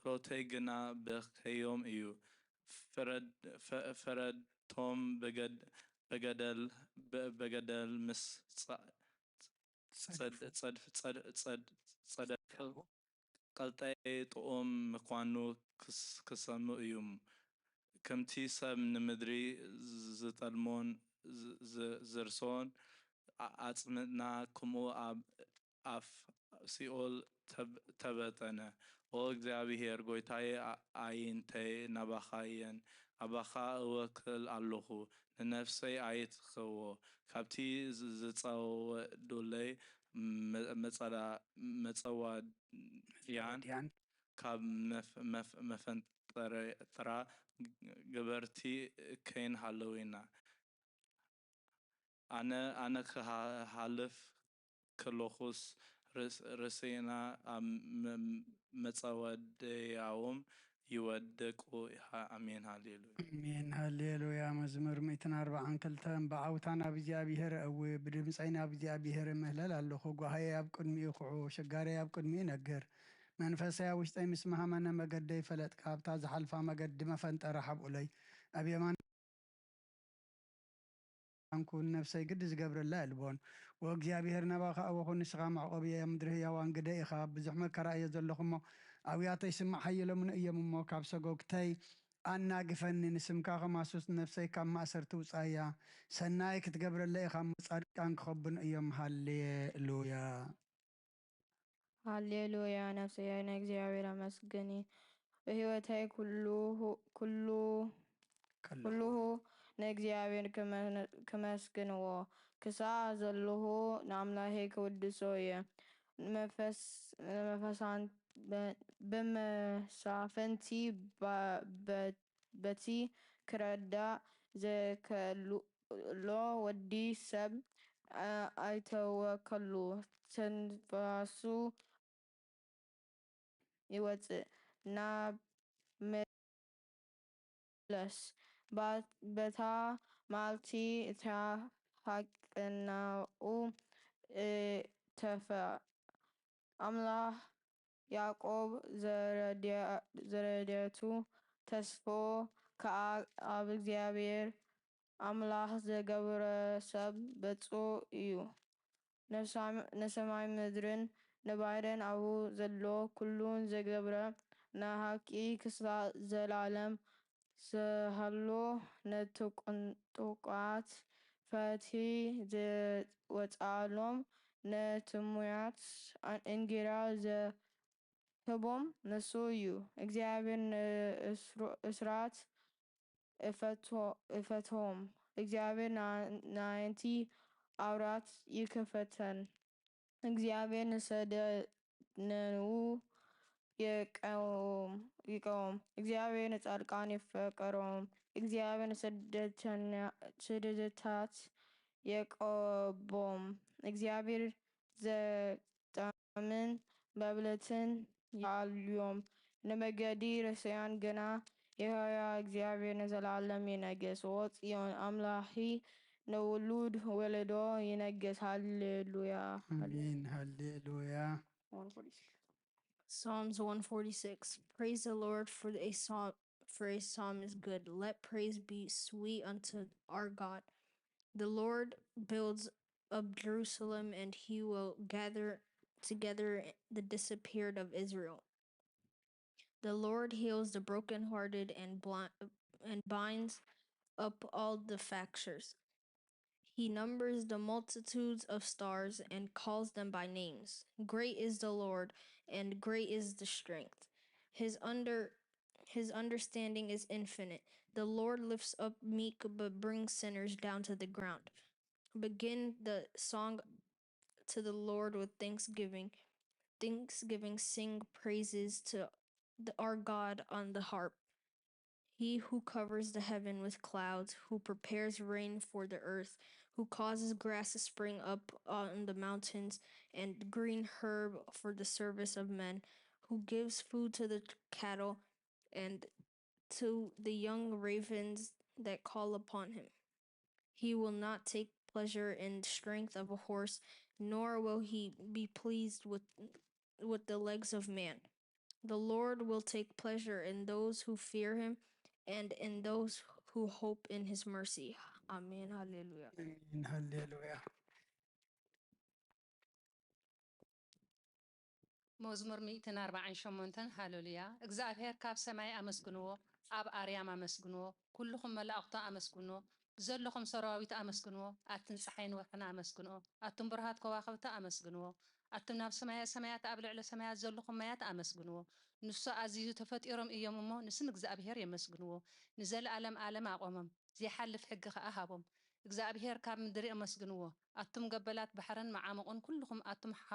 ጸሎተይ ግና በኸዮም እዩ። ፍረድ-፣ ፈ-፣ ፈረድቶም በገድ-፣ በገደል፣ በ-፣ በገደል ምስ ጸ-፣ ጸድ-፣ ጸድፍ-፣ ጸድ-፣ ጸድ-፣ ጸደፍ ቀልጠይ ጥዑም ምዃኑ ክስ-፣ ክሰምዑ እዮም። ከምቲ ሰብ ንምድሪ ዝጠልሞን ዝ-፣ ዝ-፣ ዝርሶን ኣ-፣ ኣጽምና፣ ከምኡ ኣብ ኣፍ ሲኦል ተብ-፣ ተበተነ። ኦ እግዚኣብሔር፣ ጐይታየ፣ ኣ-፣ ኣዒንተይ ናባኻ እየን፣ ኣባኻ እወክል ኣለኹ፣ ንነፍሰይ ኣይትኽዎ። ካብቲ ዝ-፣ ዝጸወዱለይ መ-፣ መጸዳ-፣ መጸዋድያን መጸዋድያን። ካብ መፍ-፣ መፍ-፣ መፈንጠራ ገበርቲ ከይንሃለወና። ኣነ፣ ኣነ ክሃ-፣ ሃልፍ ከለኹስ ርስ-፣ ርእሰይና ኣብ መ-፣ መጻወደያኦም ይወድቁ። ኣሜን፣ ሃሌሉያ። ኣሜን፣ ሃሌሉያ። መዝሙር ሚእትን ኣርባዓን ክልተን፣ ብዓውታ ናብ እግዚኣብሔር እእዊ፣ ብድምጸይ ናብ እግዚኣብሔር እምህለል ኣለኹ። ጓህየይ ኣብ ቅድሚኡ ክዑ፣ ሽጋረይ ኣብ ቅድሚኡ ይነግር። መንፈሰይ ኣብ ውሽጠይ ምስ መሃመነ፣ መገደይ ፈለጥካ፣ ኣብታ ዝሓልፋ መገዲ መፈንጠራ ሓብኡለይ። ኣብ የማን ኣንኩን ነፍሰይ ግዲ ዝገብረላ የልቦን። ወእግዚኣብሔር ናባኻ ኣወኹ፣ ንስኻ መዕቆብየ፣ ኣብ ምድሪ ህያዋን ግደ ኢኻ። ብዙሕ መከራ እየ ዘለኹ እሞ፣ ኣብያተይ ስማዕ ሓይሎምን እዮም እሞ፣ ካብ ሰጎግተይ ኣናግፈኒ። ንስምካ ከማሱስ ነፍሰይ ካብ ማእሰርቲ ውጻያ። ሰናይ ክትገብረለ ኢኻ እሞ፣ ጻድቃን ክኸቡን እዮም። ሃሌሉያ። ሃሌሉያ፣ ነፍሰይ ንእግዚኣብሔር ኣመስግኒ፣ ብህይወተይ ኩሉ፣ ኩሉ፣ ከለኹ። ኩሉሁ ንእግዚኣብሔር ክመ-፣ ክመስግንዎ፣ ክሳዕ ዘለኹ ንኣምላኸይ ክውድሶ እየ። ንመፈስ-፣ ንመፈሳን-፣ በ-፣ ብመሳፍንቲ ባ-፣ በ-፣ በቲ ክረዳእ ዘከሎ ወዲ ሰብ ኣ-፣ ኣይተወከሉ፣ ትንፋሱ ይወጽእ፣ ናብ መለስ፣ ባ-፣ በታ መዓልቲ እታ ሃቀናኡ እተፍእ። ኣምላኽ ያዕቆብ ዘረድያ-፣ ዘረድያቱ ተስፎ ከኣ ኣብ እግዚኣብሔር ኣምላኽ ዘገብረ ሰብ ብጹእ እዩ። ንሳም-፣ ንሰማይ ምድርን ንባሕርን ኣብኡ ዘሎ ኩሉን ዘገብረ፣ ንሓቂ ክሳዕ ዘላለም ዝሃሎ፣ ነቲ ቅንጡቃት ፍትሒ ዘወጽኣሎም፣ ንጥሙያት እንጌራ ዘ-፣ ህቦም ንሱ እዩ። እግዚኣብሔር ንእስሩ-፣ እሱራት እፈቶ-፣ እፈትሆም። እግዚኣብሔር ና-፣ ናይቲ ኣውራት ይክፈተን። እግዚኣብሔር ንሰደነዉ ይቀውም፣ ይቀውም። እግዚኣብሔር ንጻድቃን ይፍቅሮም። እግዚኣብሔር ንስደተኛ-፣ ስደተኛታት የቀቦም። እግዚኣብሔር ዘጣምን መብለትን ይኣልዮም፣ ንመገዲ ርሱያን ግና ይሕያ። እግዚኣብሔር ንዘለዓለም ይነግስ፣ ኦ ጽዮን ኣምላኺ ንውሉድ ወለዶ ይነግስ። ሃሌሉያ። ኣሜን፣ ሃሌሉያ። Psalms one forty-six. Praise the Lord, for a psalm, for a psalm is good. Let praise be sweet unto our God. The Lord builds up Jerusalem, and he will gather together the disappeared of Israel. The Lord heals the brokenhearted and bli-, and binds up all the fractures. He numbers the multitudes of stars and calls them by names. Great is the Lord, and great is the strength. His under-, his understanding is infinite. The Lord lifts up meek, but brings sinners down to the ground. Begin the song to the Lord with thanksgiving. Thanksgiving, sing praises to the, our God on the harp. He who covers the heaven with clouds, who prepares rain for the earth, who causes grass to spring up on the mountains and green herb for the service of men, who gives food to the cattle and to the young ravens that call upon him. He will not take pleasure in the strength of a horse, nor will he be pleased with, with the legs of man. The Lord will take pleasure in those who fear him and in those who hope in his mercy. ኣሜን። ሃሌሉያ። ኣሜን። ሃሌሉያ። መዝሙር ሚእትን ኣርባዓን ሸሞንተን። ሃሌሉያ። እግዚኣብሔር ካብ ሰማይ ኣመስግንዎ፣ ኣብ ኣርያም ኣመስግንዎ፣ ኩልኹም መላእኽቱ ኣመስግንዎ፣ ብዘለኹም ሰራዊት ኣመስግንዎ፣ ኣትን ፀሓይን ወርሕን ኣመስግንኦ፣ ኣቱም ብሩሃት ከዋኽብቲ ኣመስግንዎ፣ ኣቱም ናብ ሰማያ ሰማያት ኣብ ልዕሊ ሰማያት ዘለኹም ማያት ኣመስግንዎ። ንሱ ኣዚዙ ተፈጢሮም እዮም እሞ ንስም እግዚኣብሔር የመስግንዎ። ንዘለኣለም ኣለም ኣቆሞም፣ ዘይሓልፍ ሕጊ ኸኣ ሃቦም። እግዚኣብሔር ካብ ምድሪ ኣመስግንዎ፣ ኣቱም ገበላት ባሕርን መዓሙቕን ኩልኹም ኣቱም ሓ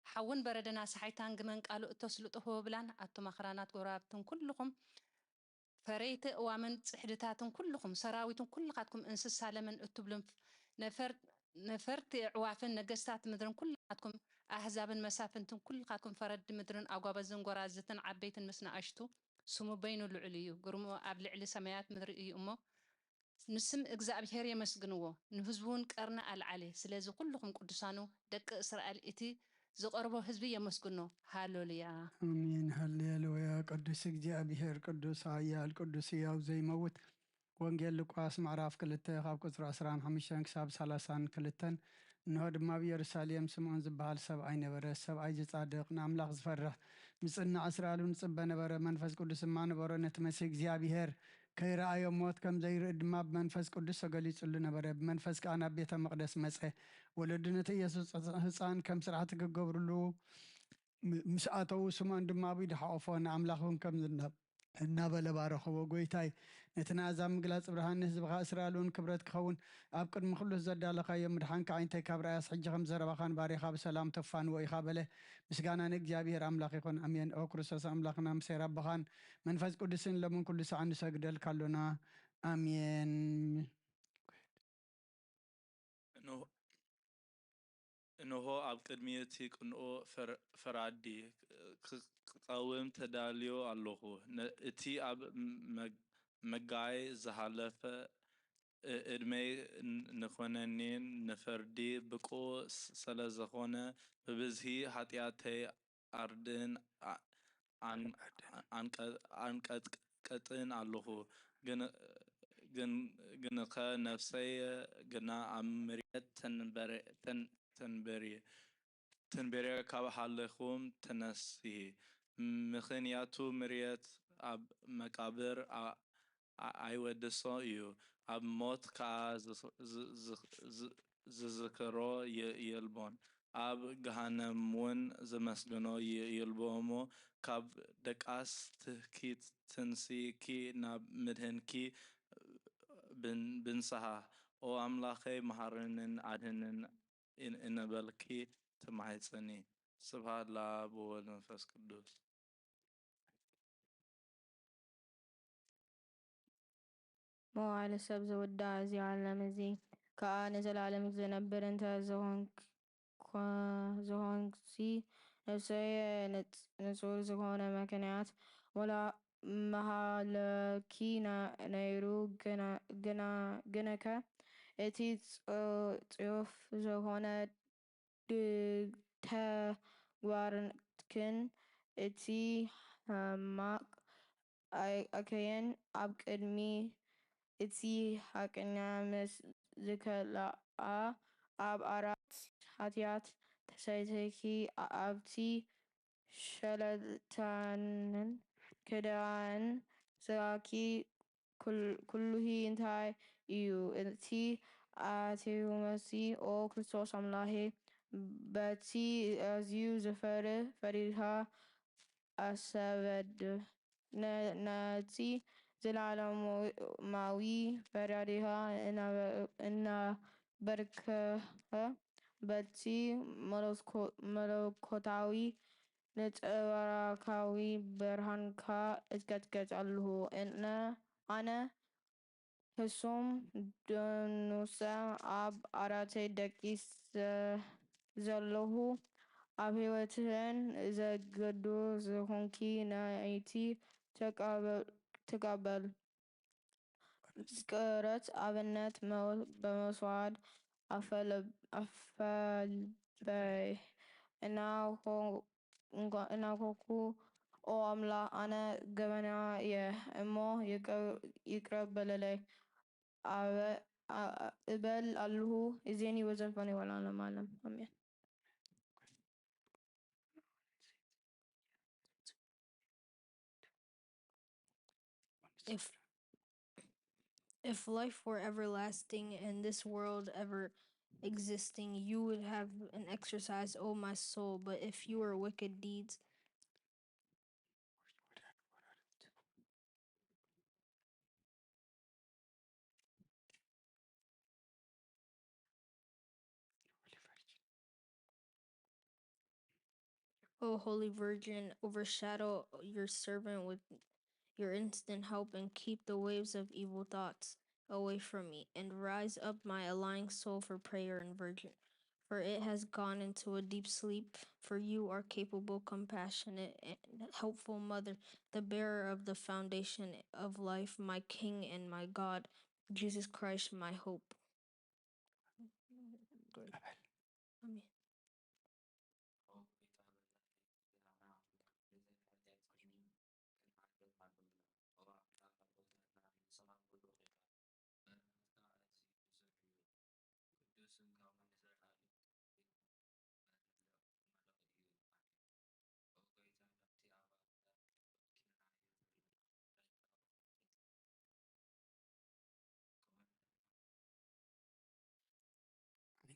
ሓውን በረድን ኣሳሓይታን ግመን ቃሉ እተስልጡ ህቦብላን ኣቱም ኣኽራናት ጎረባብትን ኩልኹም ፈረይቲ እዋምን ጽሕድታትን ኩልኹም ሰራዊትን ኩልኻትኩም እንስሳ ለምን እትብሉን ነፈር ነፈርቲ ኣዕዋፍን ነገስታት ምድርን ኩልኻትኩም ኣህዛብን መሳፍንትን ኩልኻትኩም ፈረድቲ ምድርን ኣጓበዝን ጎራዝትን ዓበይትን ምስ ንኣሽቱ ስሙ በይኑ ልዑል እዩ፣ ግርምኡ ኣብ ልዕሊ ሰማያት ምድሪ እዩ እሞ ንስም እግዚኣብሔር የመስግንዎ፣ ንህዝቡ እውን ቀርኒ ኣልዓለ። ስለዚ ኩልኹም ቅዱሳኑ ደቂ እስራኤል እቲ ዝቐርቦ ህዝቢ የመስግኖ። ሃሌሉያ። ኣሜን። ሃሌሉያ። ቅዱስ እግዚኣብሔር፣ ቅዱስ ኃያል፣ ቅዱስ ሕያው ዘይመውት። ወንጌል ሉቃስ ምዕራፍ ክልተ ካብ ቁጽሪ ዕስራን ሓሙሽተን ክሳብ ሰላሳን ክልተን። እንሆ ድማ ኣብ ኢየሩሳሌም ስምዖን ዝበሃል ሰብኣይ ነበረ። ሰብኣይ ዝጻድቕ ንኣምላኽ ዝፈርሕ ምጽናዕ እስራኤል እውን ዝጽበ ነበረ። መንፈስ ቅዱስ ድማ ነበሮ። ነቲ መሲህ እግዚኣብሔር ከይረኣዮ ሞት ከም ዘይርኢ ድማ ብመንፈስ ቅዱስ ተገሊጹሉ ነበረ። ብመንፈስ ከኣ ናብ ቤተ መቕደስ መጸ። ወለዱ ነቲ ኢየሱስ ህፃን ከም ስራሕቲ ክገብርሉ ም- ምስ ኣተዉ ስምዖን ድማ ኣብ ኢዱ ሓቆፎ ንኣምላኽ እውን ከም ዝና- እናበለ ባረኽዎ። ጎይታይ ነቲ ናዛ ምግላጽ ብርሃን ንህዝብኻ እስራኤል እውን ክብረት ክኸውን ኣብ ቅድሚ ኩሉ ዘዳለኻዮ ምድሓንካ ዓይንተይ ካብ ረኣያስ ሕጂ ከም ዘረባኻን ባሪኻ ብሰላም ተፋንዎ ኢኻ በለ። ምስጋና ንእግዚኣብሔር ኣምላኽ ይኹን ኣሜን። ኦ ክርስቶስ ኣምላኽና ምሴር ኣቦኻን መንፈስ ቅዱስን ለምን ኩሉ ሰዓት ንሰግደልካ ኣሎና ኣሜን። እንሆ- እንሆ ኣብ ቅድሚ እቲ ቅኑዕ ፈር- ፈራዲ ክ- ክቐውም ተዳልዮ ኣለኹ። ነ- እቲ ኣብ መግ- መጋይ ዝሓለፈ እ- ዕድመይ ን- ንኾነኒን ንፍርዲ ብቁ ስ- ስለዝኾነ ብብዝሒ ሓጢኣተይ ኣርድእን ኣ- ኣን- ኣንቀ- ኣንቀጥቅጥን ኣለኹ። ግን- ግን- ግንኸ ነፍሰይ ግና ኣብ መሬት ተንበረ- ተን- ተንበሪ ተንበሪ ካብ ሃለኹም ተነስሂ። ምኽንያቱ መሬት ኣብ መቃብር ኣ- ኣ- ኣይወድሶ እዩ፣ ኣብ ሞት ከኣ ዝኽ- ዝ- ዝኽ- ዝ- ዝዝክሮ የ- የልቦን። ኣብ ገሃነም እውን ዘመስግኖ የ- የልቦ እሞ፣ ካብ ደቃስ ትህኪ ትንስኪ ናብ ምድህንኪ ብን- ብንስሃ። ኦ ኣምላኸይ፣ መሃርንን ኣድህንን እን- እናበልኪ ትማሕጸኒ። ስብሃት ለኣብ ወወልድ መንፈስ ቅዱስ። መዋዕለ ሰብ ዝውዳእ እዚ ዓለም እዚ ከኣ ንዘለኣለም ዝነብር እንተ ዝኾንክ- ኮ- ዝኾንኩሲ ነፍሰይ ንጽ- ንጹር ዝኾነ ምኽንያት ወላ መሃለኪ ነ- ነይሩ፣ ግና- ግና- ግንከ እቲ ጽ- ጽዩፍ ዝኾነ ድ- ተግባርክን እቲ ሕማቕ ኣይ- ኣከየን ኣብ ቅድሚ እቲ ሓቀኛ ምስ ዝከልኣ ኣብ ኣራት ሓጢኣት ተሰይተኪ ኣብቲ ሸለልታንን ክዳን ስጋኪ ኩል- ኩሉሂ እንታይ እዩ እቲ ኣትዩመሲ ኦ ክርስቶስ ኣምላኬ በቲ ኣዝዩ ዝፈርህ ፈሪድካ ኣሰበድ ነ- ነቲ ዘለዓለማዊ ፈራዲኻ እናበርከኸ በቲ መለኮታዊ ነጸብራቃዊ ብርሃንካ እትቀጥቀጥ ኣለኹ። እነ ኣነ ሕሱም ደኑሰ ኣብ ዓራተይ ደቂሰ ዘለኹ፣ ኣብ ህይወተን ዘገዶ ዝኾንኪ ናይቲ ተቀበል ፍቅረት ኣብነት በመስዋድ ኣፈልበይ እናኾኩ ኦ ኣምላኽ፣ ኣነ ገበነኛ እየ እሞ ይቅረ በለለይ ኣበ-፣ ኣ-፣ እበል ኣለኹ፣ እዜኒ ወዘልፋኒ ወለዓለመ ዓለም። ኣሜን። If if life were everlasting and this world ever existing, you would have an exercise, O my soul. But if you were wicked deeds, O Holy Virgin, overshadow your servant with your instant help and keep the waves of evil thoughts away from me, and rise up my lying soul for prayer and virgin, for it has gone into a deep sleep. For you are capable, compassionate, and helpful mother, the bearer of the foundation of life, my King and my God, Jesus Christ, my hope. Amen.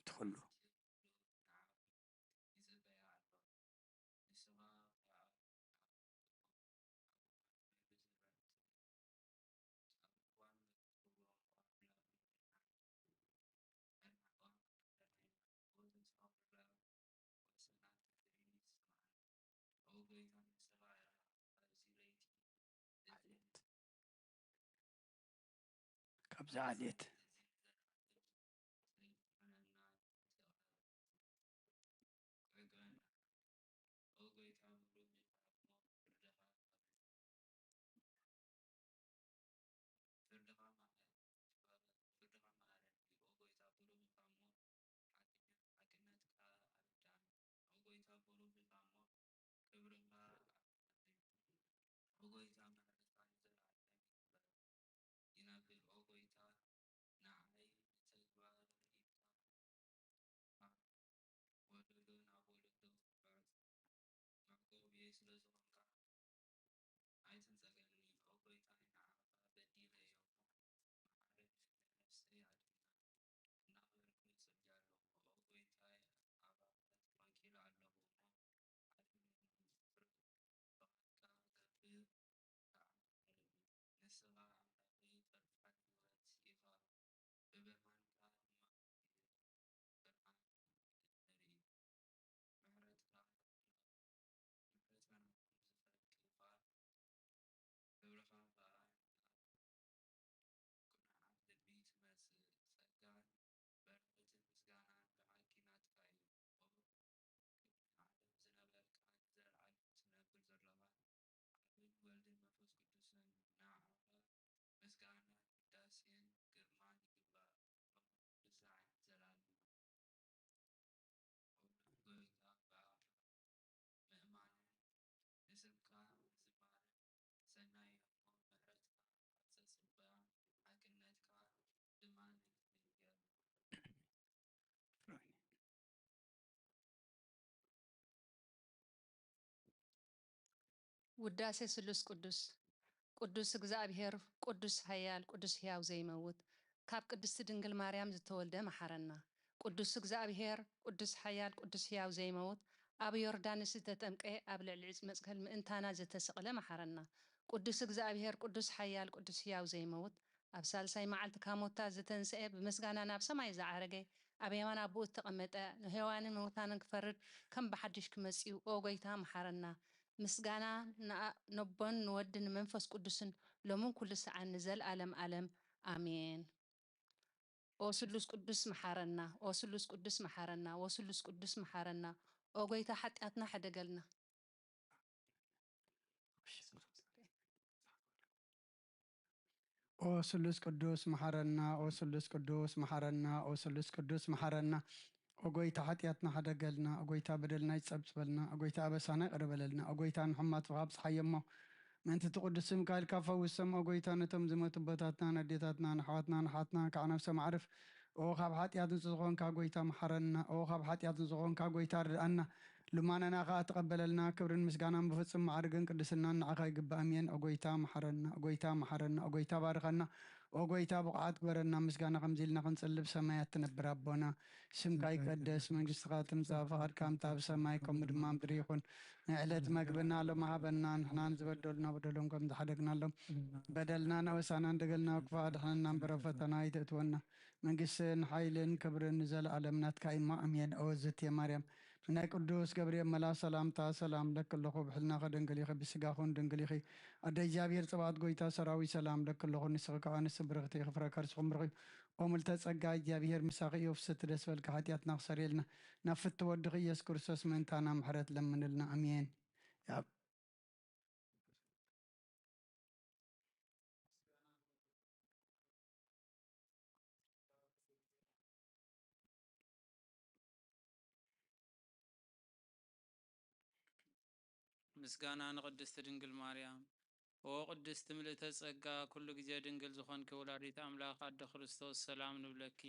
ትኽሉ። ካብዛ ዓሌት ውዳሴ ስሉስ ቅዱስ። ቅዱስ እግዚኣብሔር፣ ቅዱስ ኃያል፣ ቅዱስ ሕያው ዘይመውት፣ ካብ ቅድስቲ ድንግል ማርያም ዝተወልደ መሓረና። ቅዱስ እግዚኣብሔር፣ ቅዱስ ኃያል፣ ቅዱስ ሕያው ዘይመውት፣ ኣብ ዮርዳኖስ ዝተጠምቀ፣ ኣብ ልዕሊ ዕጽ መስቀል ምእንታና ዝተሰቕለ መሓረና። ቅዱስ እግዚኣብሔር፣ ቅዱስ ኃያል፣ ቅዱስ ሕያው ዘይመውት፣ ኣብ ሳልሳይ መዓልቲ ካብ ሞታ ዝተንስኤ፣ ብምስጋና ናብ ሰማይ ዝዓረገ፣ ኣብ የማን ኣቦኡ ዝተቐመጠ፣ ንሕያዋንን ምውታንን ክፈርድ ከም ብሓድሽ ክመጽእ እዩ። ኦ ጐይታ፣ መሓረና። ምስጋና ንኣብ፣ ነቦን ንወድን ንመንፈስ ቅዱስን ሎምን ኩሉ ሰዓን ንዘልኣለም ኣለም ኣሜን። ኦ ስሉስ ቅዱስ መሓረና፣ ኦ ስሉስ ቅዱስ መሓረና፣ ኦ ስሉስ ቅዱስ መሓረና። ኦ ጐይታ ሓጢኣትና ሕደገልና። ኦ ስሉስ ቅዱስ መሓረና፣ ኦ ስሉስ ቅዱስ መሓረና፣ ኦ ስሉስ ቅዱስ መሓረና፣ ኦጎይታ ሓጢኣትና ሓደገልና፣ ኦጎይታ በደልና ይጸብጽበልና፣ ኦጎይታ ኣበሳና ይቕረ በለልና፣ ኦጎይታ ንሕማት ፍኻ ብጽሓዮ እሞ፣ ምእንቲ እቲ ቅዱስ ስምካ ኢልካ ፈውሶም። ኦጎይታ ነቶም ዝመቱ ኣቦታትና፣ ነዴታትና፣ ንኣሕዋትና፣ ንሓትና፣ ከዓ ነፍሰ ማዕርፍ። ኦ ካብ ሓጢኣት ንጹህ ዝኾንካ ጎይታ መሓረና። ኦ ካብ ሓጢኣት ንጹህ ዝኾንካ ጎይታ ርድኣና። ልማናና ከዓ ተቐበለልና። ክብርን ምስጋናን ብፍጹም ማዕርግን ቅድስናን ንዓኻ ይግባእ። ኣሜን። ኦጎይታ መሓረና፣ ኦጎይታ መሓረና፣ ኦጎይታ ባርኸና፣ ኦጎይታ ብቑዓት ግበረና። ምስጋና ከምዚ ኢልና ክንጽልብ ሰማያት ትነብር ኣቦና፣ ስምካ ይቀደስ፣ መንግስትኻ ትምጻእ፣ ፍቓድካ ከምታ ኣብ ሰማይ ከምኡ ድማ ምድሪ ይኹን። ንዕለት መግብና ሎም ሃበና፣ ንሕና ንዝበደሉና በደሎም ከም ዝሓደግናሎም በደልና ነወሳና እንደገልና ክፉእ ኣድሕነና እምበር ኣብ ፈተና ኣይተእትወና። መንግስትን ሓይልን ክብርን ንዘለኣለም ናትካ እሞ ኣሜን። ኦ ዝትየ ማርያም፣ ናይ ቅዱስ ገብርኤል መልኣኽ ሰላምታ ሰላም ለኪ ኣለኹ፣ ብሕልናኺ ድንግል ኢኺ፣ ብስጋኹን ድንግል ኢኺ። ኣደ እግዚኣብሔር ጽባኦት ጎይታ ሰራዊት ሰላም ለኪ ኣለኹ፣ ንስኺ ከኣ ንስብርኽቲ ኢኺ፣ ፍረ ከርስኹም ብሩኽ እዩ። ኦ ምልተ ጸጋ እግዚኣብሔር ምሳኺ እዩ፣ ፍስሕቲ ደስ በልኪ፣ ሓጢኣትና ክሰርየልና ናብ ፍትው ወድኺ ኢየሱስ ክርስቶስ ምእንታና ምሕረት ለምንልና። ኣሜን። ምስጋና ንቅድስቲ ድንግል ማርያም። ኦ ቅድስቲ ምልእተ ጸጋ፣ ኩሉ ግዜ ድንግል ዝኾንኪ ወላዲት ኣምላኽ ኣደ ክርስቶስ፣ ሰላም ንብለኪ።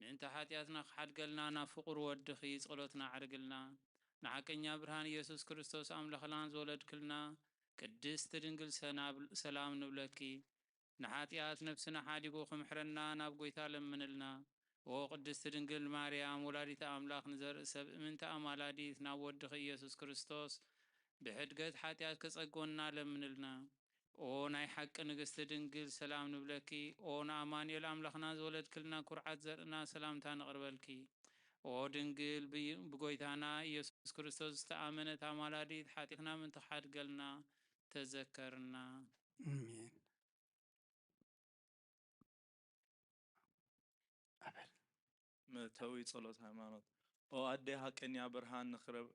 ምእንቲ ሓጢኣትና ክሓድገልና ናብ ፍቑር ወድኺ ጸሎትና ኣዕርግልና። ንሓቀኛ ብርሃን ኢየሱስ ክርስቶስ ኣምላኽና ዝወለድክልና ቅድስቲ ድንግል ሰናብ-፣ ሰላም ንብለኪ። ንሓጢኣት ነፍስና ሓዲጉ ክምሕረና ናብ ጎይታ ለምንልና። ኦ ቅድስቲ ድንግል ማርያም ወላዲተ ኣምላኽ ንዘርኢ ሰብ እምንቲ ኣማላዲት ናብ ወድኺ ኢየሱስ ክርስቶስ ብሕድገት ሓጢኣት ከጸግወና ለምንልና። ኦ ናይ ሓቂ ንግስቲ ድንግል ሰላም ንብለኪ። ኦ ንኣማኑኤል ኣምላኽና ዝወለድክልና ኩርዓት ዘርእና ሰላምታ ነቕርበልኪ። ኦ ድንግል ብይ-፣ ብጎይታና ኢየሱስ ክርስቶስ ዝተኣመነት ኣማላዲት ሓጢኣትና ምእንቲ ክሓድገልና ተዘከርና። ኣሜን። ኣበል። መእተዊ ጸሎት ሃይማኖት። ኦ ኣደይ ሓቀኛ ብርሃን ንኽረብ-፣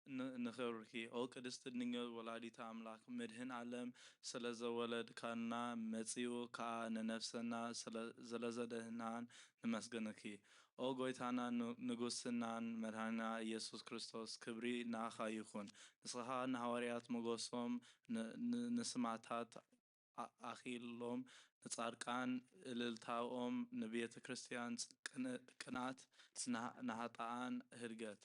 ን-፣ ንኽብርኪ። ኦ ቅድስቲ ድንግል ወላዲተ ኣምላኽ፣ መድህን ዓለም ስለ ዘወለድካና፣ መጺኡ ከኣ ንነፍሰና ስለ-፣ ስለ ዘድህናን ንመስግንኪ። ኦ ጎይታና ን-፣ ንጉስናን መድሃኒና ኢየሱስ ክርስቶስ፣ ክብሪ ንኣኻ ይኹን። ንስኻ ንሃዋርያት ሞገሶም፣ ን-፣ ን-፣ ንስማዕታት ኣ-፣ ኣኺሎም፣ ንጻድቃን እልልታኦም፣ ንቤተ ክርስቲያን ጽ-፣ ቅን-፣ ቅንኣት፣ ንሃ-፣ ንሃጣኣን ህድገት።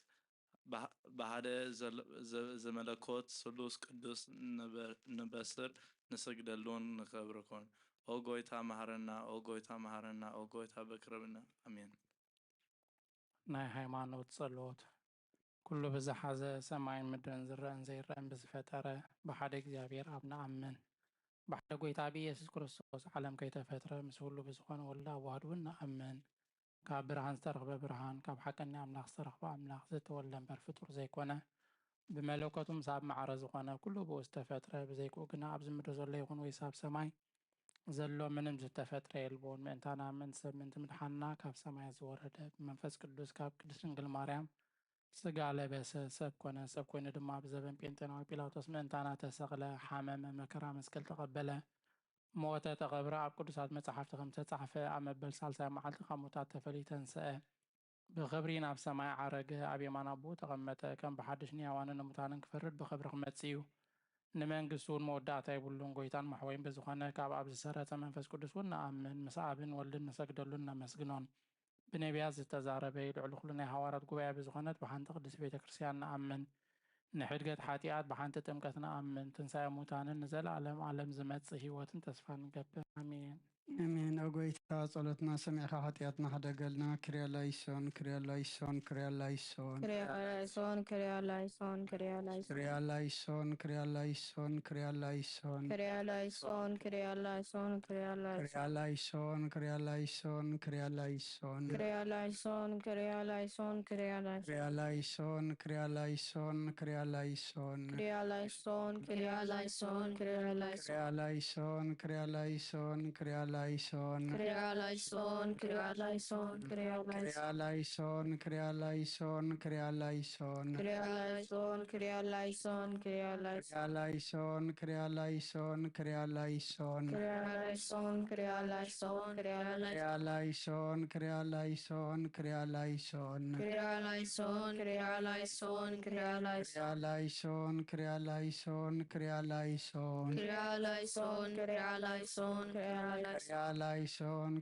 ብሃ-፣ ብሃደ ዘል-፣ ዘ-፣ ዘመለኮት ስሉስ ቅዱስ ንበ-፣ ንበስር፣ ንሰግደሉን ንኸብርኩን። ኦ ጎይታ መሃረና፣ ኦ ጎይታ መሃረና፣ ኦ ጎይታ በክረብና። ኣሜን። ናይ ሃይማኖት ጸሎት። ኩሉ ብዝሓዘ ሰማይን ምድርን ዝረአን ዘይረአን ብዝፈጠረ ብሓደ እግዚኣብሔር ኣብ ንኣምን። ብሓደ ጎይታ ብኢየሱስ ክርስቶስ ዓለም ከይተፈጥረ ምስ ሁሉ ብዝኾነ ወልድ ኣዋህድ እውን ንኣምን። ካብ ብርሃን ዝተረኽበ ብርሃን፣ ካብ ሓቀኛ ኣምላኽ ዝተረኽበ ኣምላኽ፣ ዝተወልደ እምበር ፍጡር ዘይኮነ፣ ብመለኮቱ ምስ ኣብ ማዕረ ዝኾነ ኩሉ ብኡ ዝተፈጥረ፣ ብዘይክኡ ግና ኣብዚ ምድሪ ዘሎ ይኹን ወይስ ኣብ ሰማይ ዘሎ ምንም ዝተፈጥረ የልቦን። ምእንታና ምእንቲ ሰብ ምእንቲ ምድሓንና ካብ ሰማያት ዝወረደ ብመንፈስ ቅዱስ ካብ ቅድስት ድንግል ማርያም ስጋ ለበሰ፣ ሰብ ኮነ። ሰብ ኮይኑ ድማ ብዘበን ጴንጤናዊ ጲላጦስ ምእንታና ተሰቕለ፣ ሓመመ፣ መከራ መስቀል ተቐበለ፣ ሞተ፣ ተቐብረ። ኣብ ቅዱሳት መጻሕፍቲ ከም ዝተጻሕፈ ኣብ መበል ሳልሳይ መዓልቲ ካብ ሙታት ተፈልዩ ተንስአ። ብኽብሪ ናብ ሰማይ ዓረገ፣ ኣብ የማን ኣቦኡ ተቐመጠ። ከም ብሓድሽ ንሕያዋንን ንሙታንን ክፈርድ ብኽብሪ ክመጽእ እዩ። ንመንግስቱ እውን መወዳእታ የብሉን። ጎይታን መሕወይን ብዝኾነ ካብ ኣብ ዝሰረጸ መንፈስ ቅዱስ እውን ንኣምን። ምስ ኣብን ወልድን ንሰግደሉን ነመስግኖን። ብነቢያት ዝተዛረበ እዩ። ልዕሊ ኩሉ ናይ ሃዋርያት ጉባኤ ብዝኾነት ብሓንቲ ቅድስት ቤተ ክርስቲያን ንኣምን። ንሕድገት ሓጢኣት ብሓንቲ ጥምቀት ንኣምን። ትንሳኤ ሙታንን ንዘለኣለም ዓለም ዝመጽእ ህይወትን ተስፋ ንገብር። ኣሜን። ኣሜን። ኦ ጎይታ፣ ጸሎትና ሰሚዕካ ሓጢኣትና ሕደገልና። ክርያ ላይሶን፣ ክርያ ላይሶን፣ ክርያ ላይሶን። ክርያ ላይሶን፣ ክርያ ላይሶን። ክርያ ላይሶን፣ ክርያ ላይሶን፣ ክርያ ላይሶን። ክርያ ላይሶን፣ ክርያ ላይሶን፣ ክርያ ላይሶን። ክርያ ላይሶን፣ ክርያ ላይሶን፣ ክርያ ላይሶን። ክርያ ላይሶን፣ ክርያ ላይሶን፣ ክርያ ላይሶን። ክርያ ላይሶን፣ ክርያ ላይሶን፣ ክርያ ላይሶን። ክርያ ላይሶን፣ ክርያ ላይሶን፣ ክርያ ላይሶን። ክርያ ላይሶን፣ ክርያ ላይሶን፣ ክርያ ክሪያ ላይሶን። ክሪያ ላይሶን፣ ክሪያ ላይሶን፣ ክሪያ ላይሶን። ክሪያ ላይሶን፣ ክሪያ ላይሶን፣ ክሪያ ላይሶን። ክሪያ ላይሶን፣ ክሪያ ላይሶን። ክሪያ ላይሶን፣ ክሪያ ላይሶን፣ ክሪያ ላይሶን። ክሪያ ላይሶን፣ ክሪያ ላይሶን፣ ክሪያ ላይሶን። ክሪያ ላይሶን፣ ክሪያ ላይሶን፣ ክሪያ ላይሶን። ክሪያ ላይሶን፣ ክሪያ ላይሶን፣ ክሪያ ላይሶን። ክሪያ ላይሶን፣ ክሪያ ላይሶን፣ ክሪያ ላይሶን። ክሪያ ላይሶን፣ ክሪያ ላይሶን፣ ክሪያ ላይሶን። ክሪያ ላይሶን፣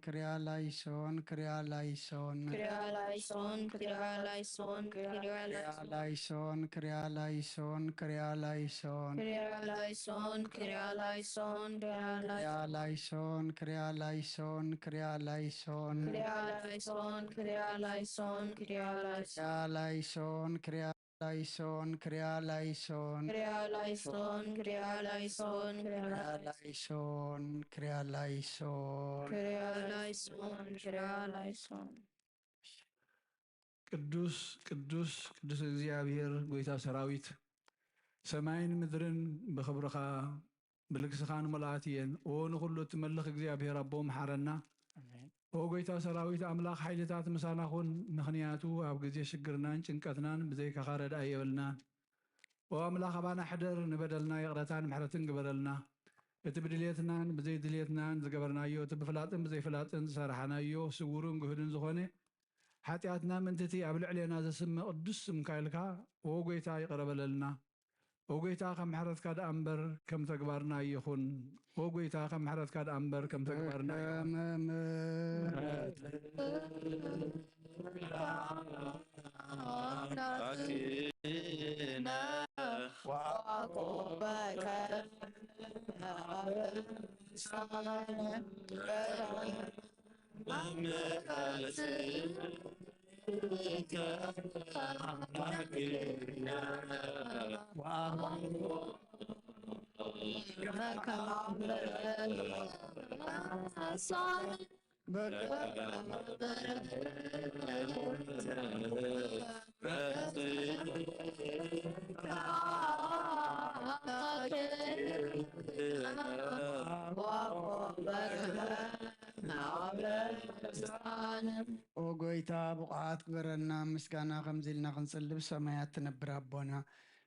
ክሪያ ላይሶን፣ ክሪያ ላይሶን። ክሪያ ላይሶን፣ ክሪያ ላይሶን፣ ክሪያ ላይሶን። ክሪያ ላይሶን፣ ክሪያ ላይሶን፣ ክሪያ ላይሶን። ክሪያ ላይሶን፣ ክሪያ ላይሶን፣ ክሪያ ላይሶን። ክሪያ ላይሶን፣ ክሪያ ላይሶን፣ ክሪያ ላይሶን። ክሪያ ላይሶን፣ ክሪያ ላይሶን፣ ክሪያ ላይሶን። ክሪያ ላይሶን፣ ክሪያ ላይሶን። ክሪያ ላይሶን፣ ክሪያ ላይሶን፣ ክሪያ ላይሶን። ክሪያ ላይሶን፣ ክሪያ ላይሶን። ክሪያ ላይሶን፣ ክሪያ ላይሶን። ቅዱስ፣ ቅዱስ፣ ቅዱስ እግዚኣብሔር ጎይታ ሰራዊት፣ ሰማይን ምድርን ብኽብርኻ ብልግስኻን ምልኣት እየን። ኦ ንኹሉ እትመልኽ እግዚኣብሔር ኣቦ፣ መሓረና። ኣሜን። ኦ ጎይታ ሰራዊት ኣምላኽ፣ ሓይልታት ምሳና ኹን። ምኽንያቱ ኣብ ግዜ ሽግርናን ጭንቀትናን ብዘይካኻ ረድኣይ የብልናን። ኦ ኣምላኽ፣ ኣባና ሕደር፣ ንበደልና ይቕረታን ምሕረትን ግበረልና። እቲ ብድልየትናን ብዘይድልየትናን ዝገበርናዮ፣ እቲ ብፍላጥን ብዘይፍላጥን ዝሰራሕናዮ፣ ስውርን ግሁድን ዝኾነ ሓጢኣትና ምእንቲ እቲ ኣብ ልዕሌና ዘስመ ቅዱስ ስምካ ኢልካ፣ ኦ ጎይታ፣ ይቕረ በለልና። ኦ ጎይታ፣ ከም ምሕረትካ ደኣ እምበር ከም ተግባርና ኣይኹን። ኦ ጎይታ፣ ከም ምሕረትካ ደኣ እምበር ከም ተግባርና ኣይኹን። በከመ ምሕረትከ ኦ ጎይታ፣ ብቑዓት ግበረና፣ ምስጋና ከምዚ ኢልና ክንጽሊ። ብሰማያት ትነብር ኣቦና፣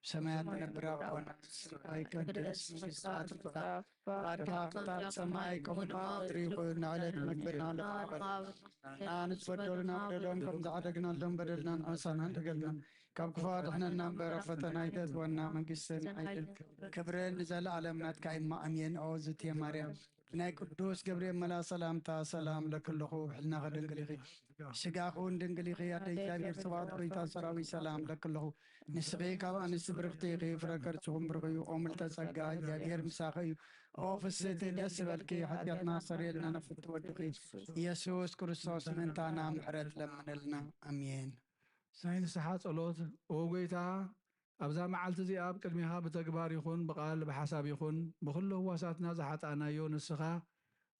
ብሰማያት ትነብር ኣቦና፣ ስምካ ይቀደስ፣ መንግስትኻ ትምጻእ፣ ፍቓድካ ከምቲ ኣብ ሰማይ ከምኡ ኣብ ምድሪ ይኹን። ንዕለት መግብና ንበልና፣ ንዝበደሉና በደሎም ከም ዝዓደግናሎም በደልና ንኸሳና ንደገልና፣ ካብ ክፉ ኣድሕነና እምበር፣ ኣብ ፈተና ኣይተእትወና፣ መንግስትን ሓይልን ክብርን ንዘለኣለም ናትካ እዩ። ኣሜን። ኦ ዝትየ ማርያም፣ ናይ ቅዱስ ገብርኤል መልኣክ ሰላምታ ሰላም ለክለኹ፣ ብሕልናኸ ድንግል ኢኺ፣ ስጋኹ እውን ድንግል ኢኺ። ኣደ እግዚኣብሔር፣ ስብሐት ጎይታ ሰራዊት፣ ሰላም ለክለኹ። ንስኺ ካብ ኣንስቲ ብርኽቲ ኢኺ፣ ፍረ ከርሥኹም ብሩኽ እዩ። ኦ ምልዕተ ጸጋ፣ እግዚኣብሔር ምሳኺ እዩ። ኦ ፍስሕቲ፣ ደስ ይበልኪ፣ ሓጢኣትና ኣስተሰርየልና፣ ንፍቲ ወድኺ ኢየሱስ ክርስቶስ ምእንታና ምሕረት ለምነልና። ኣሜን። ናይ ንስሓ ጸሎት። ኦ ጎይታ፣ ኣብዛ መዓልቲ እዚኣ ኣብ ቅድሜኻ ብተግባር ይኹን ብቓል ብሓሳብ ይኹን ብኹሉ ህዋሳትና ዝሓጣእናዮ፣ ንስኻ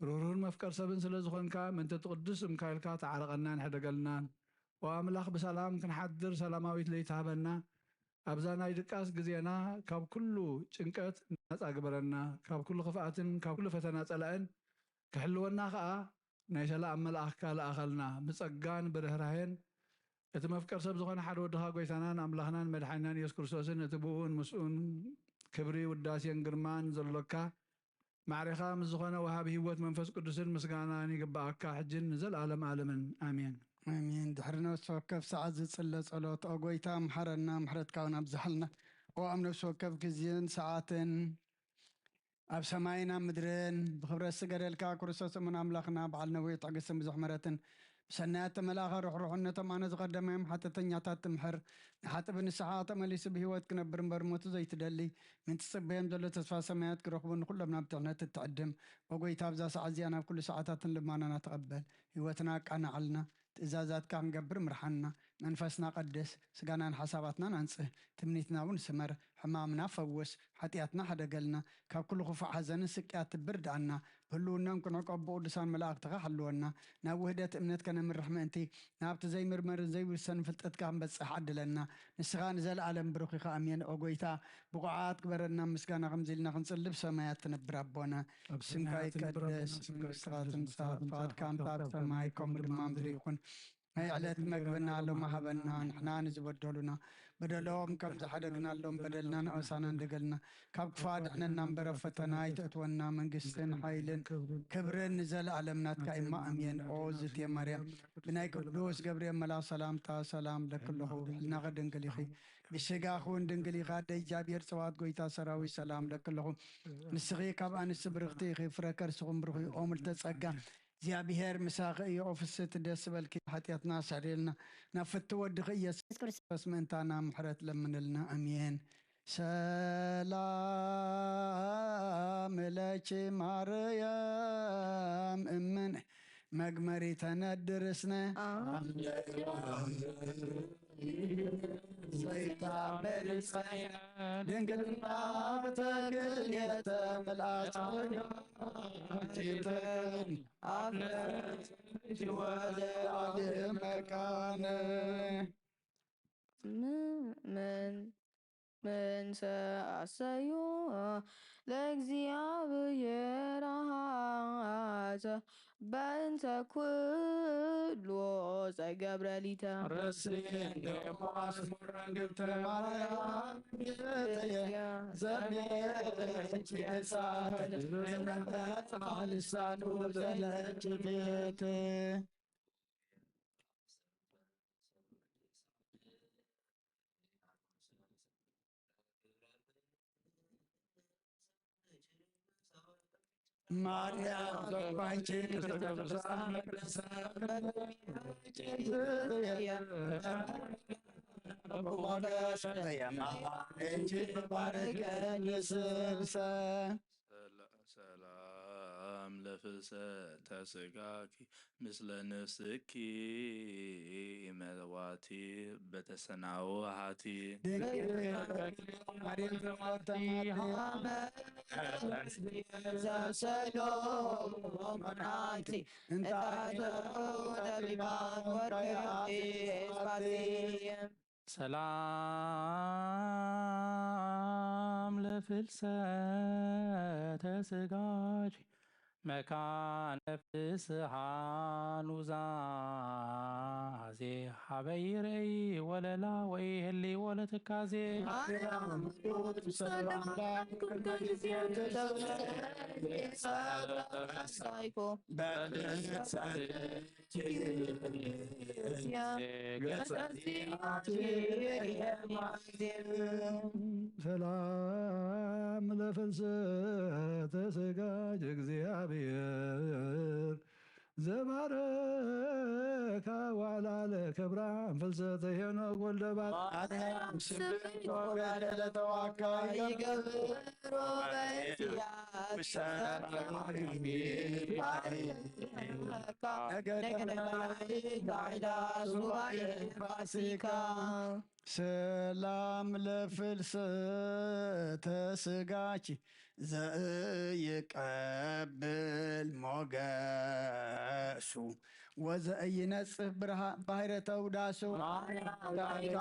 ርህሩህን መፍቀር ሰብን ስለ ዝኾንካ፣ ምእንቲ እቲ ቅዱስ ስምካ ኢልካ ተዓረቐናን ሕደገልናን። ኦ ኣምላኽ፣ ብሰላም ክንሓድር ሰላማዊት ለይቲ ሃበና። ኣብዛ ናይ ድቃስ ግዜና ካብ ኩሉ ጭንቀት ናጻ ግበረና፣ ካብ ኩሉ ክፍኣትን ካብ ኩሉ ፈተና ጸላእን ክሕልወና ኸኣ ናይ ሰላም መልኣኽካ ለኣኸልና። ብጸጋን ብርህራሄን እቲ መፍቀር ሰብ ዝኾነ ሓደ ወድኻ፣ ጎይታናን ኣምላኽናን መድሓኒናን ኢየሱስ ክርስቶስን፣ እቲ ብኡን ምስኡን ክብሪ ውዳሴን ግርማን ዘሎካ፣ ማዕሬኻ ምስ ዝኾነ ወሃቢ ህይወት መንፈስ ቅዱስን ምስጋናን ይግብኣካ፣ ሕጅን ንዘለኣለም ኣለምን። ኣሜን። ኣሜን። ድሕሪ ነፍሲ ወከፍ ሰዓት ዝጽለ ጸሎት፣ ኦ ጎይታ፣ ምሓረና፣ ምሕረትካ እውን ኣብዝሓልና። ኦ ኣብ ነፍሲ ወከፍ ግዜን ሰዓትን ኣብ ሰማይን ኣብ ምድርን ብኽብረት ዝገደልካ ክርስቶስ እሙን ኣምላኽና፣ በዓል ነዊሕ ትዕግስትን ብዙሕ ምሕረትን፣ ብሰናያት ተመላእኻ ርሕሩሕን ነቶም ኣነ ዝቐደማዮም ሓጢኣተኛታት ትምሕር፣ ንሓጥእ ብንስሓ ተመሊሱ ብህይወት ክነብር እምበር ሞቱ ዘይትደሊ፣ ምእንቲ ዝጽበዮም ዘሎ ተስፋ ሰማያት ክረኽቡ ንኹሎም ናብ ድሕነት እትዕድም፣ ኦ ጎይታ፣ ኣብዛ ሰዓት እዚኣ ናብ ኩሉ ሰዓታትን ልማናና ተቐበል። ህይወትና ኣቃናዓልና፣ ትእዛዛትካ ክንገብር ምርሓና። መንፈስና ቀድስ፣ ስጋናን ሓሳባትናን ኣንጽህ፣ ትምኒትና እውን ስመር፣ ሕማምና ፈውስ፣ ሓጢኣትና ሓደገልና፣ ካብ ኩሉ ክፉእ ሓዘንን ስቅያት ትብር ደኣና፣ ብህልውናን ክንዕቆ ብቅዱሳን መላእኽትኻ ሓልወና፣ ናብ ውህደት እምነት ከነምርሕ ምእንቲ፣ ናብቲ ዘይምርመርን ዘይውሰን ፍልጠትካ ክንበጽሕ ዓድለና። ንስኻ ንዘለኣለም ብሩኽ ኢኻ። ኣሜን። ኦ ጎይታ፣ ብቑዓት ግበረና ምስጋና ከምዚ ኢልና ክንጽልብ ሰማያት ትነብር ኣቦና። ኣብ ስምካ ሰማያት ትነብር ኣቦና፣ ይቀደስ፣ ስምካ መንግስትኻ ይቀደስ፣ ትምጻእ፣ መንግስትኻ ትምጻእ፣ ፍቓድካ ፍቓድካ ኣብ ኣብ ሰማይ ሰማይ ከምኡ ከም ድማ ኣብ ምድሪ ምድሪ ይኹን። ናይ ዕለት ዕለት መግብና መግብና ሎም ሃበና፣ ንሕና ንዝበደሉና በደሎም ከም ዝሓደግናሎም በደልና ንኣሳና እንደገልና፣ ካብ ክፉእ ኣድሕነና እምበር ኣብ ፈተና ኣይተእትወና፣ መንግስትን ሓይልን ክብርን ንዘለኣለም ናትካ እማ፣ ኣሜን። ኦ ዝቴ ማርያም፣ ብናይ ቅዱስ ገብርኤል መልኣኽ ሰላምታ ሰላም ለኪ ኣለኹ፣ ብሕልናኺ ድንግል ኢኺ፣ ብስጋኺ እውን ድንግል ኢኻ፣ ኣደ እግዚኣብሔር ጸባኦት ጎይታ ሰራዊት ሰላም ለኪ ኣለኹ። ንስኺ ካብ ኣንስቲ ብርኽቲ ኢኺ፣ ፍረ ከርስኹም ብሩኽ እዩ። ኦ ምልዕተ ጸጋ፣ እግዚኣብሔር ምሳኺ እዩ። ኦ ፍስሕቲ ደስ በልኪ፣ ሓጢኣትና ስሕርልና፣ ናብ ፍትው ወድኺ ኢየሱስ ኢየሱስ ክርስቶስ ምእንታና ምሕረት ለምንልና። ኣሜን። ሰላም ለኪ ማርያም እምን መግመሪተ ነድር እስነ ዘይታመር ድንግል ማርያም ተክል የተመልአት ኣፍረሽ ወለዓለ መካነ። ምን ምን ሰአሰዩ ለእግዚአብሔር አሐዘ በእንተ ኩሉ ዘገብረ ሊተ። ረስየ መዝሙር መንግስተ ማርያም ዘቤት የሳት ልሳኑ ዘለች ቤት። ማርያም ዘባንቺ ክርስቶስ መቅደሳ ሞገስ የማንቺ ባርከን ስብሰ ሰላም ለፍልሰተ ስጋኪ ምስለ ነፍስኪ መዋቲ በተሰናው ሃቲ። ሰላም ለፍልሰተ ስጋኪ መካነ ፍስሓ ኑዛዜ ሀበ ይርአይ ወለላ ወይ ህሊ ወለትካዜ። ሰላም ለፍልሰተ ስጋኪ እግዚአብሔር ዘባረካ ዋላ ለክብራን ፍልሰተ ሄኖክ ወልደ ባርያ ማርያም ስብእት ወበደለ ተዋካይ ይገብሮ በእንቲያ ነገደ መላእክት ባዕዳ ሱባኤ ፋሲካ። ሰላም ለፍልሰተ ስጋኪ ዘኢይቀብል ሞገሱ ወዘኢይነጽህ ብርሃ-፣ ባሕረ ተውዳሱ። ማርያም ዳዊት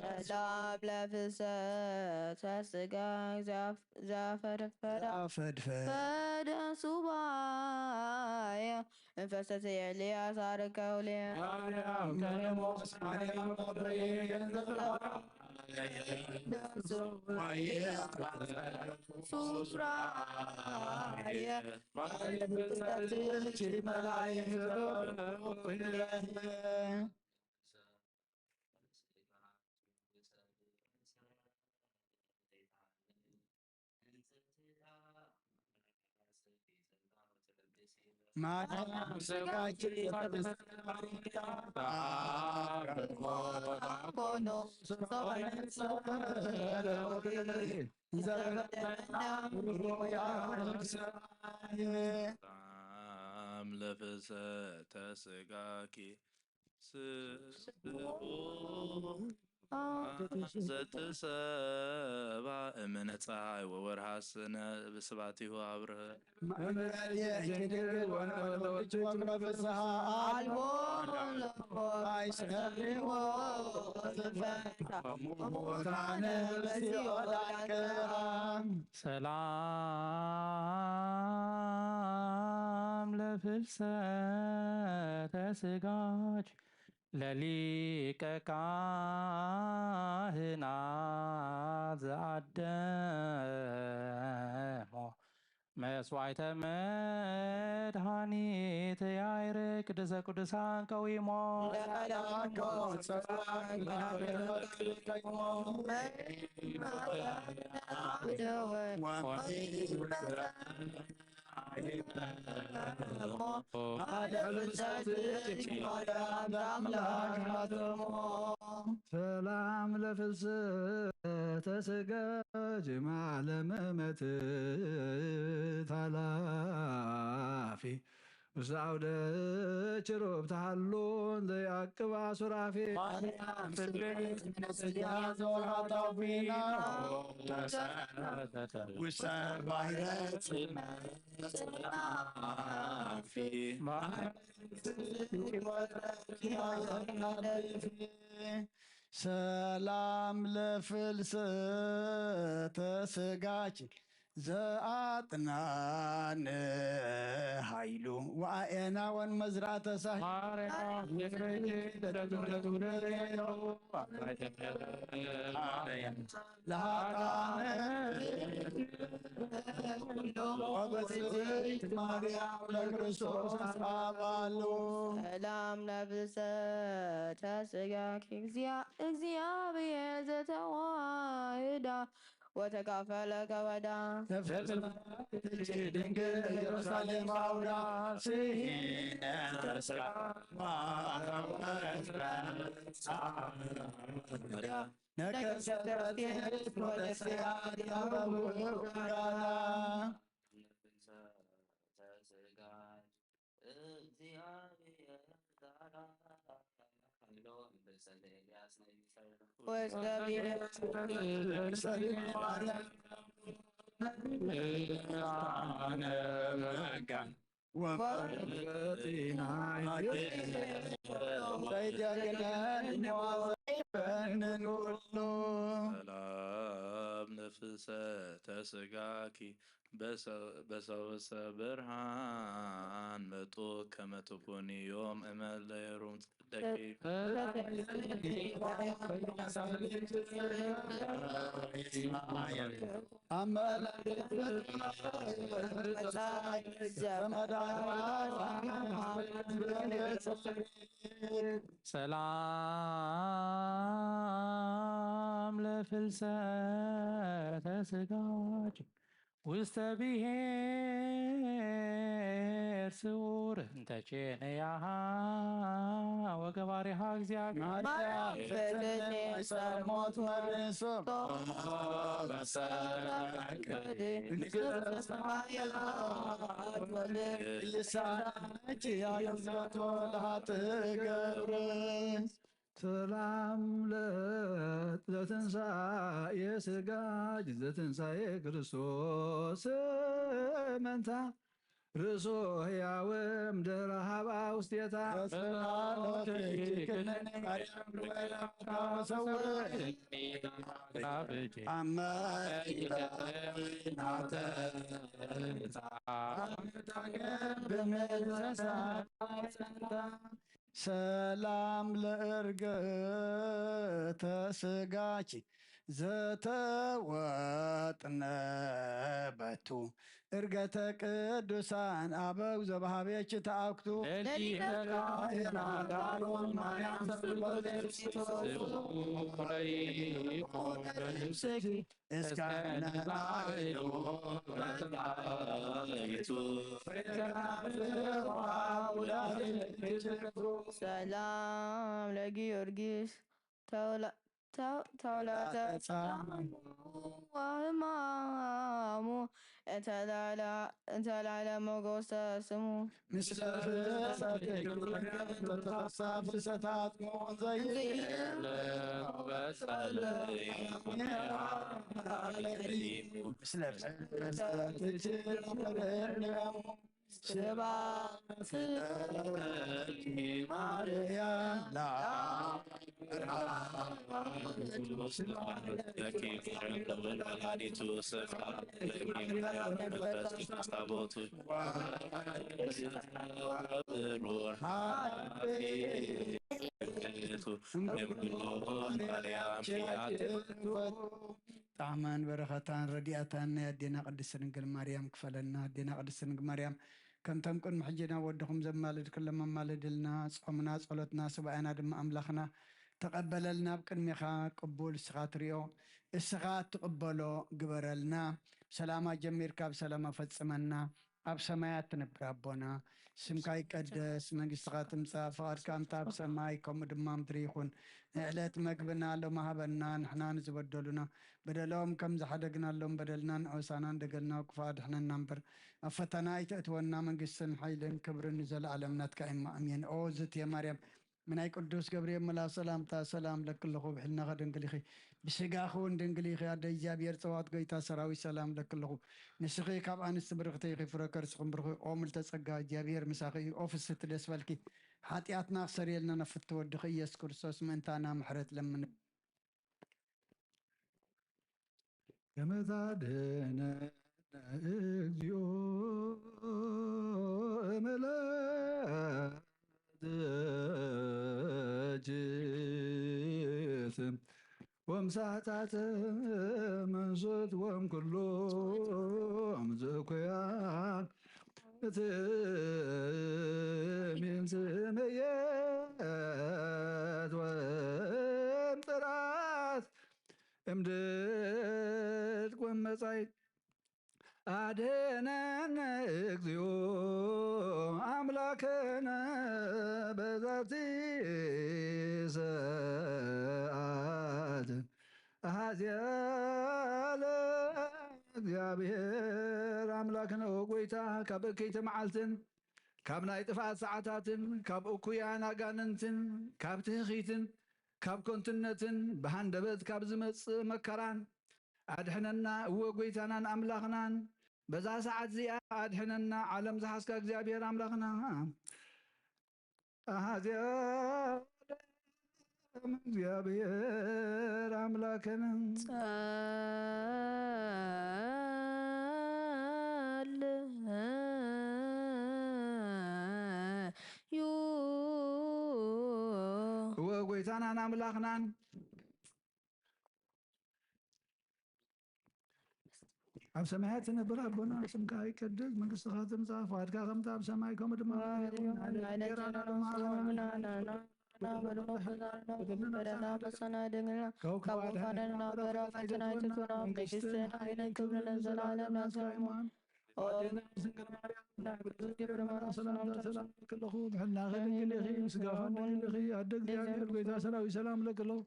ሰላም ለፍልሰተ ስጋ ዘፈድፈዳ ፈደ ሱባኤ እንፈሰተ ኤልያስ አረጋውሌ ማርያም ከነሞስ ማርያም ሱራየ ማርያም ስጋኪ ሰላም ለፍልሰተ ስጋኪ ስብሖ ዘተሰባ እምነ ፀሐይ ወወርሃ ስነ ብስባቲሁ ኣብርህ አልቦ ለቦ አይሰሪዎ ዝፈታ ሙታነ በሲኦል አልቅሃ ሰላም ለፍልሰተ ስጋኪ ለሊቀ ካህናት ዘአደሞ መስዋዕተ መድኃኒት ያይር ቅድስተ ቅዱሳን ቀዊሞ ሰላም ለፍልሰተ ስጋኪ ማለመመት ታላፊ ውስተ አውደ ችሮብ ተሃሎ ዘይአቅባ ሱራፌ ማርያም ስብሕት ነስያ ዘወርሃታዊና ውስተ ባሕረ ጽልመት ጽናፊ ሰላም ለፍልሰተ ስጋኪ ዘአጥናን ኃይሉ ወአኤናወን መዝራተ ሳህል ለሃጣን ወበስብእት ማርያም ለክርስቶስ አባሉ ሰላም ለፍልሰተ ስጋኪ እግዚአ- እግዚአብሔር ዘተዋህዳ ወተካፈለ ከበዳ ድንግል ኢየሩሳሌም አውዳ ስሂነ ተስራ ሰላም ነፍሰተ ስጋኪ በሰውሰ ብርሃን መጡ ከመ ትኩኒ ዮም እመ ለየሩም ደቂቅ ሰላም ለፍልሰተ ስጋኪ ውስተ ብሔር ስውር እንተ ቼንያሃ ወገባሪሃ እግዚአብሔር ማርያም ፍትኔ ጸሞት ወርሶ ይሳናች ያገዛቶ ለሃት ገብር ሰላም ለትንሳኤ ስጋኪ ዘትንሳኤ ክርስቶስ መንታ ርእሶ ሕያወም ደረሃባ ውስቴታ ሰላም ለእርገተ ስጋኪ ዘተወጥነ በቱ እርገተ ቅዱሳን አበው ዘባሃቤች ተአክቱ እስከ ሰላም ለጊዮርጊስ ተውላ- ተው- ተውላጠ ጻሙ ወህማሙ እንተላለ- እንተላለ ሞገስ ተስሙ። ጣዕማን በረኸታን ረዲኣታን ናይ ኣዴና ቅድስት ድንግል ማርያም ክፈለና። ኣዴና ቅድስት ድንግል ማርያም ከምቶም ቅድሚ ሕጂ ናብ ወድኹም ዘማልድክሎም ኣማልድልና። ጾምና፣ ጸሎትና፣ ሱባኤና ድማ ኣምላኽና ተቐበለልና። ኣብ ቅድሜኻ ቅቡል እስኻ ትሪኦ እስኻ እትቕበሎ ግበረልና። ሰላማ ጀሚርካ ብሰላማ ፈጽመና። ኣብ ሰማያት ትነብር ኣቦና፣ ስምካ ይቀደስ፣ መንግስትኻ ትምጻእ፣ ፍቓድካ እንተ ኣብ ሰማይ ከምኡ ድማ ምድሪ ይኹን። ንዕለት መግብና ሎም ሃበና፣ ንሕና ንዝበደሉና በደሎም ከም ዝሓደግናሎም በደልና ንዖሳናን ደገልና ክፉእ ኣድሕነና እምበር፣ ኣብ ፈተና ኣይተእትወና፣ መንግስትን ሓይልን ክብርን ንዘለኣለም ናትካ እማ፣ ኣሜን። ኦ ዝትየ ማርያም፣ ምናይ ቅዱስ ገብርኤል መልኣኽ ሰላምታ ሰላም ለኪ ኣለኹ፣ ብሕልና ከደንግል ኢኺ፣ ብስጋኺ እውን ድንግል ኢኺ፣ ኣደ እግዚኣብሔር ጸባኦት ጎይታ ሰራዊት ሰላም ለኪ ኣለኹ። ንስኺ ካብ ኣንስቲ ብርኽቲ ኢኺ፣ ፍረ ከርስኽን ብሩኽ እዩ። ኦ ምልተ ጸጋ፣ እግዚኣብሔር ምሳኺ እዩ። ኦ ፍስሕቲ ደስ በልኪ፣ ሓጢኣትና ክሰርየልና ናብ ፍትወድኺ ኢየሱስ ክርስቶስ ምእንታና ምሕረት ለምን። ከመ ታድህነነ እግዚኦ እምለ ዝእጅት ወምሳሕታት መንሱት ወምኩሎም ዝእኩያን ትሚን ስምየት ወምጥራት እምድድ ወመጻይት ኣድህነነ እግዚኦ ኣምላክነ በዛቲ ሰዓት። ኣሃዝያ ለእግዚኣብሔር ኣምላክነ፣ ኦ ጎይታ፣ ካብ እከይቲ መዓልትን ካብ ናይ ጥፍኣት ሰዓታትን ካብ እኩያን ኣጋንንትን ካብ ትህኺትን ካብ ከንቱነትን ብሃንደበት ካብ ዝመጽእ መከራን ኣድሕነና፣ እወ ጎይታናን ኣምላኽናን፣ በዛ ሰዓት እዚኣ ኣድሕነና፣ ዓለም ዝሓዝካ እግዚኣብሔር ኣምላኽና። ኣሃዝያ እግዚኣብሔር ኣምላኽና። ጸልዩ። እወ ጎይታናን ኣምላኽናን። ኣብ ሰማያት ትነብር ኣቦና፣ ስምካ ይቀደስ፣ መንግስትኻ ትምጻእ፣ ፍቓድካ ከምቲ ኣብ ሰማይ ከምኡ ድማ ኣብ መሬት ይኹን። እንጀራና ሎሚ ሃበና፣ ካብ ክፉእ ኣድሕነና፣ ፈተና ኣይተእትወና፣ መንግስትን ሓይልን ክብርን ለዘለዓለም ናትካ እዩ። ኣዴና ድንግል ማርያም፣ ናይ ቅዱስ ገብረ መልኣክ ሰላምታ ሰላም እልኪ ኣለኹ። ብሕልናኺ ድንግል ኢኺ፣ ስጋኺ ድንግል ኢኺ። ኣደ እግዚኣብሔር፣ ጎይታ ሰራዊት፣ ሰላም እለኪ ኣለኹ።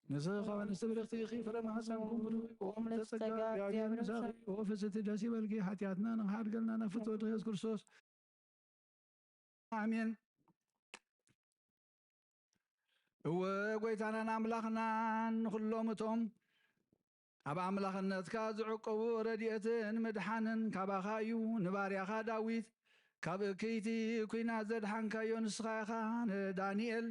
ንስኺ ካብ ኣንስቲ ብርኽቲ ኢኺ፣ ፍረ ማህፀንኩም ብሩኽ እዩ። ኦም ለጸጋ፣ እግዚኣብሔር ምሳኺ እዩ። ፍስሕቲ ደስ ይበልኪ፣ ሓጢኣትና ንኽሓድገልና ናብ ፍትወት ኢየሱስ ክርስቶስ። ኣሜን። እወ፣ ጎይታናን ኣምላኽናን፣ ንኹሎም እቶም ኣብ ኣምላኽነትካ ዝዕቀቡ ረድኤትን ምድሓንን ካባኻ እዩ። ንባርያኻ ዳዊት ካብ እክይቲ ኲናት ዘድሓንካዮ ንስኻ ኢኻ። ንዳንኤል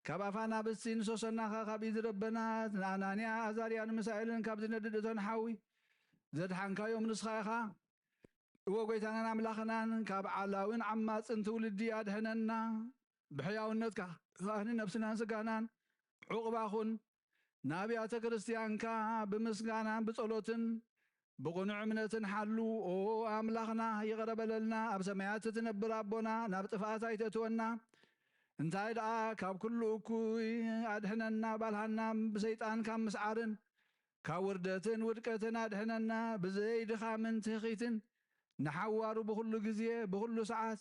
ካብ ኣፍ ኣናብስቲ፣ ንሶሰናኻ ካብ ኢድ ረበናት፣ ንኣናንያ፣ ኣዛርያን ሚሳኤልን ካብ ዝነድድ እቶን ሓዊ ዘድሓንካዮም ንስኻ ኢኻ። እወ ጎይታናን ኣምላኽናን፣ ካብ ዓላዊን ዓማጽን ትውልዲ ኣድሕነና። ብሕያውነትካ ከኣ ንነብስናን ስጋናን ዑቕባ ኹን። ንኣብያተ ክርስትያንካ ብምስጋናን ብጸሎትን ብቕኑዕ እምነትን ሓሉ። ኦ ኣምላኽና፣ ይቕረ በለልና። ኣብ ሰማያት እትነብር ኣቦና፣ ናብ ጥፍኣት ኣይተእትወና። እንታይ ደኣ፣ ካብ ኩሉ እኩይ ኣድሕነና፣ ባልሃና ብሰይጣን ካብ ምስዓርን ካብ ውርደትን ውድቀትን ኣድሕነና። ብዘይ ድኻምን ትህኺትን ንሓዋሩ ብኹሉ ግዜ ብኹሉ ሰዓት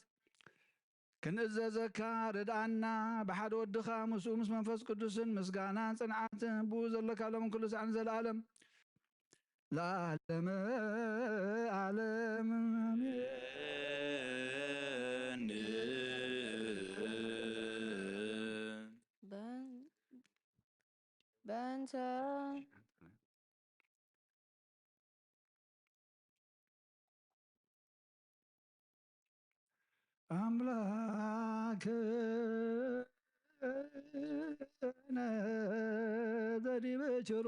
ክንእዘዘካ ርድኣና። ብሓደ ወድኻ ምስኡ ምስ መንፈስ ቅዱስን ምስጋናን ጽንዓትን ብኡ ዘለካ ሎም ኩሉ ሰዓት ንዘለኣለም ለዓለመ ዓለም። በን- በእንተ ኣምላክነ ዘዲበ ቸሩ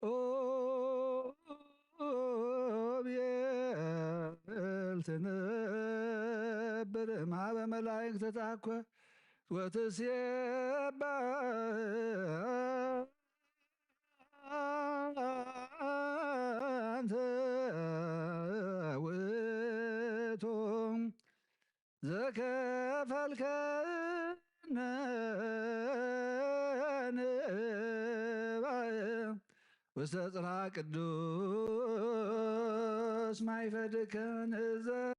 ኦ ቤል ትነብር ማበ መላእክት ተታኮ ወትሴባ አንተ ውእቱ ዘከፈልከነ ንባእ ውስተ ጽርሐ ቅዱስ ማይ ፈድከ ንዘከር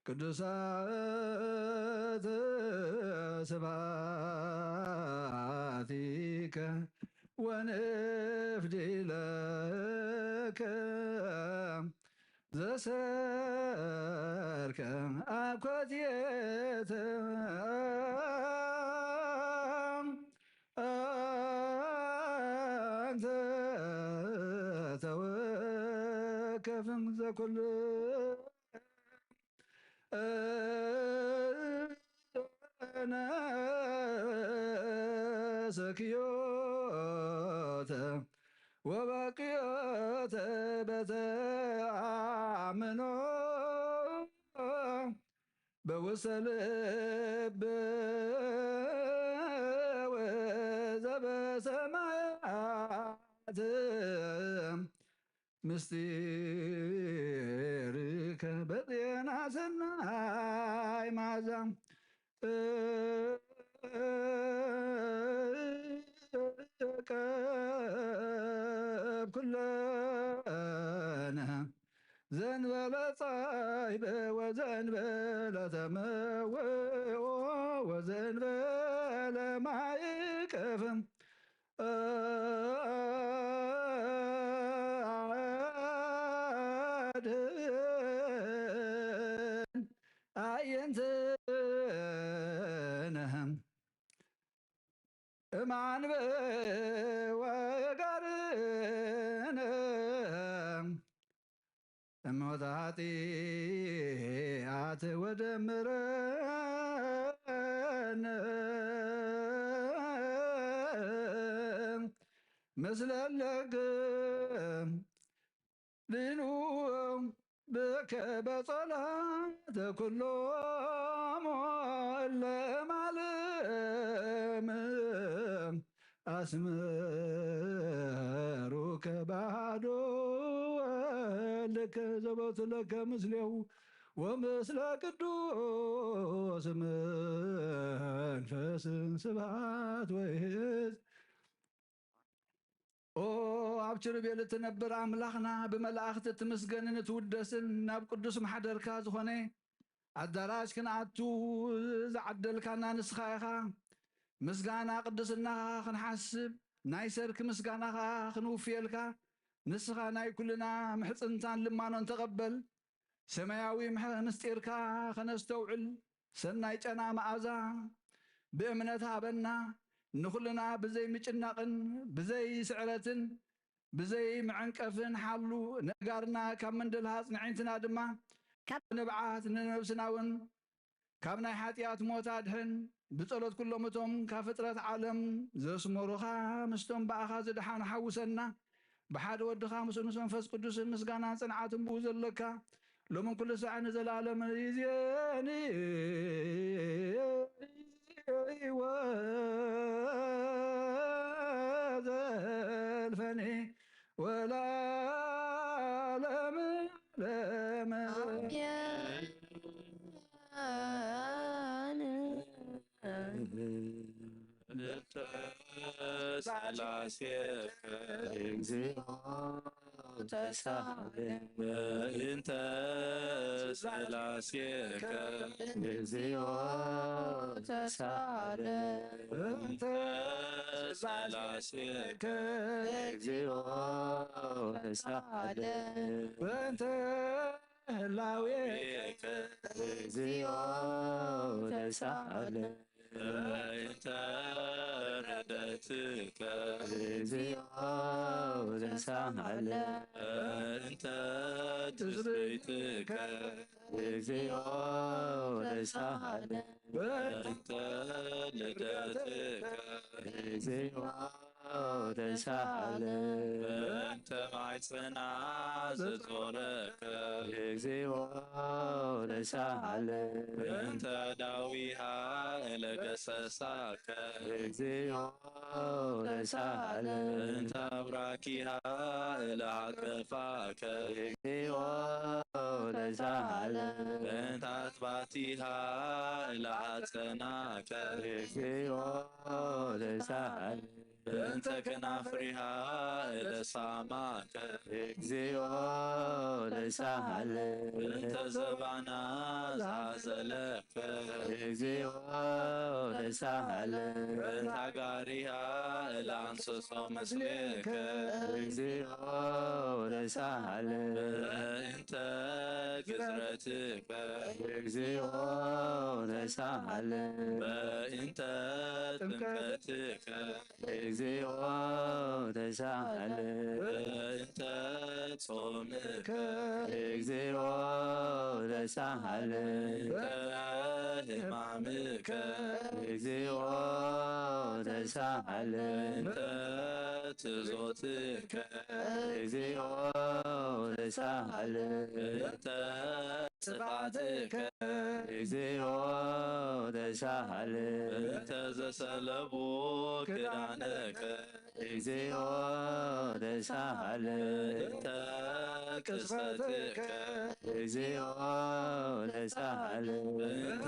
ቅዱሳት ስብሐቲከ ወንፍዲ ለከ ዘሰርከ አኮቴተ አንተ ተወከፍን ዘኩል ነስክዮተ ወበቅዮተ በተአምኖ በውስተ ልብ ወዘበሰማያት ምስጢርከ በጤና ሰናይ ማዛ ቀብ ኩለነ ዘንበለ ጻይበ ወዘንበለ ተመውኦ ወዘንበለ ማይቀፍም አድን አየንትነ እማንበ ወጋርነ እሞተ ኃጢአት ወደምረነ ምስለ ለግ ድኑ ብከ በጸሎተ ኩሎሙ ለማለም አስመሩከ ባዶ ወልድከ ዘበቱ ለከ ምስሌሁ ወምስለ ቅዱስ መንፈስ ስብሐት ወይዝ ኦ ኣብ ኪሩቤል እትነብር ኣምላኽና፣ ብመላእኽቲ እትምስገንን እትውደስን፣ ናብ ቅዱስ ማሕደርካ ዝኾነ ኣዳራሽ ክንኣቱ ዝዓደልካና ንስኻ ኢኻ። ምስጋና ቅድስናኻ ክንሓስብ፣ ናይ ሰርክ ምስጋናኻ ክንውፍየልካ፣ ንስኻ ናይ ኩልና ምሕጽንታን ልማኖን ተቐበል። ሰማያዊ ምሕ-፣ ምስጢርካ ከነስተውዕል፣ ሰናይ ጨና መኣዛ ብእምነት ሃበና። ንኹልና ብዘይ ምጭናቕን ብዘይ ስዕረትን ብዘይ መዐንቀፍን ሓሉ። ነጋርና ካብ መንደልሃጽ፣ ንዕንትና ድማ ካብ ንብዓት፣ ንነብስና እውን ካብ ናይ ሓጢኣት ሞት ኣድሕን። ብጸሎት ኩሎም እቶም ካብ ፍጥረት ዓለም ዘስመሩኻ ምስቶም ብኣኻ ዝደሓኑ ሓውሰና። ብሓደ ወድኻ ምስኡ ምስ መንፈስ ቅዱስን ምስጋናን ጽንዓትን ብኡ ዘለካ ሎምን ኩሉ ሳዕ ንዘለኣለምን ይእዜኒ ወዘልፈኒ ወለዓለመ ዓለም። አሜን። ሥላሴከ እግዚኦ ተሳሃለ። በእንተ ሥላሴከ እግዚኦ ተሳሃለ። በእንተ ሥላሴከ እግዚኦ ተሳሃለ። በእንተ ህላዌከ እግዚኦ ተሳሃለ። በእንተ ረደትከ እግዚኦ ተሳሃለ። በእንተ ትስብእትከ እግዚኦ ተሳሃለ። በእንተ ልደትከ እግዚኦ ተሳሃለ። በእንተ ማይጸና ዘጾረከ እግዚኦ ተሳሃለ። በእንተ ዳዊሃ ለገሰሳከ እግዚኦ ተሳሃለ። በእንተ አብራኪሃ ለአቀፋከ እግዚኦ ተሳሃለ። በእንተ አትባቲሃ ለአጸናከ እግዚኦ ተሳሃለ። በእንተ ከናፍሪሃ ለሳማከ እግዚኦ ተሳሃለ። በእንተ ዘባና ዘአዘለከ እግዚኦ ተሳሃለ። በእንተ አጋሪሃ ለአንስሶ ምስሌከ እግዚኦ ተሳሃለ። በእንተ ግዝረትከ እግዚኦ ተሳሃለ። በእንተ ጥምቀትከ እግዚኦ ተሳሃለ። በእንተ ጾምከ እግዚኦ ተሳሃለ። በእንተ ሕማምከ እግዚኦ ተሳሃለ። በእንተ ትዞትከ እግዚኦ ተሳሃለ። በእንተ ጥፋትከ እግዚኦ ተሳሃለ። በእንተ ዘሰለቡ ክዳነከ እግዚኦ ተሳሃለ። በእንተ ቅስፈትከ እግዚኦ ተሳሃለ። በእንተ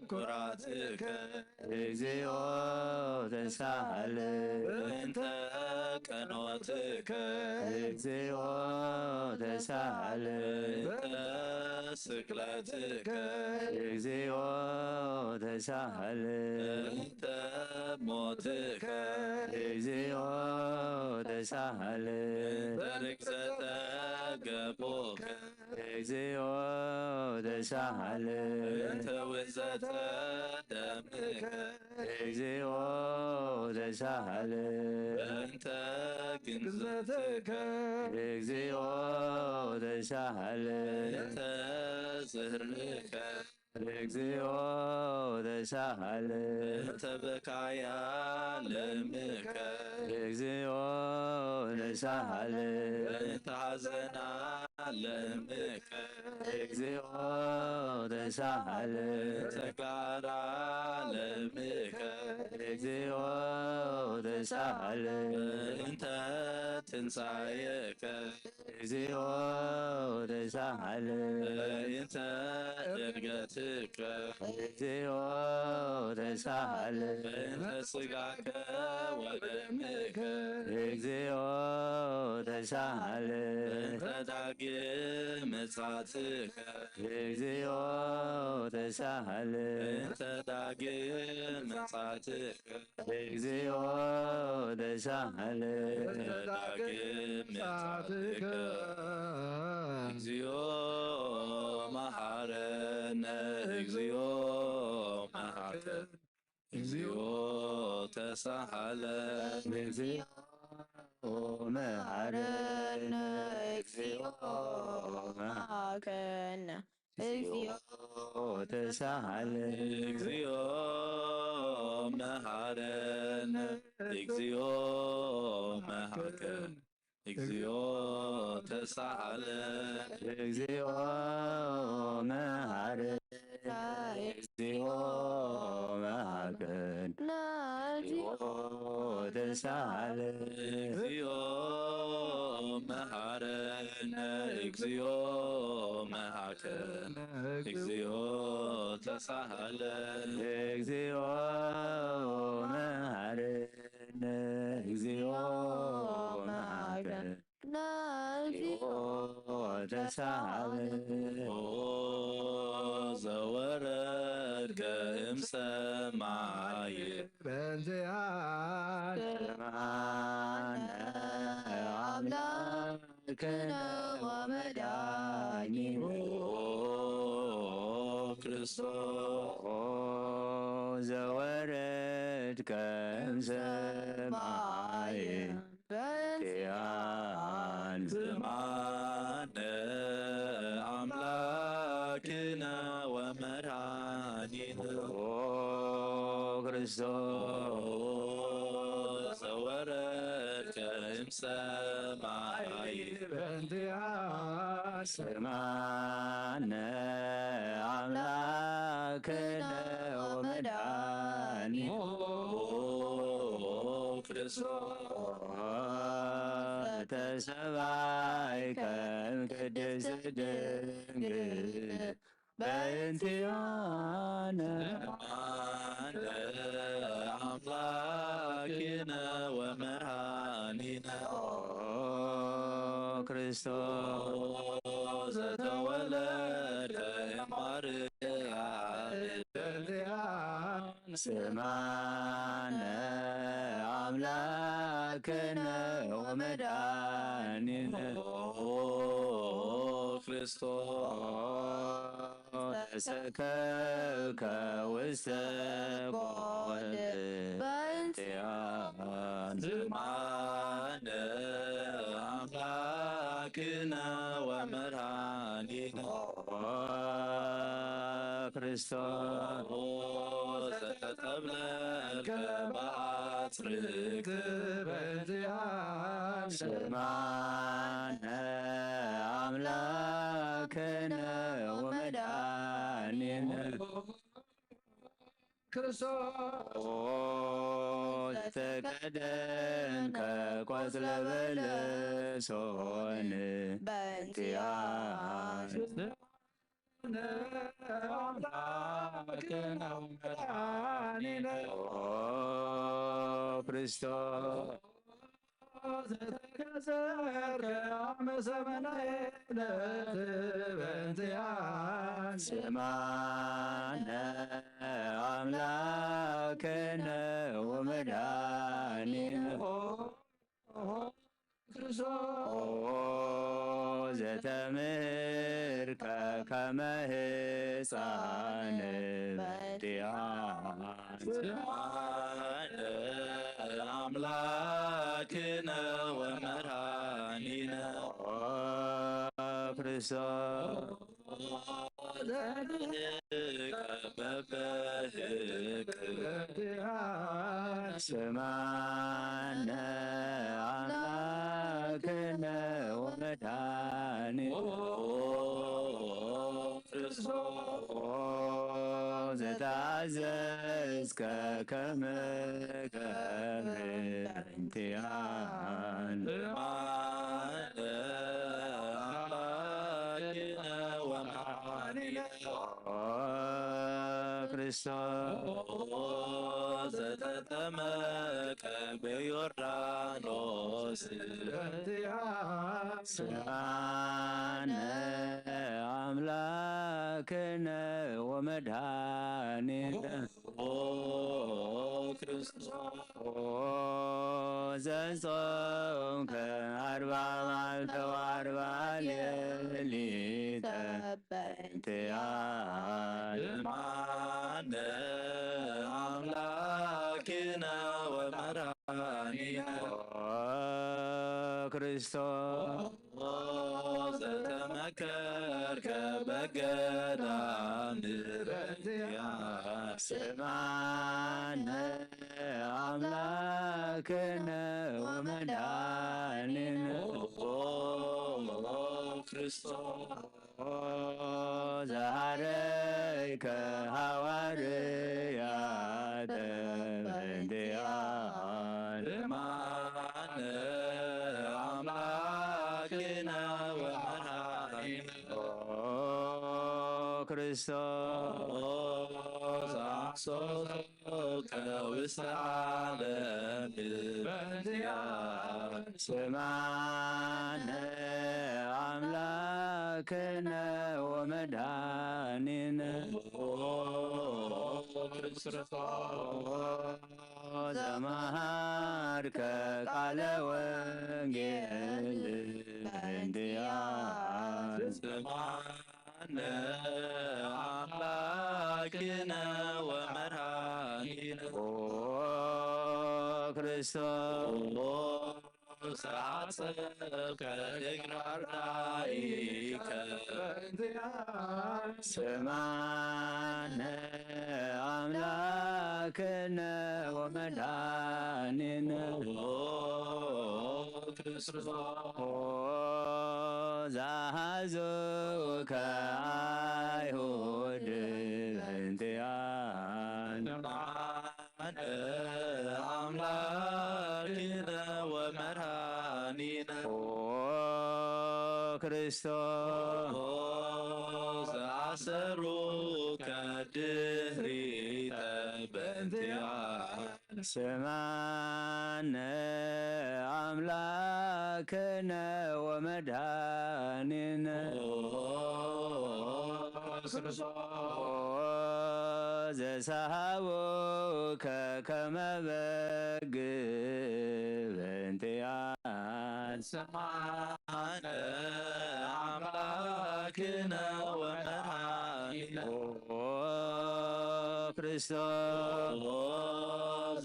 ኩራትከ እግዚኦ ተሳሃለ። በእንተ ቀኖትከ እግዚኦ ተሳሃለ። በእንተ ስቅለትከ እግዚኦ ተሳሃለ። በእንተ ሞትከ እግዚኦ ተሳሃለ። በእንተ ርግዘተ ገቦከ እግዚኦ ተሳሃለ። በእንተ ውእዘተ ደምከ እግዚኦ ተሳሃለ። በእንተ ግንዘትከ እግዚኦ ተሳሃለ። በእንተ ዝህርንከ እግዚኦ ተሳሃለ። በእንተ በካያ ለምከ እግዚኦ ተሳሃለ። በእንተ ሐዘና ለምከ እግዚኦ ተሳሃለ። በእንተ ጋራ ለምከ እግዚኦ ተሳሃለ። በእንተ ትንሣኤከ እግዚኦ ተሳሃለ። በእንተ ዕርገትከ እግዚኦ ተሳሃለ። በእንተ ሥጋከ ወደምከ እግዚኦ ተሳሃለ። በእንተ ዳግም ምጽአትከ እግዚኦ ተሳሃለ። በእንተ ዳግም ምጽአትከ እግዚኦ ተሳሃለ። በእንተ ዳግም ምጽአትከ እግዚኦ መሐረነ እግዚኦ መሐረነ እግዚኦ ተሳሃለ። እግዚኦ መሐረነ እግዚኦ መሐረነ እግዚኦ ተሳሃለ። እግዚኦ መሐረነ እግዚኦ መሐረነ እግዚኦ ተሳሃለ። እግዚኦ መሐረነ እግዚኦ መሐረነ እግዚኦ ተሳሃለ። እግዚኦ መሐረነ እግዚኦ መሐረነ እግዚኦ ተሳሃለ። እግዚኦ መሐረነ ንእግዚኦ መዓከ ንእግዚኦ ተሳሃለ። ኦ ዘወረድከ እምሰማይ በዚኣነ ኣምላክ ክነ ወመድኃኒነ። ኦ ክርስቶስ ዘወረድከ እምሰማይ በዚኣነ ዝማነ ኣምላክነ ወመድኃኒነ። ኦ ክርስቶስ ዘወረድከ እምሰማይ በዚኣነ ስማነ ኣምላክነ ወመድኃኒነ። ኦ ክርስቶስ ተሰባይከ እምቅድስት ድንግል በእንቲኣነ ኣምላክነ ወመድኃኒነ። ኦ ክርስቶስ ዘተወለደ ማርያም ስማነ ኣምላክነ ወመድኃኒነ። ኦ ክርስቶስ ተሰከብከ ውስተ ጎል በእንቲኣነ ዝማነ ኣምላክነ ወመድኃኒነ። ኦ ክርስቶስ ተጠብለልከ በአጽርክት በእንቲኣነ ስማነ ኣምላክነ ወመድኃኒነ። ክርስቶስ ኦ ዘተከደንከ ቆጽለ በለሶን በእንቲኣነ አምላክነ ወመድኃኒነ። ኦ ክርስቶስ ዘተከሰርከ አመ ሰመናየ ለትበንትያ ስማነ አምላክነ ወመድኃኒነ። ኦ ክርስቶስ ኦ ዘተምህርከ ከመ ህፃን በእንቲኣነ ስማነ አምላክነ ወመድኃኒነ። ኦ ክርስቶስ ስማነ አምላክነ ወመድኃኒነ። ኦ ክርስቶስ ዘተአዘዝከ ከመ ገብር በእንቲአነ ስማነ አምላክነ ወመድኃኒነ። ኦ ክርስቶስ ዘተጠመቀ በዮርዳኖስ በእንቲአነ ስማነ አምላክነ ወመድኃኒነ። ኦ ክርስቶስ ኦ ዘጾምከ አርባ መዓልተ ወአርባ ሌሊተ በእንቲአነ ስማነ አምላክነ ወመድኃኒነ። ኦ ክርስቶስ ዘተመከርከ በገዳም በእንቲአነ ስማነ አምላክነ ወመድኃኒነ። ኦ ክርስቶስ ዘአረይከ ሐዋርያተ በእንቲአነ ስማነ አምላክነ ወመድኃኒነ። ኦ ክርስቶስ አሶ ከውስተ ዓለም በእንቲኣ ስማነ ኣምላክነ ወመድኃኒነ ክርስቶስ ዘመሃርከ ቃለ ወንጌል በእንቲኣ ስማነ ኣምላክነ ወመድኃኒነ ኦ ክርስቶስ ዘአሰብከ እግረ አርዳኢከ ስማነ አምላክነ ወመድኃኒነ ኦ ክርስቶስ ኦ ዘሐዙከ አይሁድ በእንቲአነ አምላክነ ወመድኃኒነ ኦ ክርስቶስ ኦ ዘአሰሩከ ድህሪተ በእንቲአነ ስማነ አምላክነ ወመድኃኒነ ኦ ክርስቶስ ኦ ዘሰሃቡከ ከመ በግ በእንቲአነ ስማነ አምላክነ ወመድኃኒነ ኦ ክርስቶስ ኦ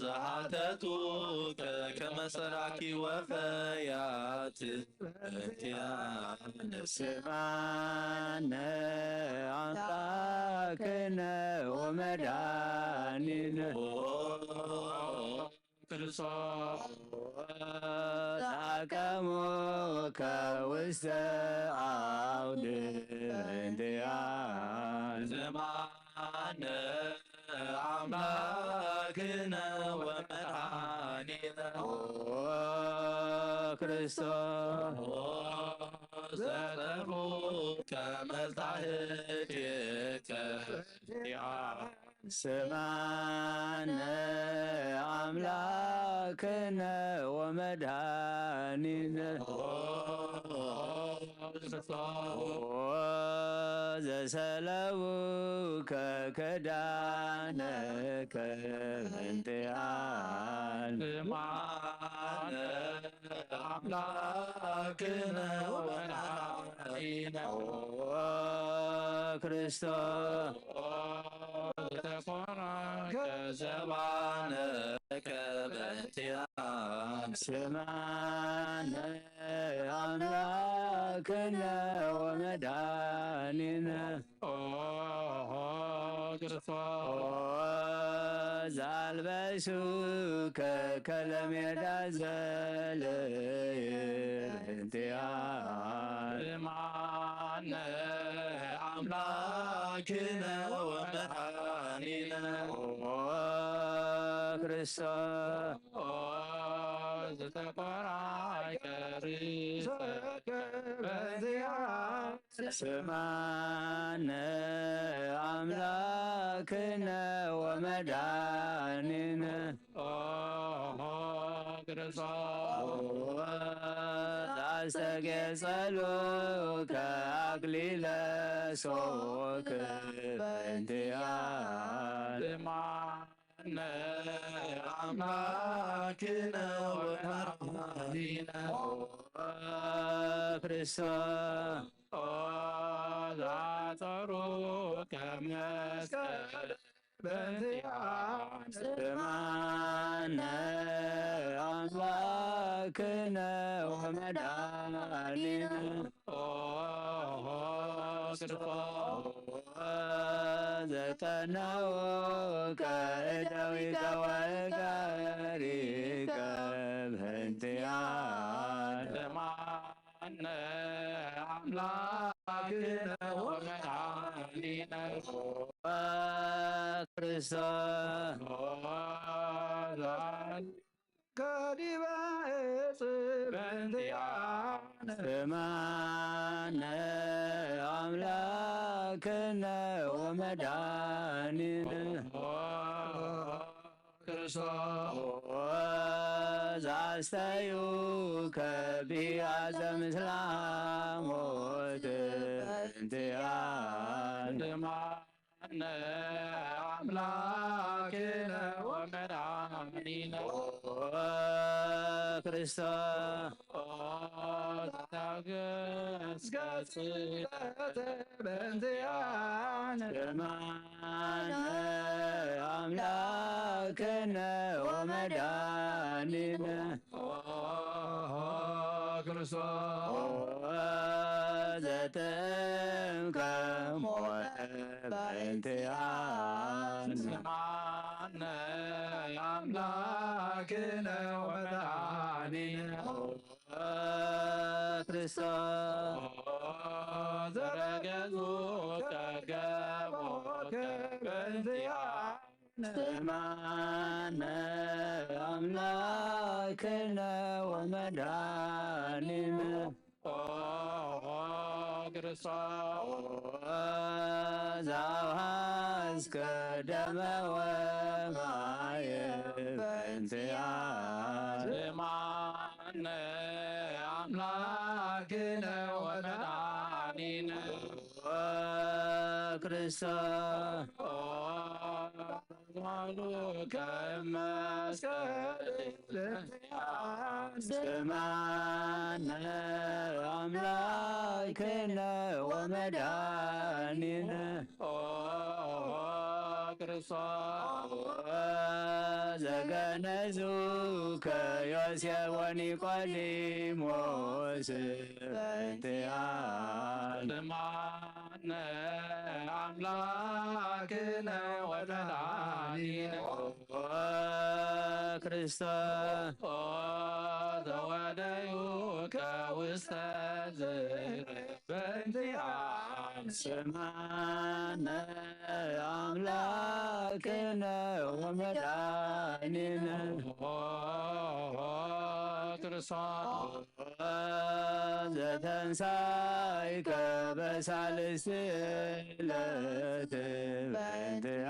ዘሐተቱከ ከመ ሰራቂ ወፈያት በእንቲአነ ስማነ አምላክነ ወመድኃኒነ ኦ ክርስቶስ ዛቀሙከ ውስተ አውድ በእንቲአነ ስማነ አምላክነ ወመድኃኒነ ኦ ክርስቶስ ኦ ዘጠሩከ መጻሕፍትከ ስማነ አምላክነ ወመድኃኒነ ኦ ዘሰለቡከ ክዳነከ በእንቲአነ ስማነ አምላክነ ወመድኃኒነ ኦ ክርስቶስ ኦ ዘተኮናከ ዘባነከ በእንቲአነ ስማነ አምላክነ ወመድኃኒነ ኦ ክርስቶስ ኦ ዘአልበሱከ ከለሜዳ ዘልየ በእንቲአነ ስማነ አምላክነ ወመድኃኒነ ኦ ክርስቶስ ኦ ዘተኮናከ ርእሰከ በእንቲአነ ስማነ አምላክነ ወመድኃኒነ ኦ ክርስቶስ አስተጌጸሉከ አክሊለ ሶክ በእንቲአነ ስማነ አምላክነ ወመድኃኒነ ኦ ክርስቶስ ኦ ዘአጸሩከ መስቀል በእንቲአነ ስማነ አምላክነ ወመድኃኒነ ኦ ክርስቶስ ዘቀነውከ እደዊከ ወእገሪከ በእንቲአነ ስማነ አምላክነ ወመድኃኒነ ኦ ክርስቶስ ኦ ዘአል ከዲበ ዕፅ በእንቲአነ ስማነ አምላክነ ወመድኃኒነ ኦ ዛስተዩ ከቢያ ዘምስላ ሞት እንቲያን ኣምላክነ ወመድኃኒነ ክርስቶስ ታገስገስ በእንቲያን ስማነ ኣምላክነ ወመድኃኒነ ክርስቶስ ዘተምከ ሞተ በእንቲያን ስማነ ኣምላክነ ወመድኃኒነ ክርስቶስ ዘረገጹ ከገቦት በእንቲያን ስማነ ኣምላክነ ወመድኃኒነ ክርስቶስ ዘውሃስከ ደመ ወማየ በእንቲያን ስማነ ኣምላክነ ወመድኃኒነ ክርስቶስ ቃሉ ከመስቀል ስማነ ኣምላክነ ወመድኃኒነ ክርስቶስ ዘገነዙ ከዮሴፍ ወኒቆዲሞስ በእንቲያን ስማነ ኣምላክነ ወመድኃኒነ ክርስቶስ ዘወደዩ ከውስተ ዝረ በእንቲያን ስማነ ኣምላክነ ወመድኃኒነ ክርስቶስ ዘተንሳይከ በሳልስቲ ዕለት በእንቲያን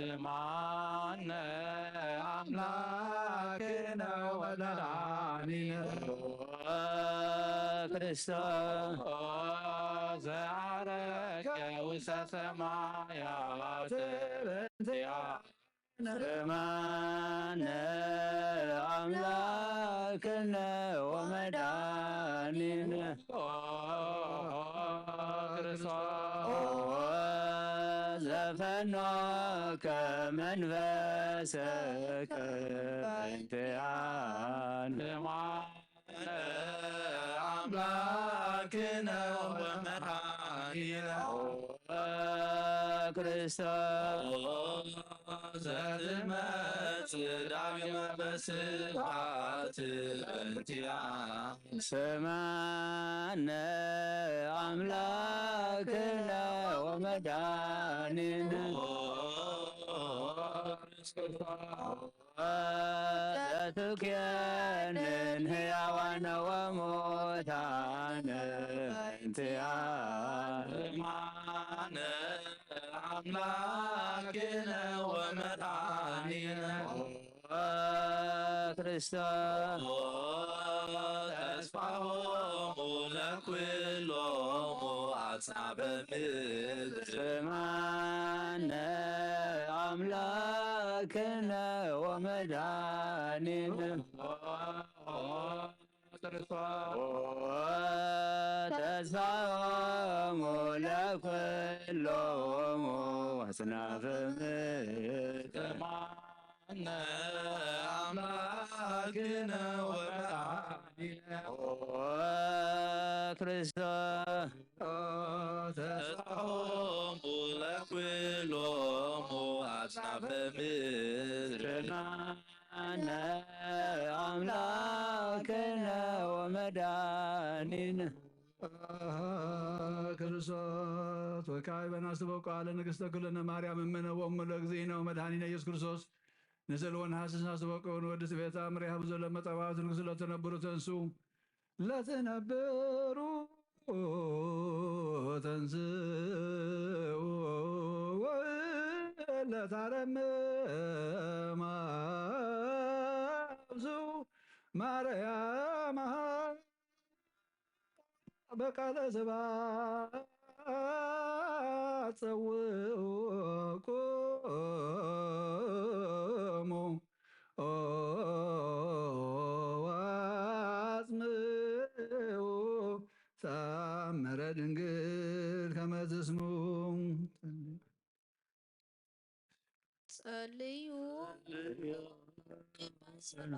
ስማነ ኣምላክነ ወመድኃኒነ ክርስቶስ ዘዐረገ ውስተ ሰማያት በእንቲያን ስማነ ኣምላክነ ወመድኃኒነ ክርስቶስ ዘፈኖከ መንፈሰከ በእንቲያን ስማነ ኣምላክነ ወመድኃኒነ ክርስቶስ ዘትመጽእ ዳግመ በስብሐት በእንቲያን ስማነ ኣምላክነ ወመድኃኒነ ዘትኩየንን ሕያዋነ ወሙታነ በእንቲያን ስማነ ኣምላክነ ወመድኃኒነ ክርስቶስ ተስፋሆሙ ለኩሎሙ አጽናፈ ምድር ስማነ አምላክነ ወመድኃኒነ ተስፋሆሙ ለኩሎሙ አጽናፈ ምድር አምላክነ ወመድኃኒነ ክርስቶስ ተስፋሆሙ ለኩሎሙ አጽናፈ ምድር አነ አምላክነ ወመድኃኒነ ክርስቶስ ወካዕበነ አስተበቁዐ ለንግሥተ ኩልነ ማርያም እምነ ወእሙ ለእግዚእነ ወመድኃኒነ ኢየሱስ ክርስቶስ ንስእል ወነሐስስ አስተበቁዑ ንወድስ ቤተ አምር ያህብ ዘሎ መጻዋዕት ንጉሥ ለተነብሩ ተንሱ ለትነብሩ ተንስኡ ለታረምም ኣብዙ ማርያም በቃለ ስብሐት ጸውዑ ቁሙ ኦ ወአጽምዑ ተአምረ ድንግል ከመ ትስምዑ። ጸልዩ ጸልዩ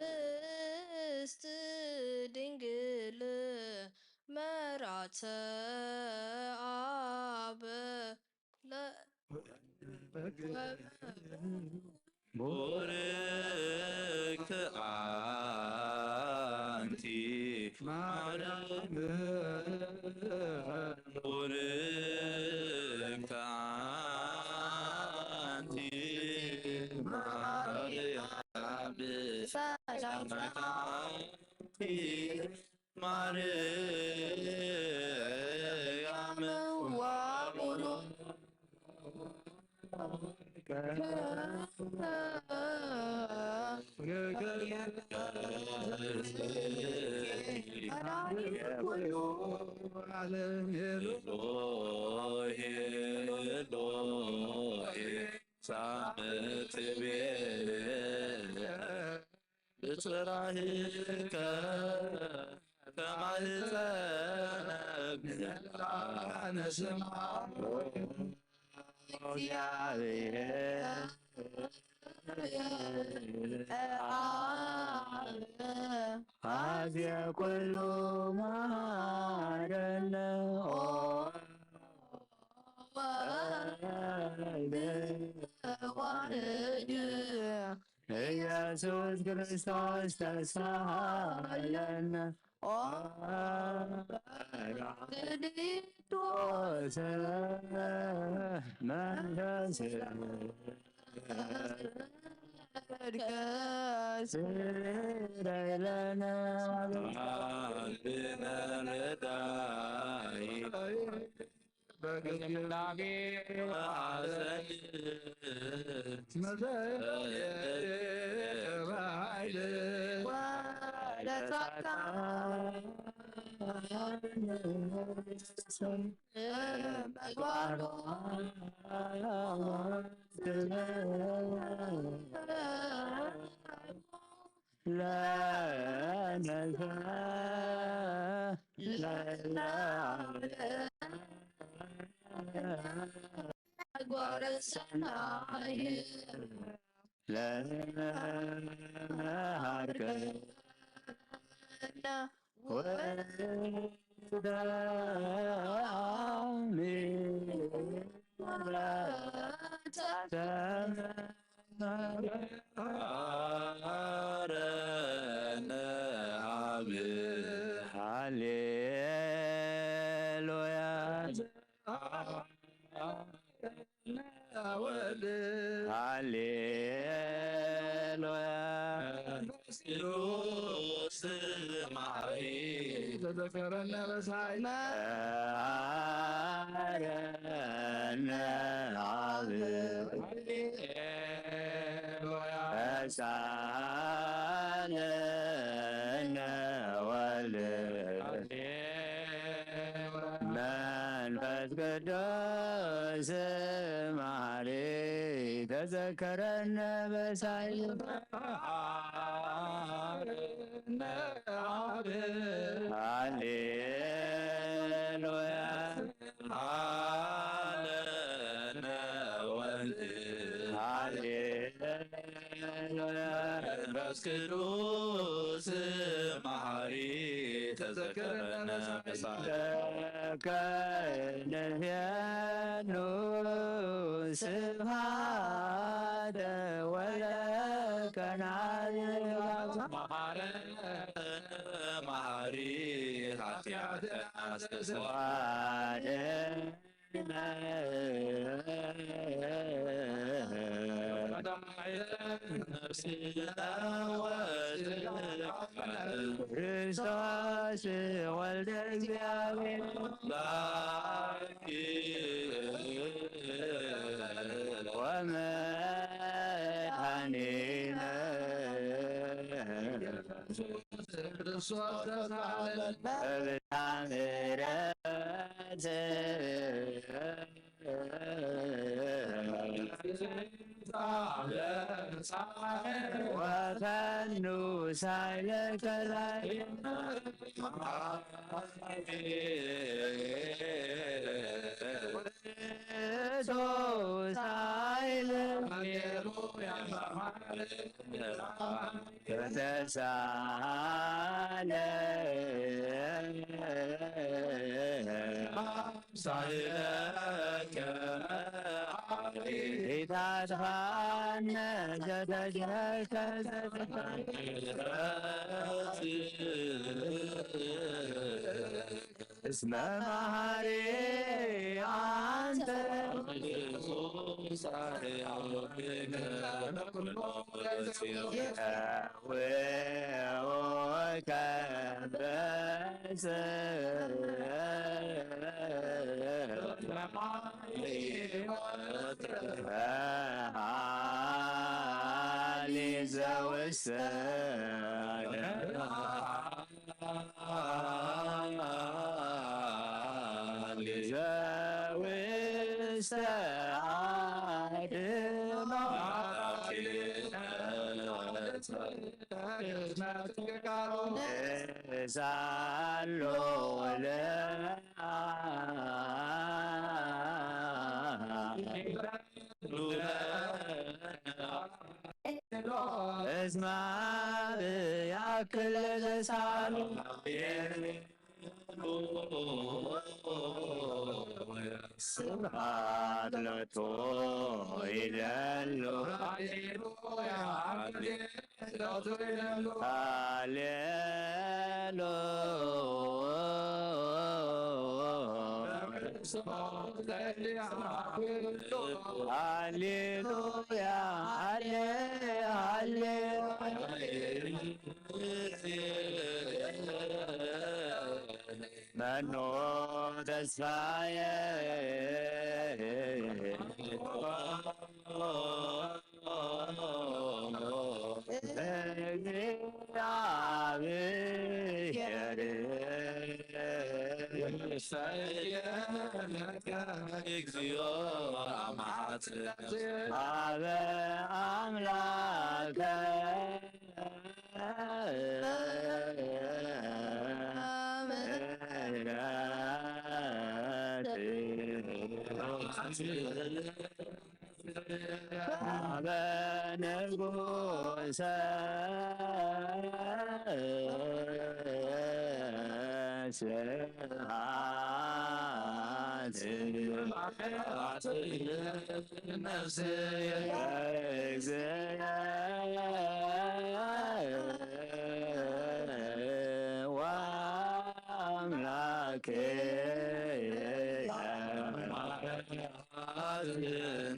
ቅድስት ድንግል መርዓተ አብ ለ- ቡርክት አንቲ ማርያም፣ ቡርክት አንቲ ማርያም፣ ሰላምታ ማርያም ወሙሉ ኤሎሄ ኤሎሄ ሳምትቤ ብጽራህከ ተማህፀነ ብላነ ስማ እግዚአብሔር አብ ሀዜ ኩሉ መሃረነ ኦ ወልድ ዋህድ ኢየሱስ ክርስቶስ ተሳሃለነ ኦ ራቅሊጦስ መንፈስ ስረይለነ አብነ ረዳይ በቅላቤ ሐዘን መዘባይል ወለጻታ መግባሮ ለነሳ ለጓረሰናይ ለመሃርከ ወዳሚ ተመረነ አብ ሃሌሉያ ወልድ ሃሌሉያ መንፈስ ቅዱስ ማሪ ተዘከረነ በሳይ መሃረነ አብ ሃሌሉያ ተሳለነ ወልድ መንፈስ ቅዱስ ማሪ ተዘከረነ በሳይ ሃሌሉያ አለነ ወልድ ሃሌሉያ መንፈስ ቅዱስ መሐሪ ተዘከረነ በሳይ ከንህየኑ ስብሐተ ወለከናዝባብ መሐረነ መሐሪ ኃጢአተነ አስተስርይ ክርስቶስ ወልደ እግዚአብሔር ላኪ ወመድኃኒነ በብዝሓ ምሕረት ወፈኑ ሳይለ ከላይ ክርስቶስ ኃይለ ተሳለ ሳይለከ ሪታትኻነ ዘተሽረከ እስመ መሐሪ አንተ እስማ ብያክል ተሳሉ ስብሐት ለቱ ይደሉ ሃሌሉ ሃሌሉያ ሃሌ ሃሌ መኖ ተስፋየ እግዚኦ አማት አበ አምላከ አበ ንጉሰ ስብሐት ነፍስየ እግዚእ ወአምላክየ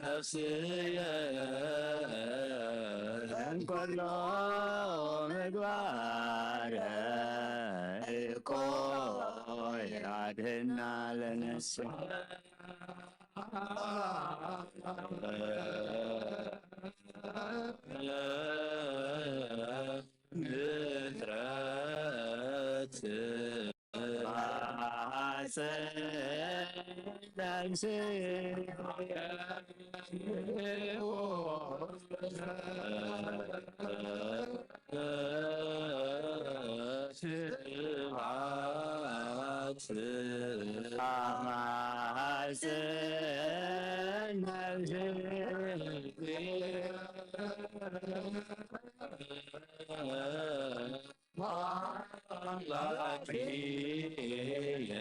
ነፍስየ እንኩሎ ምግባረ እኮ ያድህና ለነፍስ ምሕረት ስብሐት አማጽን ነፍስየ አምላክየ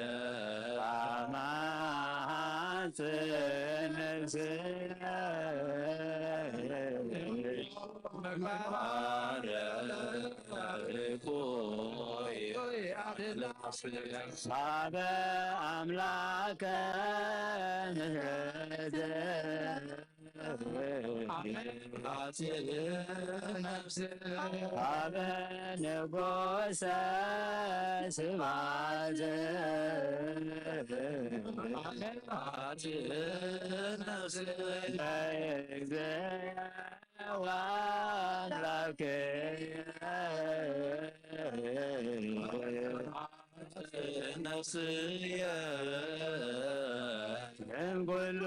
አማጽን ነፍስየ ሳበ አምላከ ምህረት ሀበ ንጉሰ ስብሐት ለእግዚእ ወአምላክየ ነፍስየ እምኩሉ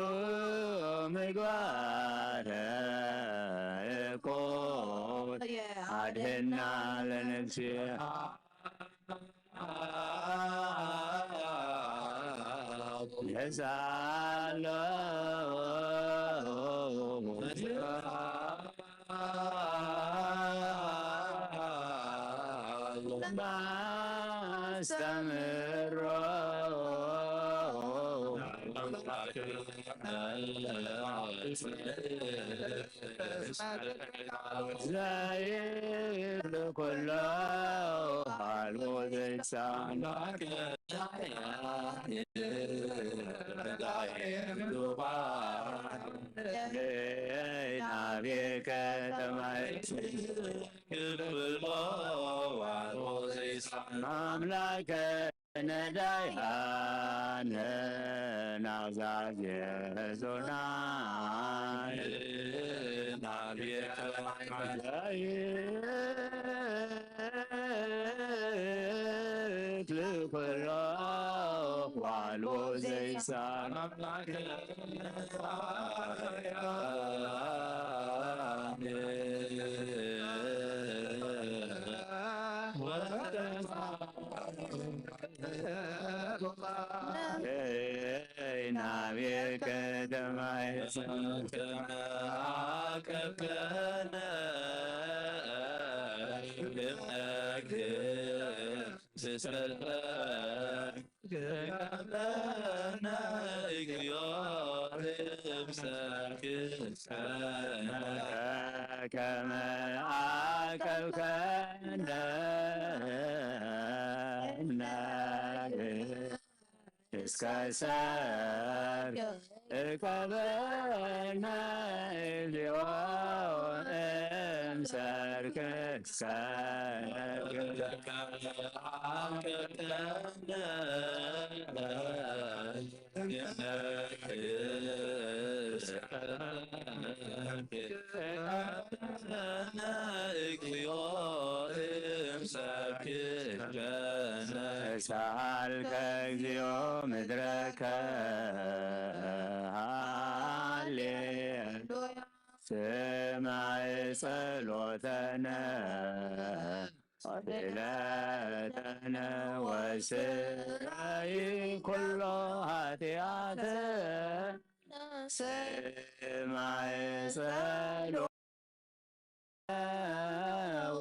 ምግባረ እኩይ አድህና ለነፍስየ። የሳሎ ማስተምሮ ዘይብል ኩሎ አልቦ ዘይሳኖ ናብየ ከተማይ ክብሎ አልቦ ዘይሳኖ አምላከ ነዳያን ናዛዝ የዞና ናብየ ከተማይ ልኩሎ ዋልቦ ዘይሳን ናብየ ከተማይ ከመ አቀብከነ እስከ ሰርክ እቀበነ እግዚኦ እምሰርክ እስከ ሰአልከ እግዚኦ ምድረከ ሃሌሉያ ስማዕ ጸሎተነ ወስእለተነ ወስራይ ኩሎ ኃጢአተ ስማዕ ጸሎ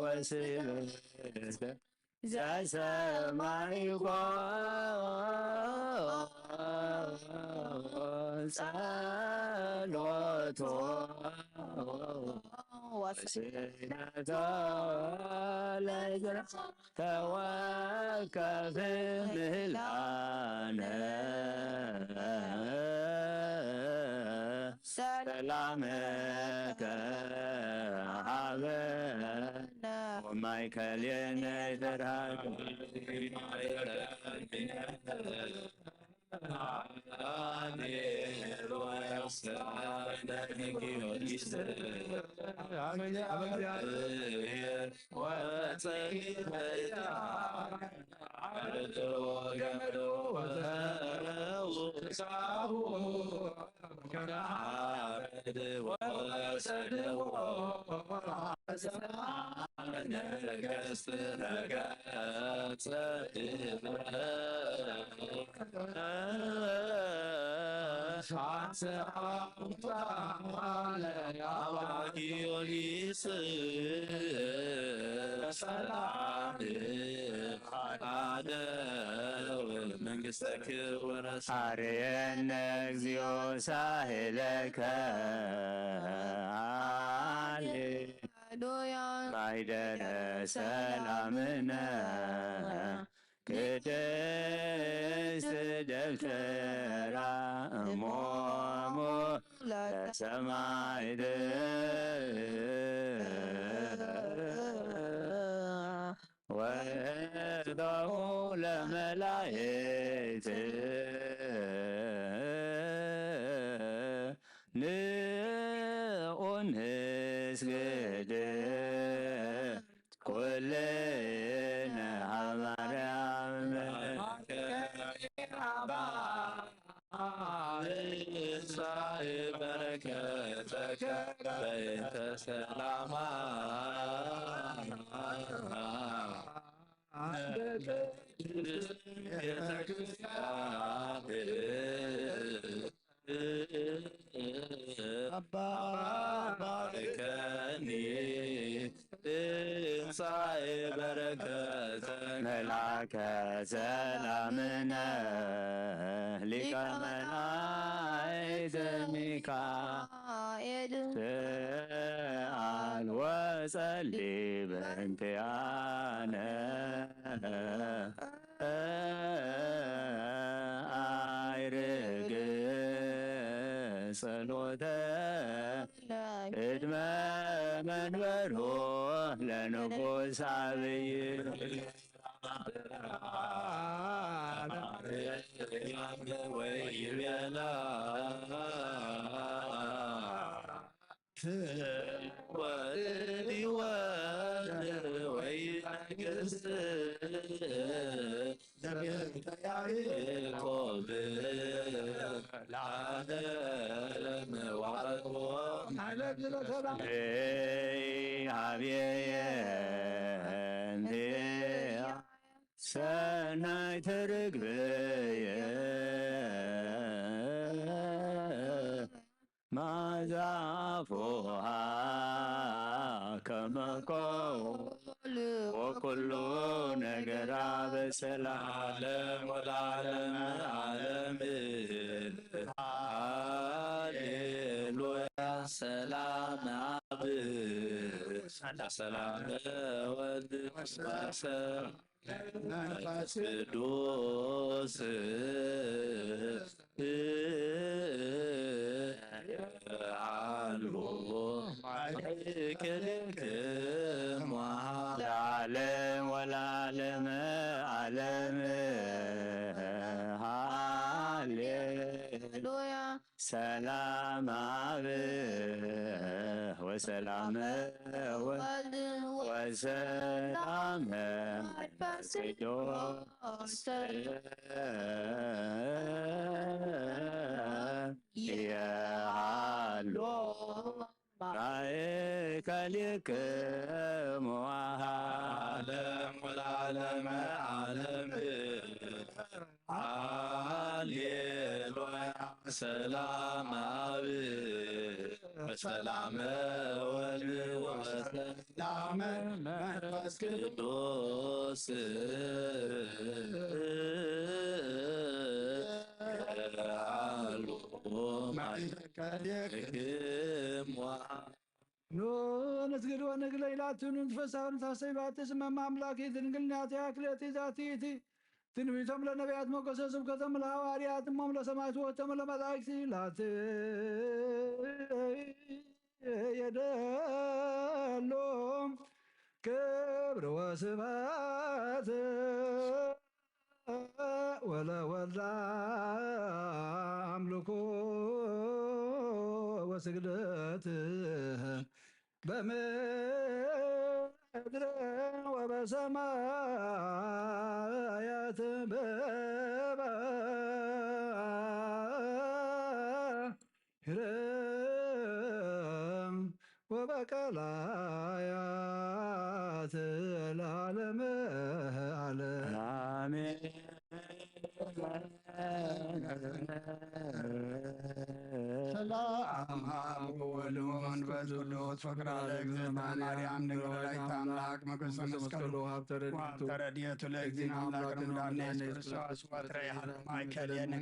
ወስእለተ ዘሰማዕኮ ጸሎቶ ወስእለቶ ለእዝራ ተወከፍ ምህላነ ሰላመከ ሀበነ ወማእከሌነ ይትርሃቅ ጊዮርጊስ ሰላም አደው መንግስተክ ወረስ አርየነ እግዚኦ ሳህለከ አሌ ሃሌሉያ ማይደረ ሰላምነ ቅድስት ደብተራ እሞሙ ሰማዕት ወእተው ለመላእክት ንዑ ንስግድ ኩልነ ሀበ ማርያም። በረከተከ በእንተ ሰላማ በቅድስት ቤተክርስቲያን አባ ባርከኒ ትንሣኤ በረከተ መልአከ ሰላምነ ሊቀ መላእክት ሚካኤል ስአል ወጸሊ በእንቲአነ አይርግ ጸሎተ ቅድመ መንበሮ ለንጉሥ አብይ። ወይ ይቤላ ወእድ ወልድ ወይ መንግስት ዘቤተ ያዕቆብ ለዓለም ዋዕቆ ሀብየ እንዲያ ሰናይ ትርግብየ ማዛፎሃ ከመኮ ወኩሉ ነገራ በሰላም ዓለም ወለዓለም ዓለም። ሃሌሉያ። ሰላም አብ ሰላም ወልድ ወሰ መንፈስ ቅዱስ አሉ ማእከልክሙ ለዓለም ወለዓለመ ዓለም። ሃሌሉያ። ሰላም አብ ወሰላም ወልድ ወሰላም መንፈስ ቅዱስ የሃሎ ማእከልክሙ ዓለም ወለዓለመ ዓለም። ሃሌሉያ። ሰላም አብ ወሰላም ወልድ ወሰላም መንፈስ ቅዱስ አሉ ማእከልክሙ። ኑ ንስግድ ወንግለይ ላቱ ንትፈሳህ ንታሰይ ባቲ ስመ ማምላክ ድንግል ናትያ ክልኤቲ ዛቲ እቲ ትንቢቶም ለነቢያት ሞገሰ ስብከቶም ለሐዋርያት እሞም ለሰማዕት ወህቶም ለመላእክት ላት የደሎም ክብር ወስብሐት ወለወልድ አምልኮ ወስግደት በምድር ወበሰማያት በባሕር ወበቀላያት ለዓለመ ዓለም። አሜን። ሰላም አብ ወወልድ ወመንፈስ ቅዱስ። ፍቅራ ለእግዝእትነ ማርያም ድንግል ወላዲተ አምላክ መቅሰመ መስቀሉ ሀብተ ረድኤቱ ለእግዚእነ አምላክ ረምዳነ ኢየሱስ ክርስቶስ ወትረ ይሃሉ ማእከሌነ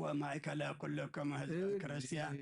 ወማእከለ ኩልክሙ ህዝበ ክርስቲያን።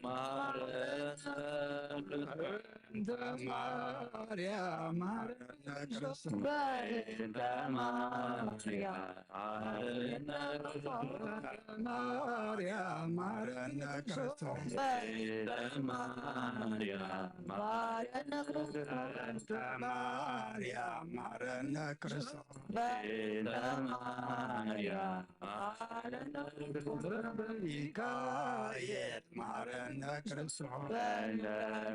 ማረነ እንተ ማርያም ማረነ ክርስቶስ በእንተ ማርያም ማረነ ማርያም ማረነ ክርስቶስ በእንተ ማርያም ማረነ ክርስቶስ በእንተ ማርያም ማረነ ክርስቶስ በእንተ ማርያም ማረነ ክርስቶስ በእንተ ሚካኤል ማረነ ክርስቶስ በእንተ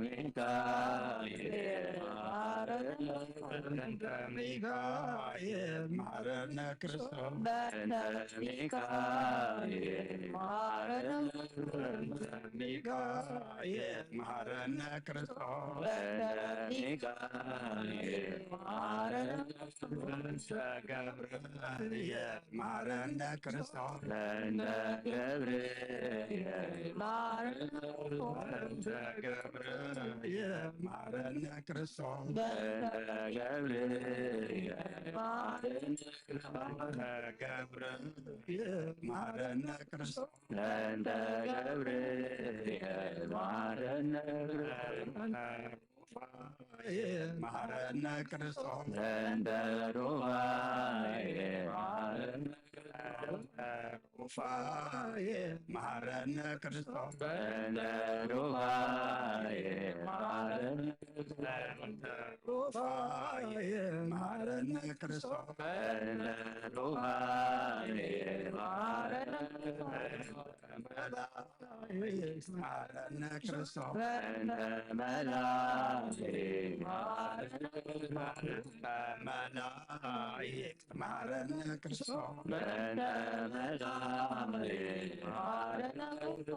ሚካኤል ማረነ በእንተ ሚካኤል ማረነ ክርስቶስ በእንተ ሚካኤል ማረነ በእንተ ሚካኤል ማረነ ክርስቶስ በእንተ ሚካኤል ማረነ በእንተ ገብርኤል ማረነ ክርስቶስ በእንተ ገብርኤል ማረነ በእንተ ገብርኤል ማረነ ክርስቶስ በእንተ ገብርኤል ማረነ በእንተ ገብርኤል ማረነ ክርስቶስ በእንተ ገብርኤል ማረነ ሩፋኤል ማረነ ክርስቶስ በእንተ ሩፋኤል ማረነ ሩፋኤል መሐረነ ክርስቶስ። በእንተ ሩፋኤል መሐረነ። በእንተ ሩፋኤል መሐረነ ክርስቶስ። በእንተ ሩፋኤል መሐረነ። በእንተ መላእክት መሐረነ ክርስቶስ። በእንተ መላእክት መሐረነ። በእንተ መላእክት መሐረነ ክርስቶስ። በእንተ መላእክት መሐረነ።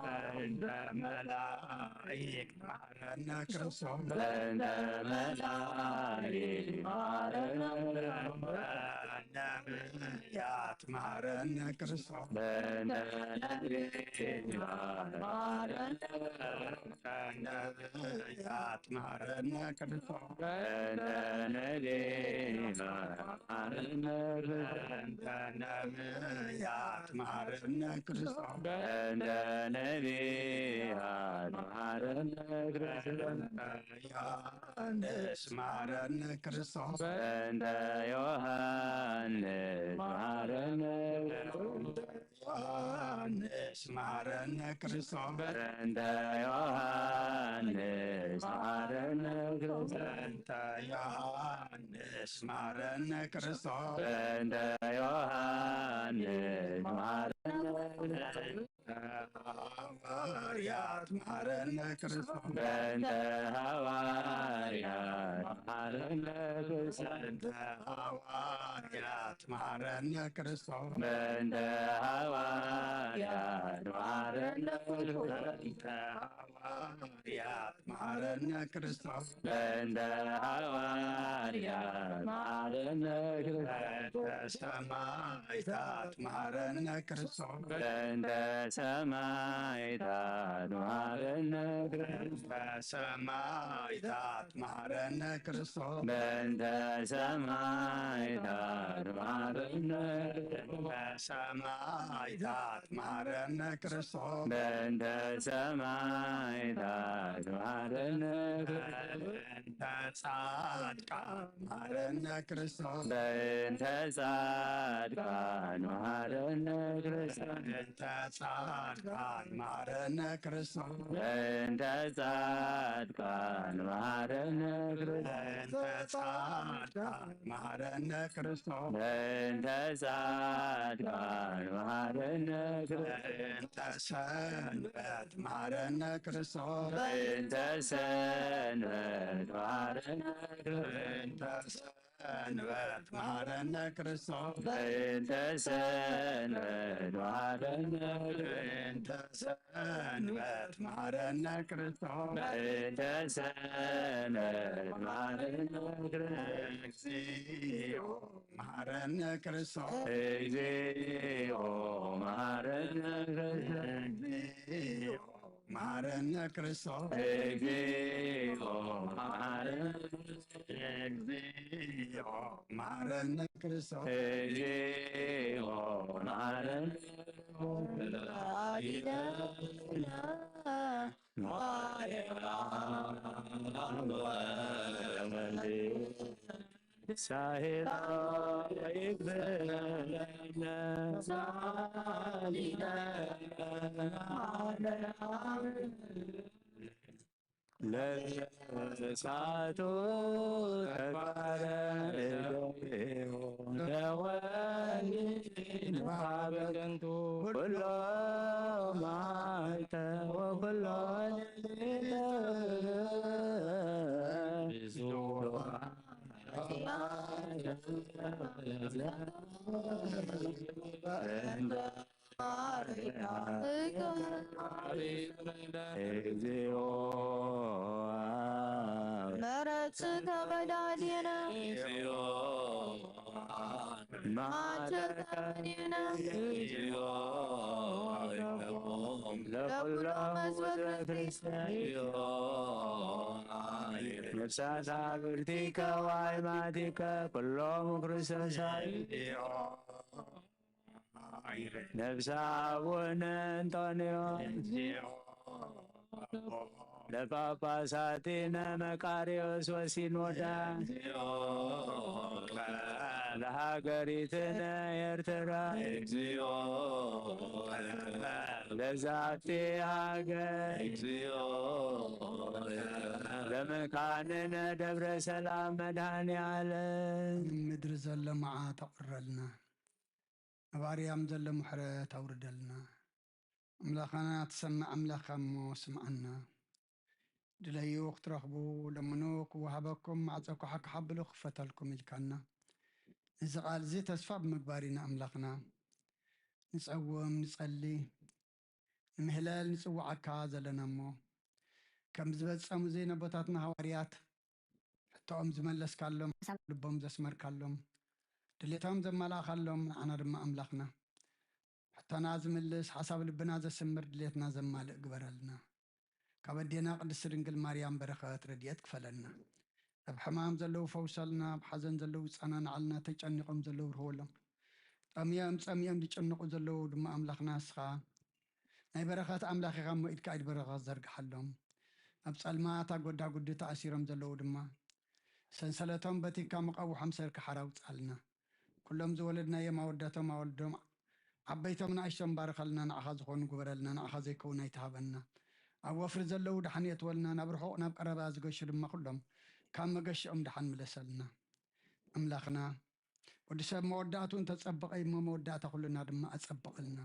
በእንተ መላእክት መሐረነ ክርስቶስ። በእንተ መላእክት መሐረነ። በእንተ ነቢያት መሐረነ ክርስቶስ። በእንተ ነቢያት መሐረነ። በእንተ ነቢያት መሐረነ ክርስቶስ። በእንተ ነቢያት መሐረነ። በእንተ ነቢያት መሐረነ ክርስቶስ። በእንተ ነቢያት መሐረነ ክርስቶስ። በእንተ ዮሐንስ መሐረነ ክርስቶስ። በእንተ ዮሐንስ መሐረነ። ዮሐንስ መሐረነ ክርስቶስ። በእንተ ዮሐንስ መሐረነ ክርስቶስ። በእንተ ዮሐንስ መሐረነ ክርስቶስ። በእንተ ዮሐንስ መሐረነ። ሐዋርያት መሐረነ ክርስቶስ። በእንተ ሐዋርያት መሐረነ ክርስቶስ። በእንተ ሐዋርያት መሐረነ ክርስቶስ። በእንተ ሐዋርያት መሐረነ ክርስቶስ። በእንተ ሐዋርያት መሐረነ ክርስቶስ። በእንተ ሐዋርያት መሐረነ ክርስቶስ። በእንተ ሰማዕታት መሐረነ ክርስቶስ። በእንተ ሰማዕታት መሐረነ ክርስቶስ። በእንተ ሰማዕታት መሐረነ ክርስቶስ። በእንተ ሰማዕታት መሐረነ። በእንተ ሰማዕታት መሐረነ ክርስቶስ። በእንተ ሰማዕታት መሐረነ። በእንተ ጻድቃን መሐረነ ክርስቶስ። በእንተ ጻድቃን መሐረነ ክርስቶስ። በእንተ ጻድቃን መሐረነ ክርስቶስ። በእንተ ጻድቃን መሐረነ ክርስቶስ። በእንተ ጻድቃን መሐረነ ክርስቶስ። በእንተ ጻድቃን መሐረነ ክርስቶስ። በእንተ ሰንበት መሐረነ ክርስቶስ። በእንተ ሰንበት መሐረነ ክርስቶስ። በእንተ ሰንበት መሐረነ ክርስቶስ። በእንተ ሰንበት መሐረነ። በእንተ ሰንበት መሐረነ ክርስቶስ። በእንተ ሰንበት መሐረነ ክርስቶስ። እግዚኦ መሐረነ ክርስቶስ። እግዚኦ መሐረነ ክርስቶስ። እግዚኦ መሐረነ ክርስቶስ። እግዚኦ መሐረነ። እግዚኦ መሐረነ ክርስቶስ። እግዚኦ መሐረነ። ሳሄላ ይግበረነ ሳሊነ ለሳቱ ተግባረ እደዊሁ ለወሊድ ሀበ ከንቱ ኩሎ ማይተ ወኩሎ ሌሊተ እግዚኦ ምሕረትከ በዳዴነ መዓልትከ በዴነ ለኩሎም ሕዝበ ክርስቲያን ነፍሳት ሀብርቲከ ወአይማቲከ ኩሎም ክርስቶስ ነፍሰ አቡነ እንጦንዮስ ለጳጳሳቲነ መቃርዮስ ወሲኖዳ ለሃገሪትነ ኤርትራ እግዚኦ ለዛቲ ሃገር እግዚኦ ለመካንነ ደብረ ሰላም መድኃኔ ዓለም። ምድሪ ዘሎ መዓት ኣቑረልና፣ ኣብ ኣርያም ዘሎ ምሕረት ኣውርደልና። ኣምላኽና ትሰምዕ ኣምላኽ እሞ ስምዓና። ድለዩ ክትረኽቡ ለምኑ ክወሃበኩም፣ ማዕጾ ኳሕ ክሓብሉ ክፈተልኩም ኢልካና። ነዚ ቃል እዚ ተስፋ ብምግባር ኢና ኣምላኽና ንጸውም፣ ንጸሊ፣ ንምህለል ንጽውዓካ ዘለና እሞ፣ ከም ዝበጸሙ ዘይን ኣቦታትና ሃዋርያት ሕቶኦም ዝመለስካሎም፣ ሓሳብ ልቦም ዘስመርካሎም፣ ድሌቶም ዘማላእካሎም፣ ንዓና ድማ ኣምላኽና ሕቶና ዝምልስ፣ ሓሳብ ልብና ዘስምር፣ ድሌትና ዘማልእ ግበረልና። ካብ ኣዴና ቅድስቲ ድንግል ማርያም በረኸት ረድኤት ክፈለልና። ኣብ ሕማም ዘለዉ ፈውሰልና፣ ኣብ ሓዘን ዘለዉ ጸናንዓልና፣ ተጨኒቖም ዘለዉ ርህወሎም። ጠምዮም ጸሚኦም ዝጭንቑ ዘለዉ ድማ ኣምላኽና ንስኻ ናይ በረኸት ኣምላኽ ኢኻ እሞ ኢድካ ኢድ በረኸት ዘርግሓሎም። ኣብ ጸልማት ኣብ ጎዳጉዲ ተኣሲሮም ዘለዉ ድማ ሰንሰለቶም በቲካ መቐውሖም ሰርካ ሓራ ኣውጽኣልና። ኩሎም ዝወለድናዮም ኣወዳቶም ኣወልዶም ዓበይቶም ንኣሽቶም ባርኸልና፣ ንዓኻ ዝኾኑ ግበረልና፣ ንዓኻ ዘይከውን ኣይትሃበና። ኣብ ወፍሪ ዘለዉ ደሓን የእትወልና፣ ናብ ርሑቕ ናብ ቀረባ ዝገሹ ድማ ኩሎም ካብ መገሽኦም ደሓን ምለሰልና። ኣምላኽና ወዲ ሰብ መወዳእቱ እንተጸበቐ እሞ መወዳእታ ኩልና ድማ ኣጸብቐልና።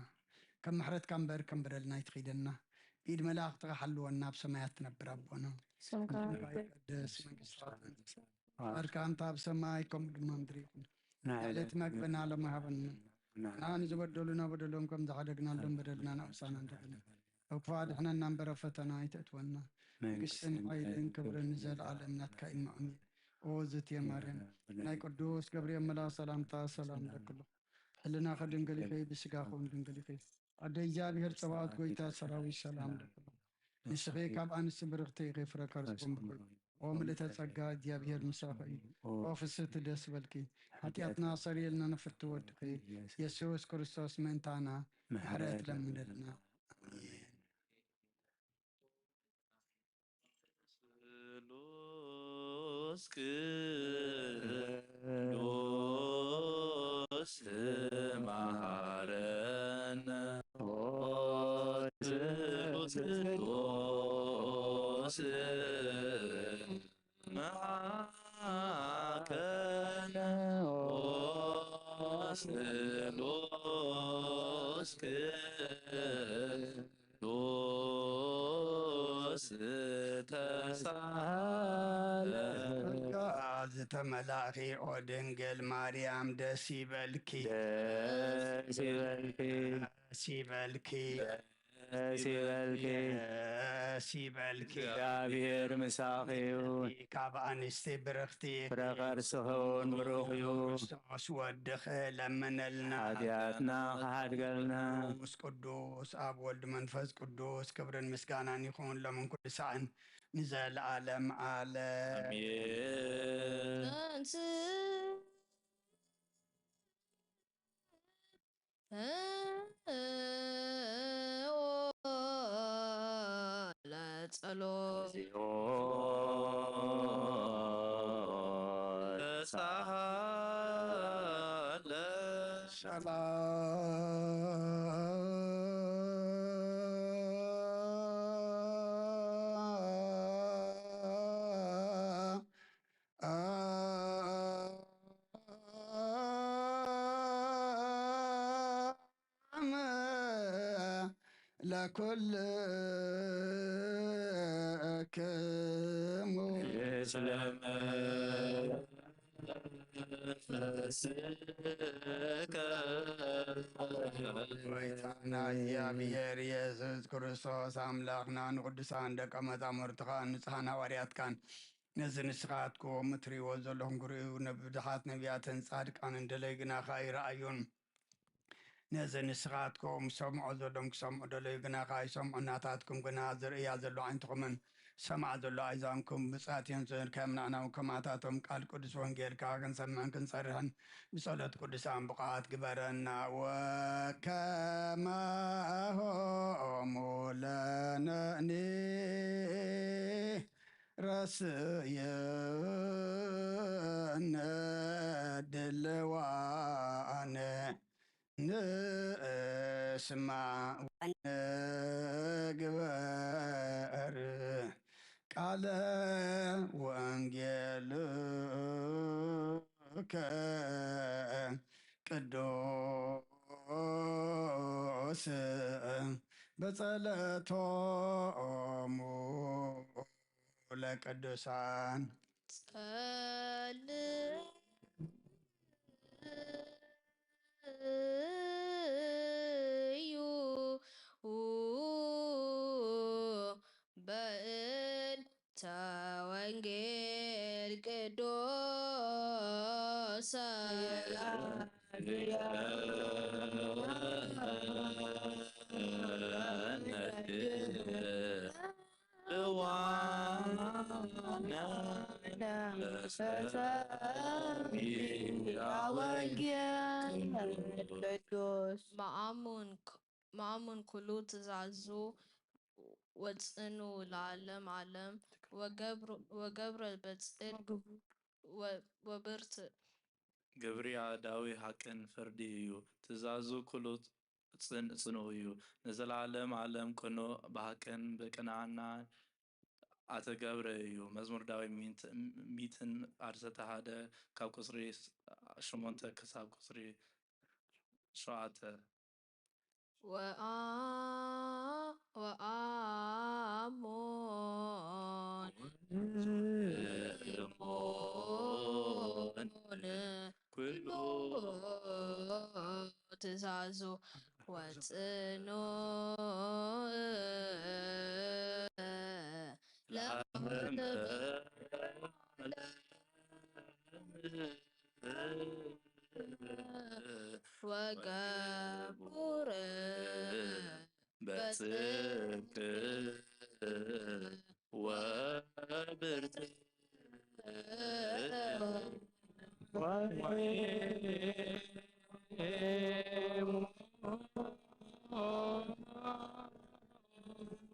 ከም ምሕረትካ እምበር ከም በደልና ኣይትኺደና። ብኢድ መላእኽትኻ ሓልወና፣ ኣብ ሰማያት ትነብር ኣቦና። ስምካ ስምካ ይቀደስ፣ መንግስትኻ ትምጻእ። ፍቃድካ እንተ ኣብ ሰማይ ከምኡ ድማ ምድሪ ይኹን። ንዕለት መግብና ሎሚ ሃበና። ንዓና ንዝበደሉና በደሎም ከም ዝሓደግናሎም በደልና ንኣውሳና እንድሕና። ካብ ክፉእ ኣድሕነና እምበር ኣብ ፈተና ኣይተእትወና። መንግስትን መንግስትን ሓይልን ክብርን ክብርን ንዘለዓለም ናትካ እዩ። ኣሜን። ኦ ዝትየ ማርያም፣ ናይ ቅዱስ ገብርኤል መልኣክ ሰላምታ ሰላም እለክሎ። ሕልናኺ ድንግል ኢኺ፣ ብስጋኺ እውን ድንግል ኢኺ። ኣደ እግዚኣብሔር ጸባኦት ጎይታ ሰራዊት ሰላም እለክሎ። ንስኺ ካብ ኣንስቲ ብርኽቲ ኢኺ፣ ፍረ ከርስኩም ብሩኽ። ኦ ምልእተ ጸጋ እግዚኣብሔር ምሳኺ እዩ። ኦ ፍስህቲ ደስ በልኪ፣ ሓጢኣትና ሰሪየልና ንፍቲ ወድኺ ኢየሱስ ክርስቶስ ምእንታና ምሕረት ለምነልና። ኣሜን። ስሉስ ቅዱስ መሃረነ። ኦ ስሉስ ቅዱስ መሃረነ። ኦ ስሉስ ቅዱስ ተሳለ። ጸጋ ዝተመላእኪ ኦ ድንግል ማርያም ደስ ይበልኪ። ደስ ይበልኪ። ደስ ይበልኪ። ደስ ይበልኪ። ደስ ይበልኪ። እግዚኣብሔር ምሳኺ እዩ። ካብ ኣንስቲ ብርኽቲ ፍረ ከርስኺ እውን ብሩኽ እዩ። ክርስቶስ ወድኺ ለምነልና። ሓጢኣትና ክሓድገልና። ቅዱስ ቅዱስ ኣብ ወልድ መንፈስ ቅዱስ ክብርን ምስጋናን ይኹን ሎምን ኩሉ ሳዕን ንዘለዓለም ዓለም። ኣሜን። ለጸሎት። ሰላም ለኩልክሙ። ጎይታና እግዚኣብሔር ኢየሱስ ክርስቶስ ኣምላኽና ንቅዱሳን ደቀ መዛሙርትኻን ንጹሓን ሃዋርያትካን ነዚ ንስኻትኩም እትርእይዎ ዘለኹም ክርእዩ ንብዙሓት ነቢያትን ጻድቃንን ደለዩ ግናኻ ኣይረኣዩን። ነዚ ንስኻትኩም ሰምዖ ዘሎም ክሰምዑ ደለዩ ግናኻ ኣይሰምዑ። ናታትኩም ግና ዝርእያ ዘሎ ዓይንትኹምን ሰማዕ ዘሎ ኣእዛንኩም ብጻት እዮም ዝብል። ከም ንሕና እውን ከማታቶም ቃል ቅዱስ ወንጌልካ ክንሰምዕን ክንጸርሕን ብጸሎት ቅዱሳን ብቕዓት ግበረና። ወከማሆሙ ለነኒ ረስየነ ለዋነ ንስማዕ ወንግበር ቃለ ወንጌልከ ቅዱስ በጸለቶሙ ለቅዱሳን። ጸልዩ በእንተ ወንጌል ቅዱስ ወንጌል ቅዱስ መአሙን ኩሉ ትእዛዙ ወጽኑ ለዓለም ዓለም ወገብረ በጽድቅ ወብርት። ግብሪ ኣእዳዊ ሓቅን ፍርዲ እዩ። ትእዛዙ ኩሉ ጽኑዕ እዩ። ንዘለዓለም ዓለም ቅኑዕ ብሓቅን ብቅንዕናን ኣተገብረ እዩ። መዝሙር ዳዊት ሚትን ዓሰርተ ሓደ ካብ ቁጽሪ ሸሞንተ ክሳብ ቁጽሪ ሸውዓተ። ወአሞን ኩሉ ትእዛዙ ወጽኑ ለዓለም ወገቡር በጽድቅ ወብርት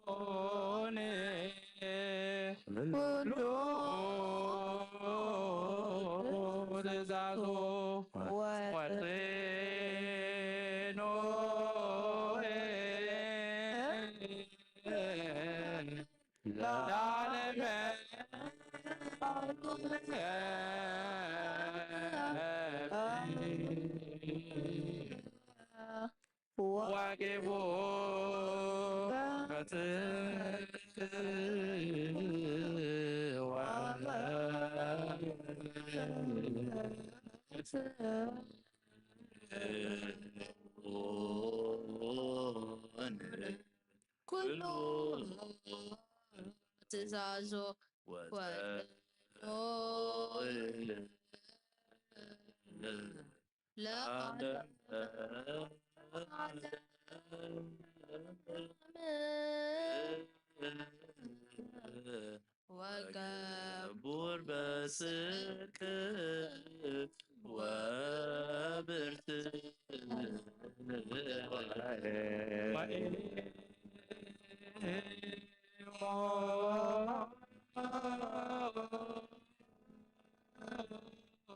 ሆነ ኩሉ ትእዛዞ ወጽኖ ለዓለመ ዓለም። ወግቡ በጽድቅ ወበርትዕ ኩሉ ትእዛዞ ወጸኦ ለዓለም ወገቡር በጽድቅ ወብርትዕ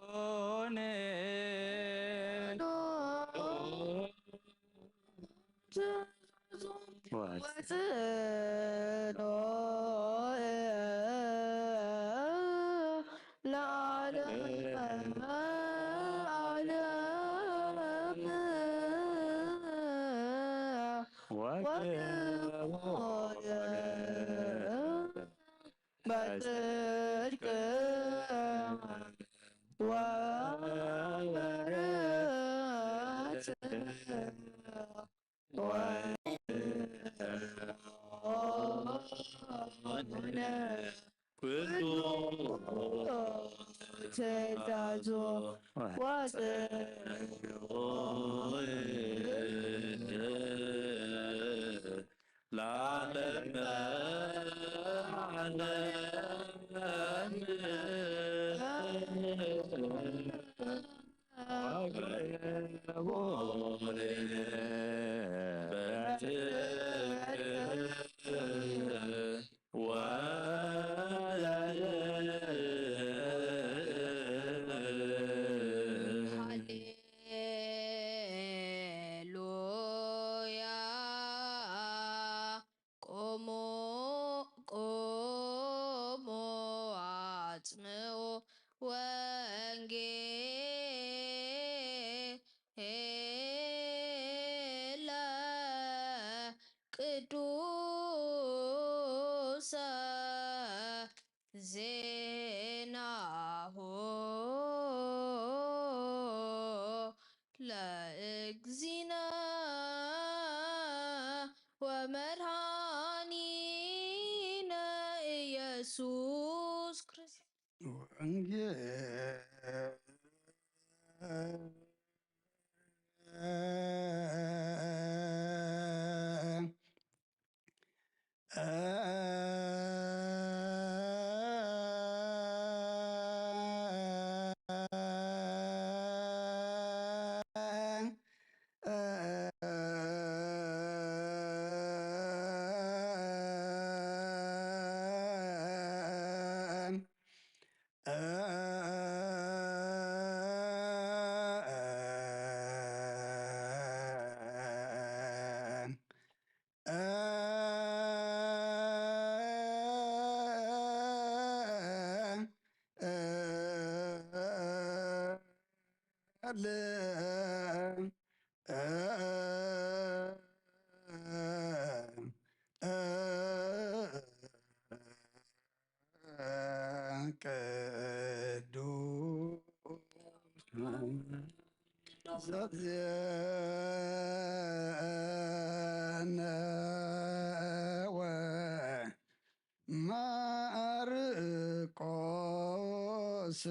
ሆነ ወጽኖ ለዓለመ ዓለም ወገቦ በጽድቅ ወበርትዕ ወጽኖ ኩሉ ትእዛዞ ወጽኖ ለዓለመ ዓለም። ወገቦ በጽድቅ ወ ቅዱሰ ዜናሁ ለእግዚእነ ወመድኃኒነ ኢየሱስ ክርስቶስ። ወንጌል ቅዱስ ዘዜነ ወማርቆስ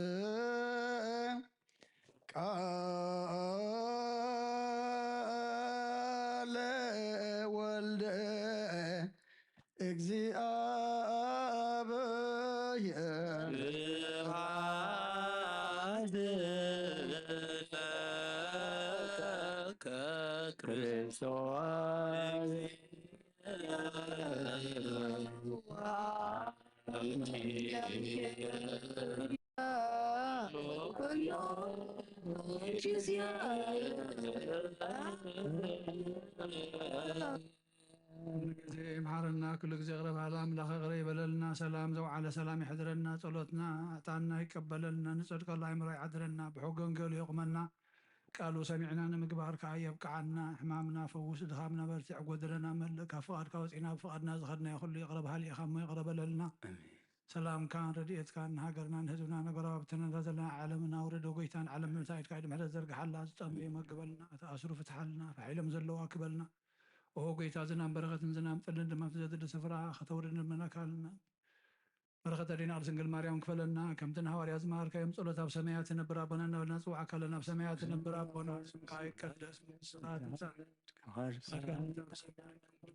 ቃለ ወልደ እግዚአብሔር። ስብሐት ለከ ክርስቶስ። ጊዜ ይምሓረና፣ ኩሉ ግዜ ቅረብ ኣለ ኣምላኽ ይቕረ ይበለልና። ሰላም ዘውዓለ ሰላም ይሕድረና፣ ጸሎትና ዕጣንና ይቀበለልና፣ ንጸድቀሉ ኣእምሮ ይዓድረና፣ ብሕገ ወንጌሉ የቑመና፣ ቃሉ ሰሚዕና ንምግባር ከኣ የብቅዓና። ሕማምና ፈውስ፣ ድኻምና በርትዕ፣ ጎደለና መልእ፣ ካብ ፍቓድካ ወጺእና ብፍቓድና ዝኸድናዮ ኩሉ ይቕረ በሃሊ ኢኻ እሞ ይቕረ በለልና። ሰላምካን ረድኤትካን ንሃገርና ንህዝብና ንጎረባብትና ንዛ ዘለና ዓለምና ኣውርድ። ጎይታ ንዓለም ምልእታ ኢድካ ኢድ ምሕረት ዘርግሓላ፣ ዝጠምዩ መግበልና፣ ተኣስሩ ፍትሓልና፣ ፋሕ ኢሎም ዘለዉ ኣክበልና። ኦ ጎይታ ዝናም በረኸትን ዝናም ጠልን ድማ ኣብቲ ዘድሊ ስፍራ ከተውርድ ንልምነካልና። በረኸት ኣዴና ቅድስት ድንግል ማርያም ክፈለና፣ ከምቲ ንሃዋርያ ዝመሃርካዮም ጸሎት ኣብ ሰማያት ትነብር ኣቦና እናበልና ንጽውዓካ ኣለና። ኣብ ሰማያት ትነብር ኣቦና ስምካ ይቀደስ፣ መንግስትኻ ትምጻእ፣ ፈቃድካ ከምቲ ኣብ ሰማይ ከምቲ ኣብ ሰማይ።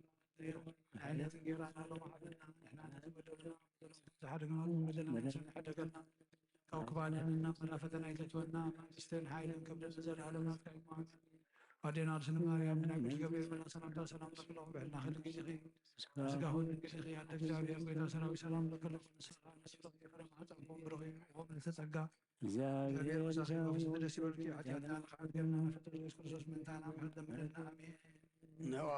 ዕለት እንጌራና ሎሚ ሃበና፣ ንሕና ነቲ ዝበደሉና በደሎም ከምዝሓደግና ንበደልና ንሕና ንሕደገልና፣ ካብ ክፉእ ኣድሕነና፣ ናብ ፈተና ኣይተእትወና፣ መንግስትን ሓይልን ክብርን ንዘለኣለም ናትካ እዩ። ኣሜን። ኣዴና ቅድስት ማርያም፣ ናይ ቅዱስ ገብርኤል መልኣኽ ሰላምታ ሰላም ለኪ ኣለኹ፣ ብሕልናኺ ድንግል ኢኺ፣ ስጋኺ እውን ድንግል ኢኺ፣ ኣደ እግዚኣብሔር፣ ጎይታ ሰራዊት፣ ሰላም ለኪ ኣለኹ፣ ንስኺ ከኣ ንስፍረ ፍረ ማህፀንኪ እውን ብሩኽ እዩ። ኦ ምልዕተ ጸጋ፣ እግዚኣብሔር ምሳኺ፣ ብፍጽምቲ ደስ ይበልኪ፣ ሓጢኣትና ንኽሓድገልና ንፈጣሪ ኢየሱስ ክርስቶስ ምእንታና ምሕረት ለምነልና። ኣሜን። ነዋ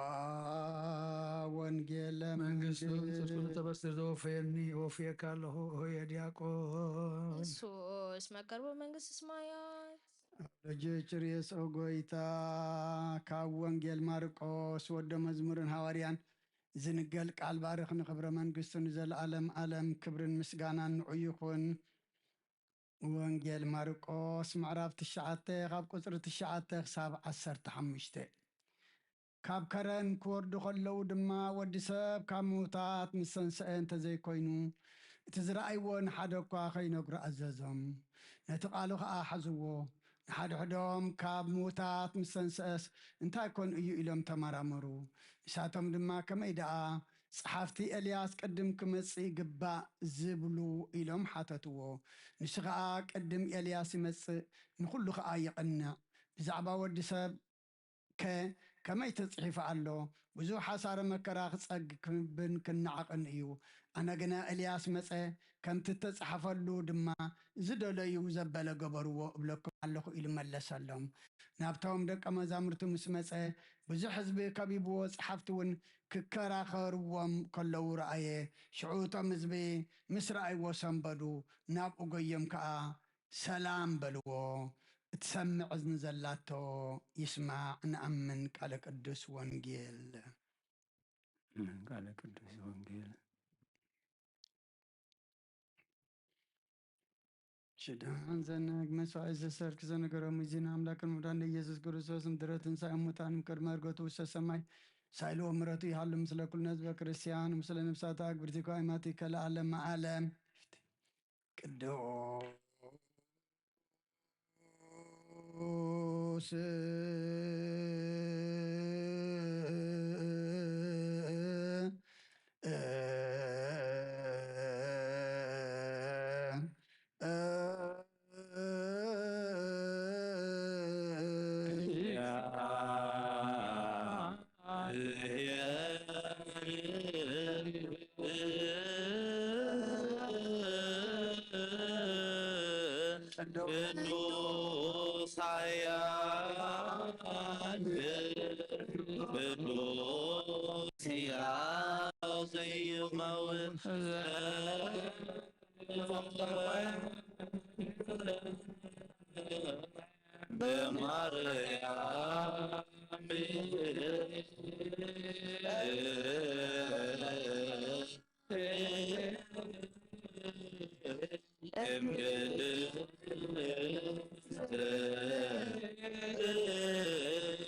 ወንጌል መንግስቱ መንግስቱ ጽድቁ ተበስር ዘወፈየኒ ወፍየካ ኣለኹ ሆየ ዲያቆን። ኢየሱስ መቀርቦ መንግስት ሰማያት። ደጀች ርእየስ ኦ ጎይታ። ካብ ወንጌል ማርቆስ ወደ መዝሙርን ሃዋርያን ዝንገል ቃል ባርኽ ንኽብረ መንግስቱ ንዘለዓለም ዓለም ክብርን ምስጋናን ንዑ ይኹን። ወንጌል ማርቆስ ምዕራፍ ትሽዓተ ካብ ቁጽሪ ትሽዓተ ክሳብ ዓሰርተ ሓሙሽተ። ካብ ከረን ክወርዱ ከለዉ ድማ፣ ወዲ ሰብ ካብ ምዉታት ምስ ተንስአ እንተ ዘይኮይኑ፣ እቲ ዝረኣይዎ ንሓደ እኳ ኸይነግሩ ኣዘዞም። ነቲ ቃሉ ኸኣ ሓዝዎ። ንሓድሕዶም፣ ካብ ምዉታት ምስ ተንስአስ እንታይ ኮን እዩ? ኢሎም ተመራመሩ። ንሳቶም ድማ፣ ከመይ ደኣ ጸሓፍቲ ኤልያስ ቅድም ክመጽእ ይግባእ ዝብሉ ኢሎም ሓተትዎ። ንሱ ኸኣ ቅድም ኤልያስ ይመጽእ፣ ንኹሉ ኸኣ የቕንዕ። ብዛዕባ ወዲ ሰብ ከ ከመይ ተጽሒፉ ኣሎ? ብዙሕ ሓሳረ መከራ ክጸግብን ክነዓቕን እዩ። ኣነ ግና ኤልያስ መጸ፣ ከምቲ እተጻሕፈሉ ድማ ዝደለዩ ዘበለ ገበርዎ እብለኩም ኣለኹ ኢሉ መለሰሎም። ናብቶም ደቀ መዛሙርቱ ምስ መጸ፣ ብዙሕ ህዝቢ ከቢብዎ፣ ጸሓፍቲ እውን ክከራኸርዎም ከለዉ ረኣየ። ሽዑ እቶም ህዝቢ ምስ ረኣይዎ ሰንበዱ፣ ናብኡ ጎዮም ከኣ ሰላም በልዎ። እትሰምዕ እዝኒ ዘላቶ ይስማዕ። ንኣምን ቃለ ቅዱስ ወንጌል። ቃለ ቅዱስ ወንጌል ሽዳን ዘነግ መስዋዕት ዘሰርክ ዘነገሮም እዚ ንኣምላክን ወዳን ኢየሱስ ክርስቶስ ምድረ ትንሳኤ ሙታን ቅድመ እርገቱ ውስተ ሰማይ ሳይልዎ ምረቱ ይሃሉ ምስለ ኩልነ ህዝበ ክርስቲያን ምስለ ነፍሳት ኣግብርቲ ኳይማቲ ከለዓለም ዓለም። ቅዱስ ቅዱስ ኃያል ቅዱስ ሕያው ዘይመውት በማርያም እምቅድስት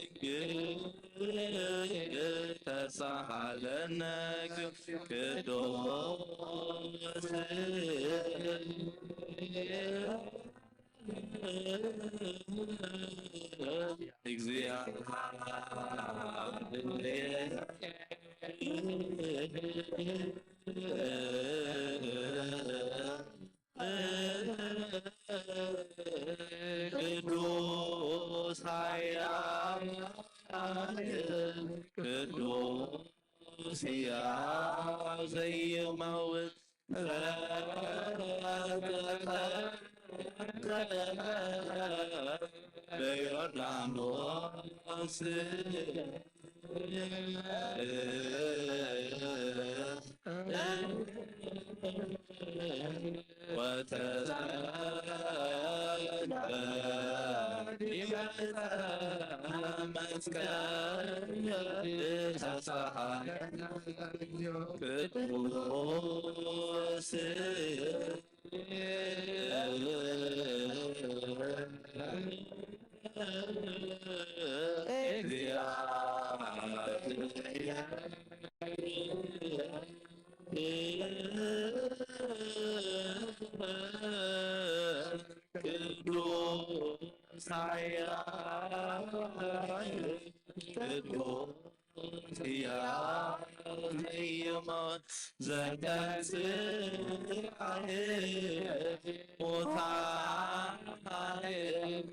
ድንግል ተሳሃለነ ቅዱስ እግዚአብሔር። ቅዱስ ኃያል ቅዱስ ሕያው ዘይመውት በዮርዳኖስ ወተጸምደ ዲበ ዕፀ መስቀል ተሳሃለነ ቅዱስ እግዚአብሔር። ቅዱስ ኃያል ቅዱስ ሕያው ዘይመውት ዘተንሥአ ሙታን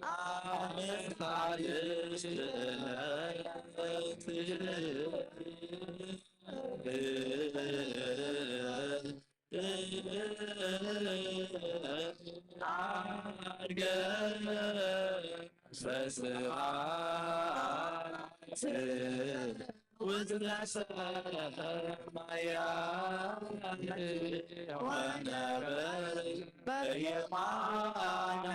አመ ሣልስት ዕለት። አርገ በስብሐት ውስተ ሰማያት ወነበረ በየማነ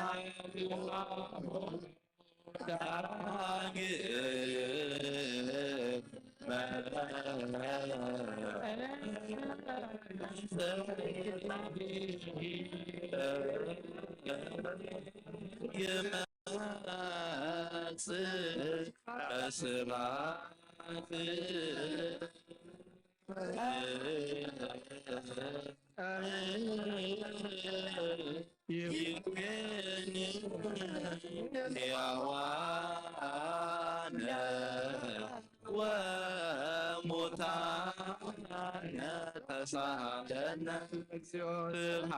ሕያዋነ ወሙታነ ተሳሃለነ። ስብሐት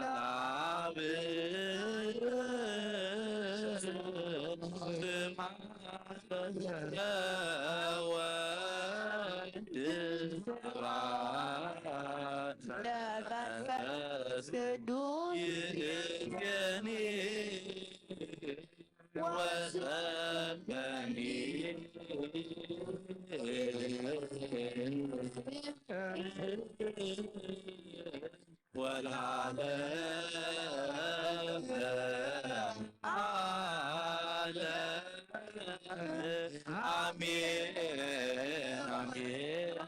ለአብ ስብሐት ለወልድ ስብሐት ለመንፈስ ቅዱስ ይእዜኒ ወጸልመኒ ወለዓለመ ዓለም። አሜን፣ አሜን፣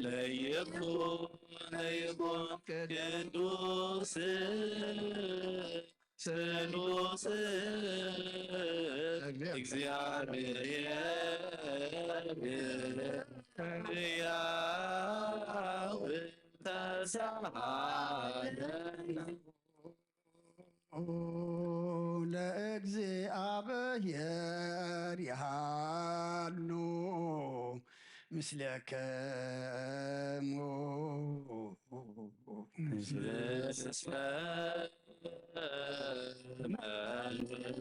ለይኩን ለይኩን ቅዱስ ስሉስ እግዚኣብሔር ሕያው ተሳሃለና። ለእግዚኣብሔር ይሃሉ ምስሌክሙ። ምስለ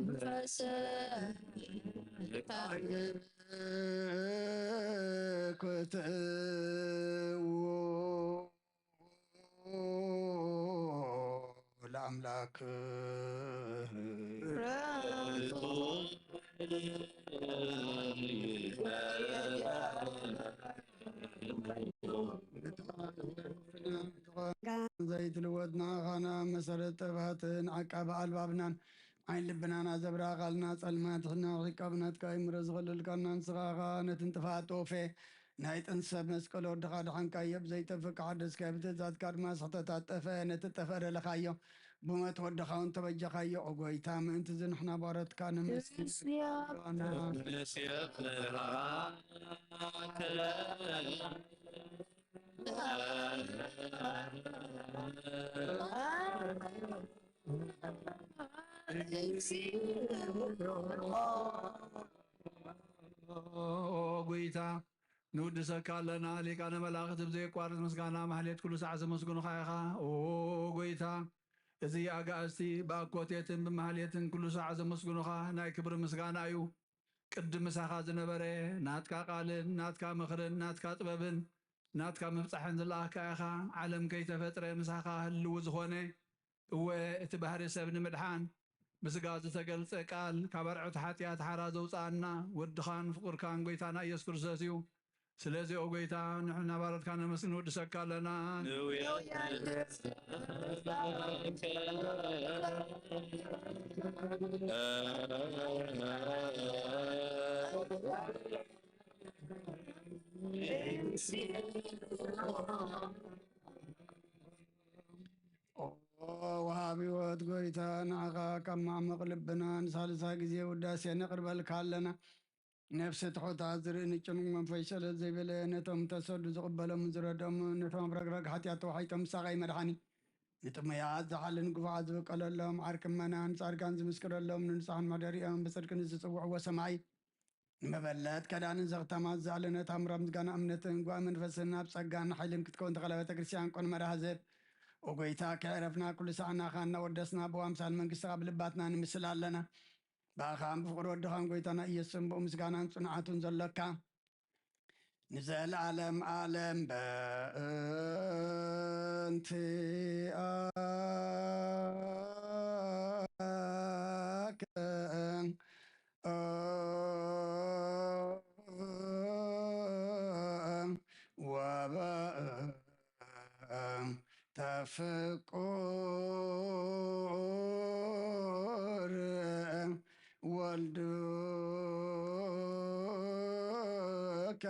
መንፈስ ክትው ለአምላክ ዘይትልወጥ ንዓኻና መሰረት ጥበባትን ዓቃቢ ኣልባብናን ዓይን ልብናና ዘብራ ቃልና ጸልማት ሕና ርሒቃ ብናትካ ይምረ ዝኸለልካና ንስኻ ኸኣ ነቲ ንጥፋት ጦፌ ናይ ጥንቲ ሰብ መስቀል ወድኻ ድሓንካዮ ብዘይጠፍእ ሓደስካዮ ብትእዛዝካ ድማ ስሕተት ኣጠፈ ነቲ ጠፈ ደለኻዮ ብሞት ወድኻ እውን ተበጀኻዮ። ኦ ጎይታ ምእንቲ እዚ ንሕና ባሮትካ ነመስግን። ኦ ጎይታ ንውድሰካ ኣለና። ሊቃነ መላእኽት ብዘየቋርጽ ምስጋና ማህሌት ኩሉ ሳዕ ዘመስግኑኻ ኢኻ። ኦ ጎይታ እዚ ኣጋእዝቲ ብኣኮቴትን ብማህሌትን ኩሉ ሳዕ ዘመስግኑኻ ናይ ክብሪ ምስጋና እዩ። ቅድም ምሳኻ ዝነበረ ናትካ ቃልን ናትካ ምኽርን ናትካ ጥበብን ናትካ ምብጻሕን ዝለኣኽካ ኢኻ። ዓለም ከይተፈጥረ ምሳኻ ህልው ዝኾነ እወ እቲ ባህሪ ሰብ ንምድሓን ብስጋ ዝተገልጸ ቃል ካብ ኣርዑት ሓጢኣት ሓራ ዘውጽኣና ወድኻን ፍቑርካን ጎይታና ኢየሱስ ክርስቶስ እዩ። ስለዚ ኦ ጎይታ ንሕና ባሮትካ ነመስግን ንውድሰካ ኣለና። ኦ ወሃቢ ህይወት ጎይታ ንዓኻ ካብ ማዕሙቕ ልብና ንሳልሳይ ግዜ ውዳሴ ነቕርበልካ ኣለና። ነፍሲ ትሑታት ዝርኢ ንጭኑቕ መንፈስ ሸለል ዘይበለ ነቶም ተሰዱ ዝቕበሎም ዝረድኦም ነቶም ኣብ ረግረግ ሓጢኣት ተዋሒጦም ሳቓይ መድሓኒ ንጥሙያት ዝሓልን ግፉዓት ዝብቀለሎም ዓርኪ እመናን ጻድቃን ዝምስክረሎም ንንጹሓን መሕደሪኦም ብጽድቂ ንዝጽውዕዎ ሰማይ ንመበለት ከዳንን ዘኽታማት ዝኣለነ ታምራ ምስጋና እምነትን ጓእ መንፈስን ኣብ ጸጋን ሓይልን ክትከውን ተኸለ ቤተ ክርስቲያን ቆን መራህዘብ ኦጎይታ ከዕረፍና ኩሉ ሳዕናኻ እናወደስና ብዋምሳል መንግስትኻ ብልባትና ንምስል ኣለና። ብኣኻን ብፍቕሪ ወድኻን ጎይታና ኢየሱስን ብኡ ምስጋናን ጽንዓቱን ዘሎካ ንዘለዓለም ዓለም በእንቲኣ ወበእንተ ፍቁር ወልድከ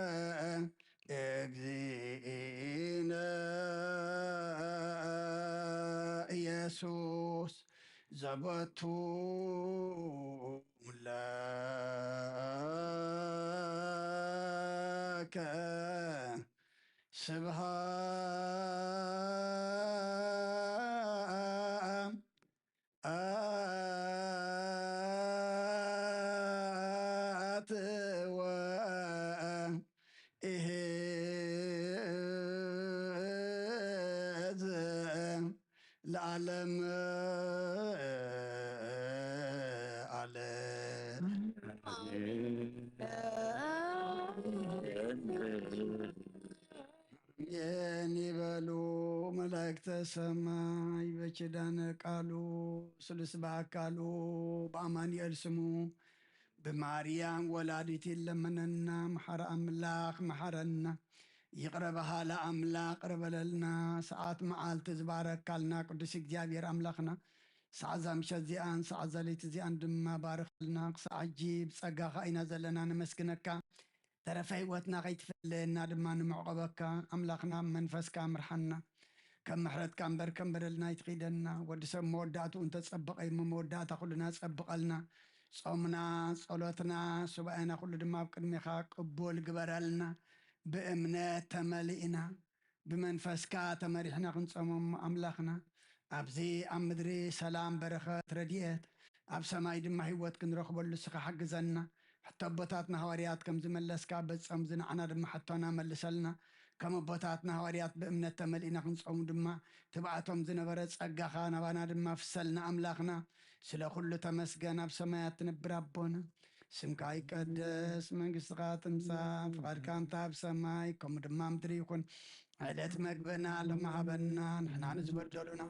እግዚእነ ኢየሱስ ዘበቱ ለከ ስብሃት ወኢሄዝ ለዓለም ዓለም። ኣሜን ይበሉ መላእክተ ሰማይ በኪዳነ ቃሉ ስሉስ በኣካሉ በኣማኑኤል ስሙ ብማርያም ወላዲት ይለመነና። መሓረ ኣምላኽ መሓረና። ይቕረ በሃለ ኣምላኽ ቅረ በለልና። ሰዓት መዓልቲ ዝባረካልና ቅዱስ እግዚኣብሔር ኣምላኽና ሰዓት እዛ ምሸት እዚኣን ሰዓት እዛ ለይቲ እዚኣን ድማ ባርኸልና። ክሳዕ ሕጂ ብጸጋኻ ኢና ዘለና ነመስግነካ። ተረፈ ህይወትና ከይትፈለየና ድማ ንምዕቆበካ ኣምላኽና ብመንፈስካ ምርሓና። ከም ምሕረትካ እምበር ከም በደልና ኣይትኺደና። ወዲ ሰብ መወዳእትኡ እንተጸበቐ እሞ መወዳእታ ኩልና ጸብቐልና። ጾምና፣ ጸሎትና፣ ሱባኤና ኩሉ ድማ ኣብ ቅድሜኻ ቅቡል ግበረልና። ብእምነት ተመሊእና ብመንፈስካ ተመሪሕና ክንጸሞም ኣምላኽና፣ ኣብዚ ኣብ ምድሪ ሰላም፣ በረኸት፣ ረድኤት፣ ኣብ ሰማይ ድማ ህይወት ክንረኽበሉ ንስኻ ሓግዘና። ሕቶ ኣቦታትና ሃዋርያት ከም ዝመለስካ በጾም ዝንዓና ድማ ሕቶና መልሰልና። ከም ኣቦታትና ሃዋርያት ብእምነት ተመሊእና ክንጸሙ ድማ ትብኣቶም ዝነበረ ጸጋኻ ናባና ድማ ፍሰልና ኣምላኽና። ስለ ኩሉ ተመስገን ኣብ ሰማያት ትነብር ኣቦና። ስምካ ይቀደስ፣ መንግስትኻ ትምጻእ፣ ፍቓድካ እንተ ኣብ ሰማይ ከምኡ ድማ ምድሪ ይኹን። ዕለት መግብና ሎም ሃበና፣ ንሕና ንዝበደሉና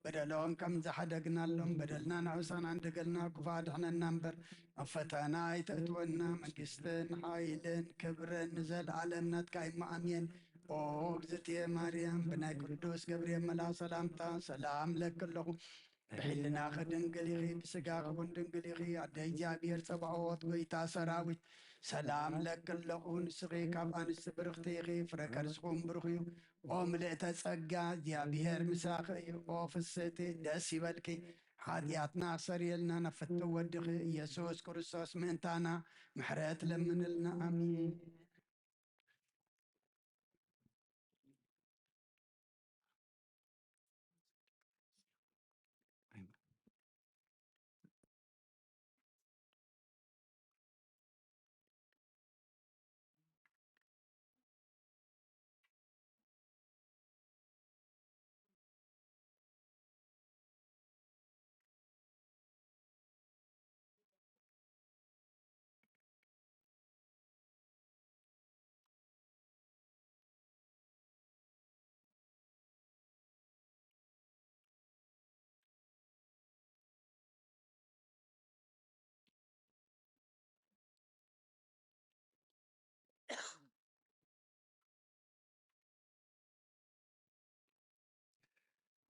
በደሎም ከም ዝሓደግናሎም በደልና ንዕውሳና እንደገልና ክፉእ ኣድሕነና እምበር ኣብ ፈተና ኣይተእትወና። መንግስትን ሓይልን ክብርን ንዘለኣለም ናትካ እሞ ኣሜን። ኦ እግዝእትየ ማርያም ብናይ ቅዱስ ገብርኤል መልኣ ሰላምታ ሰላም ለኪ ኣለኹ። ብሕልናኺ ድንግል ኢኺ፣ ብስጋኺ እውን ድንግል ኢኺ። ኣደ እግዚኣብሔር ጸባኦት፣ ጎይታ ሰራዊት፣ ሰላም ለኪ ኣለኹ። ንስኺ ካብ ኣንስቲ ብርኽቲ ኢኺ፣ ፍረ ከርስኹም ብሩኽ እዩ። ኦ ምልእተ ጸጋ፣ እግዚኣብሔር ምሳኺ እዩ። ኦ ፍስሕቲ፣ ደስ ይበልኪ፣ ሓጢኣትና ኣሰርየልና፣ ናብ ፍትው ወድኺ ኢየሱስ ክርስቶስ ምእንታና ምሕረት ለምንልና። ኣሜን።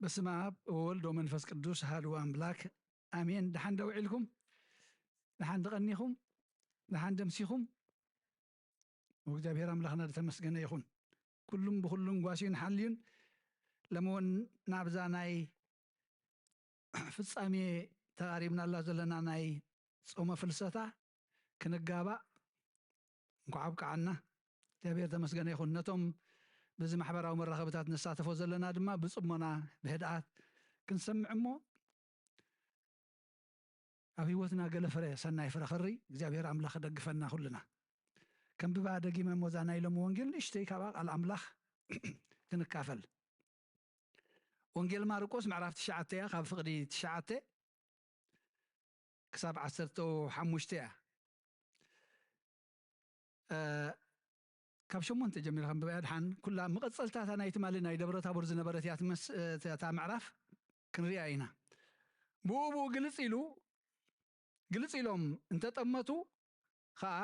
በስመ ኣብ ወወልድ ወመንፈስ ቅዱስ ኣሐዱ ኣምላክ ኣሜን። ደሓን ዶ ውዒልኩም? ደሓን ዶ ቀኒኹም? ደሓን ዶ ኣምሲኹም? እግዚኣብሔር ኣምላኽና ዝተመስገነ ይኹን። ኩሉም ብኹሉም ጓስዩን ሓልዩን ሎሚ እውን ናብዛ ናይ ፍጻሜ ተቓሪብናላ ዘለና ናይ ጾመ ፍልሰታ ክንጋባእ እንኳዕ ኣብቅዓና። እግዚኣብሔር ተመስገነ ይኹን። ነቶም በዚ ማሕበራዊ መራኸብታት ንሳተፎ ዘለና ድማ ብጽሞና ብህድኣት ክንሰምዕ እሞ ኣብ ህይወትና ገለ ፍረ፣ ሰናይ ፍረ ኸሪ እግዚኣብሔር ኣምላኽ ክደግፈና ኩልና። ከንብባ ደጊመ እሞ እዛ ናይ ሎሚ ወንጌል ንእሽተይ ካብኣ ቃል ኣምላኽ ክንካፈል። ወንጌል ማርቆስ ምዕራፍ ትሽዓተ እያ፣ ካብ ፍቕዲ ትሽዓተ ክሳብ ዓሰርተ ሓሙሽተ እያ። እ፣ ካብ ሸሞንተ ጀሚረ ከንብባ እያ ድሓን። ኩላ መቐጸልታታ ናይ ትማሊ ናይ ደብረ ታቦር ዝነበረት እያ ትመስ-፣ እ፣ እታ ምዕራፍ ክንሪኣ ኢና። ብኡ ብኡ ግልጽ ኢሉ፣ ግልጽ ኢሎም እንተጠመቱ ኸኣ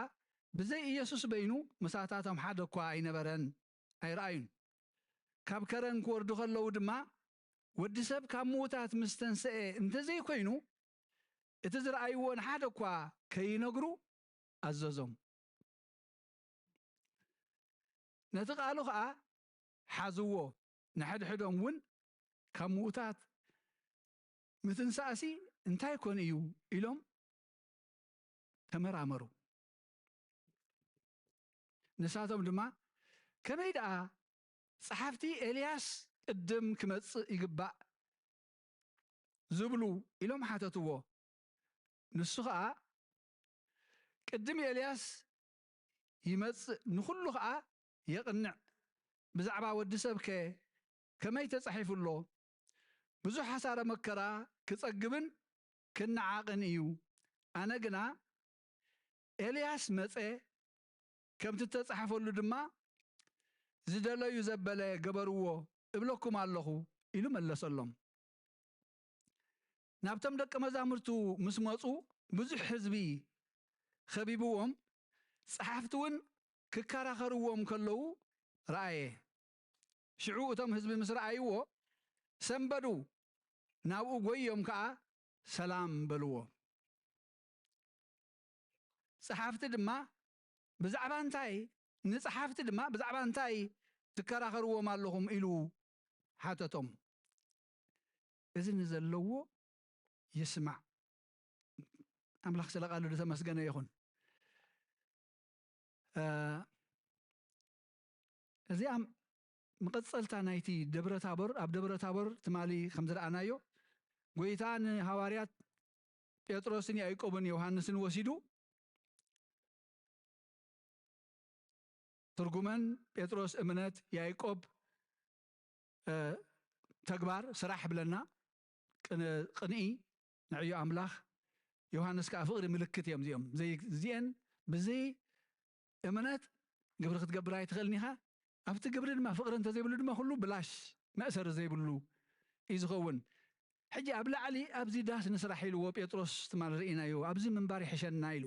ብዘይ ኢየሱስ በይኑ ምሳታቶም ሓደ እኳ ኣይነበረን፣ ኣይረኣዩን። ካብ ከረን ክወርዱ ከለዉ ድማ፣ ወዲ ሰብ ካብ ምዉታት ምስ ተንስኤ እንተዘይኮይኑ፣ እቲ ዝረኣይዎ ንሓደ እኳ ከይነግሩ ኣዘዞም። ነቲ ቃሉ ኸኣ ሓዝዎ፣ ንሕድሕዶም እውን ካብ ምዉታት ምትንሳእሲ እንታይ ኮን እዩ ኢሎም ተመራመሩ። ንሳቶም ድማ ከመይ ደኣ ጸሓፍቲ ኤልያስ ቅድም ክመጽእ ይግባእ ዝብሉ ኢሎም ሓተትዎ። ንሱ ኸኣ ቅድም ኤልያስ ይመጽእ፣ ንኹሉ ኸኣ የቕንዕ፣ ብዛዕባ ወዲ ሰብከ ከመይ ተጻሒፉ ኣሎ? ብዙሕ ሓሳረ መከራ ክጸግብን ክነዓቕን እዩ። ኣነ ግና ኤልያስ መጸ፣ ከምቲ እተጻሕፈሉ ድማ ዝደለዩ ዘበለ ገበርዎ እብለኩም ኣለኹ ኢሉ መለሰሎም። ናብቶም ደቀ መዛሙርቱ ምስ መጹ ብዙሕ ህዝቢ ኸቢብዎም፣ ጸሓፍቲ እውን ክከራኸርዎም ከለዉ ረኣየ። ሽዑ እቶም ህዝቢ ምስ ረኣይዎ ሰንበዱ፣ ናብኡ ጐይዮም ከኣ ሰላም በልዎ። ጸሓፍቲ ድማ ብዛዕባ እንታይ፣ ንጸሓፍቲ ድማ ብዛዕባ እንታይ ትከራኸርዎም ኣለኹም ኢሉ ሓተቶም። እዚ ንዘለዎ ይስማዕ። ኣምላኽ ስለ ቃሉ ዝተመስገነ ይኹን። እ፣ እዚኣ መቐጸልታ ናይቲ ደብረ ታቦር፣ ኣብ ደብረ ታቦር ትማሊ ከም ዝረኣናዮ፣ ጎይታ ንሃዋርያት ጴጥሮስን ያዕቆብን ዮሃንስን ወሲዱ፣ ትርጉመን ጴጥሮስ እምነት፣ ያዕቆብ፣ እ፣ ተግባር፣ ስራሕ ብለና፣ ቅን-፣ ቅንኢ፣ ንዕዮ ኣምላኽ፣ ዮሃንስ ከኣ ፍቕሪ ምልክት እዮም እዚኦም። ዘይ-፣ እዚአን ብዘይ እምነት ግብሪ ክትገብር ኣይትኽእልን ኢኻ። ኣብቲ ግብሪ ድማ ፍቕሪ እንተዘይብሉ ድማ ኩሉ ብላሽ፣ መእሰሪ ዘይብሉ እዩ ዝኸውን። ሕጂ ኣብ ላዕሊ ኣብዚ ዳስ ንስራሕ ኢልዎ ጴጥሮስ ትማል ርኢናዮ፣ ኣብዚ ምንባር ይሕሸና ኢሉ።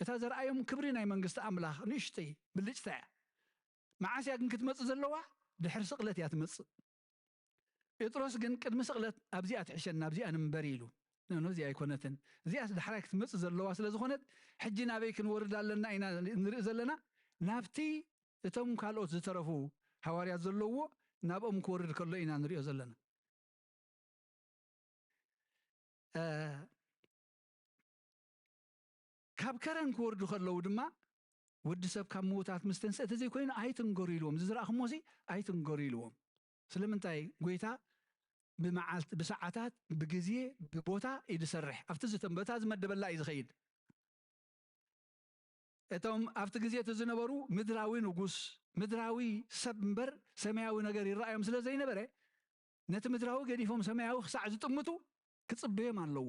እታ ዘርኣዮም ክብሪ ናይ መንግስቲ ኣምላኽ ንእሽተይ ብልጭታ እያ። መዓስ እያ ግን ክትመጽእ ዘለዋ? ድሕሪ ስቕለት እያ ትመጽእ። ጴጥሮስ ግን ቅድሚ ስቕለት ኣብዚኣ ትሕሸና፣ ኣብዚኣ ንንበር ኢሉ። ኖኖ፣ እዚኣ ኣይኮነትን። እዚኣስ ዳሕራይ ክትመጽእ ዘለዋ ስለ ዝኾነት፣ ሕጂ ናበይ ክንወርድ ኣለና ኢና ንርኢ ዘለና? ናብቲ እቶም ካልኦት ዝተረፉ ሃዋርያት ዘለዎ፣ ናብኦም ክወርድ ከሎ ኢና ንሪኦ ዘለና። እ፣ ካብ ከረን ክወርዱ ከለዉ ድማ፣ "ወዲ ሰብ ካብ ምዉታት ምስ ተንስአ ተዘይኮይኑ ኣይትንገሩ" ኢልዎም። ዝዝረእኹሞሲ ኣይትንገሩ ኢልዎም። ስለምንታይ? ጎይታ ብመዓልቲ፣ ብሰዓታት፣ ብግዜ፣ ብቦታ እዩ ዝሰርሕ። ኣብቲ ዝተንበታ ዝመደበላ እዩ ዝኸይድ። እቶም ኣብቲ ግዜ እቲ ዝነበሩ ምድራዊ ንጉስ፣ ምድራዊ ሰብ እምበር ሰማያዊ ነገር ይረኣዮም ስለ ዘይነበረ፣ ነቲ ምድራዊ ገዲፎም ሰማያዊ ክሳዕ ዝጥምቱ ክጽበዮም ኣለዎ።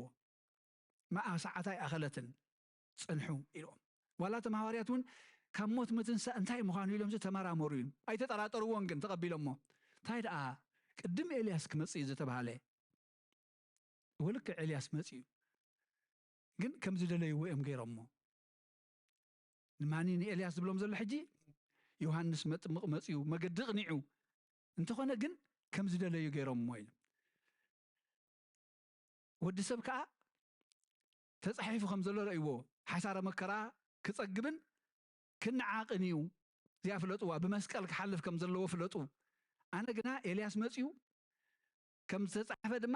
መዓ ሰዓት ኣይኣኸለትን፣ ጽንሑ ኢሎም። ዋላ እቶም ሃዋርያት እውን ካብ ሞት ምትንሳእ እንታይ ምዃኑ ኢሎም ዝተመራመሩ እዮም። ኣይተጠራጠርዎን ግን ተቐቢሎሞ። እንታይ ደኣ ቅድም ኤልያስ ክመጽእ እዩ ዝተባሃለ፣ ወልክዕ ኤልያስ መጺኡ። ግን ከም ዝደለይዎ እዮም ገይሮሞ። ንማኒ ንኤልያስ ዝብሎም ዘሎ ሕጂ ዮሃንስ መጥምቕ መጺኡ፣ መገዲ ቅኒዑ። እንተኾነ ግን ከም ዝደለዩ ገይሮሞ ኢሉ። ወዲ ሰብ ከኣ ተጻሒፉ ከም ዘሎ ረእይዎ፣ ሓሳረ መከራ ክጸግብን ክነዓቕን እዩ። እዚኣ ፍለጥዋ፣ ብመስቀል ክሓልፍ ከም ዘለዎ ፍለጡ። ኣነ ግና ኤልያስ መጺኡ ከም ዝተጻሕፈ ድማ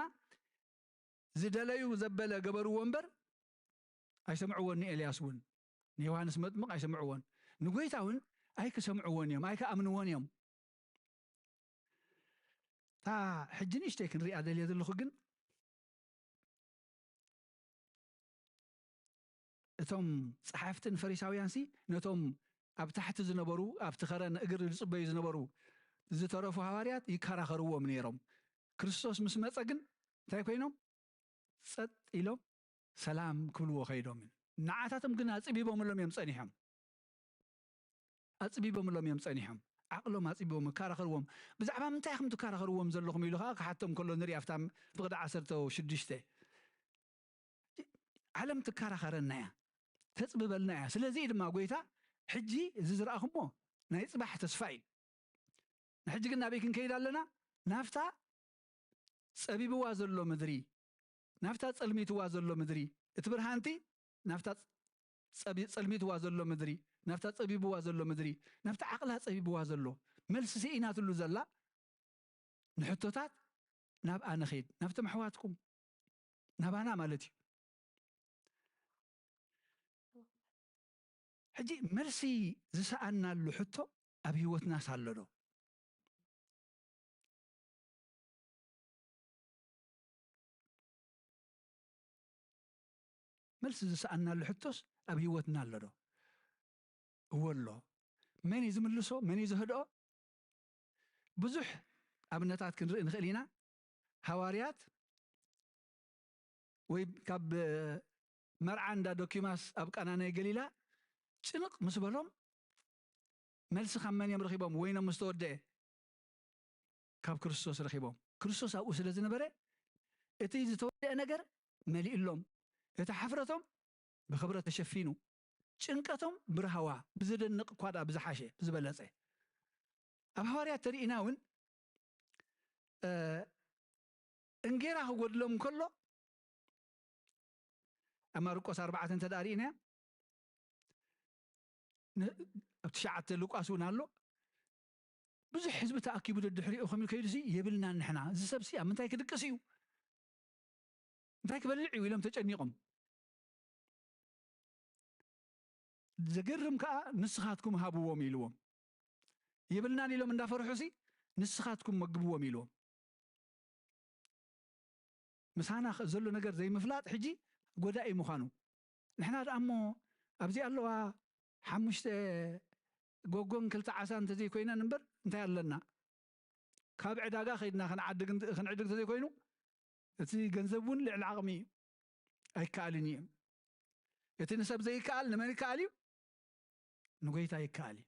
ዝደለዩ ዘበለ ገበርዎ እምበር ኣይሰምዕዎን። ንኤልያስ እውን ንዮሃንስ መጥምቕ ኣይሰምዕዎን። ንጎይታ እውን ኣይክሰምዕዎን እዮም፣ ኣይክኣምንዎን እዮም። እታ ሕጂ ንእሽተይ ክንሪኣ ደልየ ዘለኹ ግን እቶም ጸሓፍትን ፈሪሳውያንሲ ነቶም ኣብ ታሕቲ ዝነበሩ፣ ኣብቲ ኸረን እግሪ ዝጽበዩ ዝነበሩ ዝተረፉ ሃዋርያት ይከራኸርዎም ነይሮም። ክርስቶስ ምስ መጸ ግን እንታይ ኮይኖም? ጸጥ ኢሎም ሰላም ክብልዎ ከይዶም። ንዓታቶም ግን ኣጽቢቦምሎም እዮም ጸኒሖም። ኣጽቢቦምሎም እዮም ጸኒሖም። ዓቕሎም ኣጽቢቦም፣ ይከራኸርዎም። "ብዛዕባ ምንታይ ኢኹም ትከራኸርዎም ዘለኹም?" ኢሉ ኸኣ ክሓቶም ከሎ ንርኢ፣ ኣብታ ፍቕዲ ዓሰርተ ሽዱሽተ። ዓለም ትከራኸረና እያ፣ ተጽብበልና እያ። ስለዚ እዩ ድማ ጎይታ ሕጂ እዚ ዝረኣኹሞ ናይ ጽባሕ ተስፋ እዩ። ንሕጂ ግን ናበይ ክንከይድ ኣለና? ናብታ ጸቢብዋ ዘሎ ምድሪ፣ ናብታ ጸልሚትዋ ዘሎ ምድሪ፣ እቲ ብርሃንቲ ናብታ ጸቢ-፣ ጸልሚትዋ ዘሎ ምድሪ፣ ናብታ ጸቢብዋ ዘሎ ምድሪ፣ ናብታ ዓቕላ ጸቢብዋ ዘሎ፣ መልሲ ስኢናትሉ ዘላ ንሕቶታት ናብኣ ንኸይድ፣ ናብቶም ኣሕዋትኩም፣ ናባና ማለት እዩ። ሕጂ መልሲ ዝሰኣናሉ ሕቶ ኣብ ህይወትናስ ኣሎ ዶ? መልሲ ዝሰኣናሉ ሕቶስ ኣብ ህይወትና ኣሎ ዶ? እወ ኣሎ። መን እዩ ዝምልሶ? መን እዩ ዘህድኦ? ብዙሕ ኣብነታት ክንርኢ ንኽእል ኢና። ሃዋርያት ወይ ካብ መርዓ እንዳ ዶኪማስ ኣብ ቃና ናይ ገሊላ ጭንቕ ምስ በሎም፣ መልሲ ካብ መን እዮም ረኺቦም? ወይኖም ምስ ተወደአ ካብ ክርስቶስ ረኺቦም። ክርስቶስ ኣብኡ ስለ ዝነበረ እቲ ዝተወደአ ነገር መሊእሎም፣ እቲ ሓፍረቶም ብኽብረት ተሸፊኑ፣ ጭንቀቶም ብራህዋ፣ ብዝደንቕ እኳ ደኣ ብዝሓሸ፣ ብዝበለጸ። ኣብ ሃዋርያት ተሪእና እውን፣ እ፣ እንጌራ ክጎድሎም ከሎ፣ ኣብ ማርቆስ ኣርባዕተ እንተ ደኣ ርኢናዮ፣ ኣብ ትሽዓተ ሉቃስ እውን ኣሎ። ብዙሕ ህዝቢ ተኣኪቡ ደድሕሪኡ ከም ከይዱሲ የብልናን ንሕና። እዚ ሰብሲ ኣብ ምንታይ ክድቅስ እዩ? እንታይ ክበልዕ እዩ? ኢሎም ተጨኒቖም። ዘገርም ከኣ ንስኻትኩም ሃብዎም ኢልዎም። የብልናን ኢሎም እንዳፈርሑሲ ንስኻትኩም መግብዎም ኢልዎም። ምሳና ከ-፣ ዘሎ ነገር ዘይምፍላጥ ሕጂ ጎዳኢ ምዃኑ። ንሕና ደኣ እሞ ኣብዚ ኣለዋ ሓሙሽተ ጎጎን ክልተ ዓሳ እንተዘይኮይነን እምበር እንታይ ኣለና? ካብ ዕዳጋ ከይድና ክንዓድግ እንተ-፣ ክንዕድግ እንተዘይኮይኑ እቲ ገንዘብ እውን ልዕሊ ዓቕሚ እዩ። ኣይከኣልን እዩ። እቲ ንሰብ ዘይከኣል ንመን ይከኣል እዩ? ንጎይታ ይከኣል እዩ።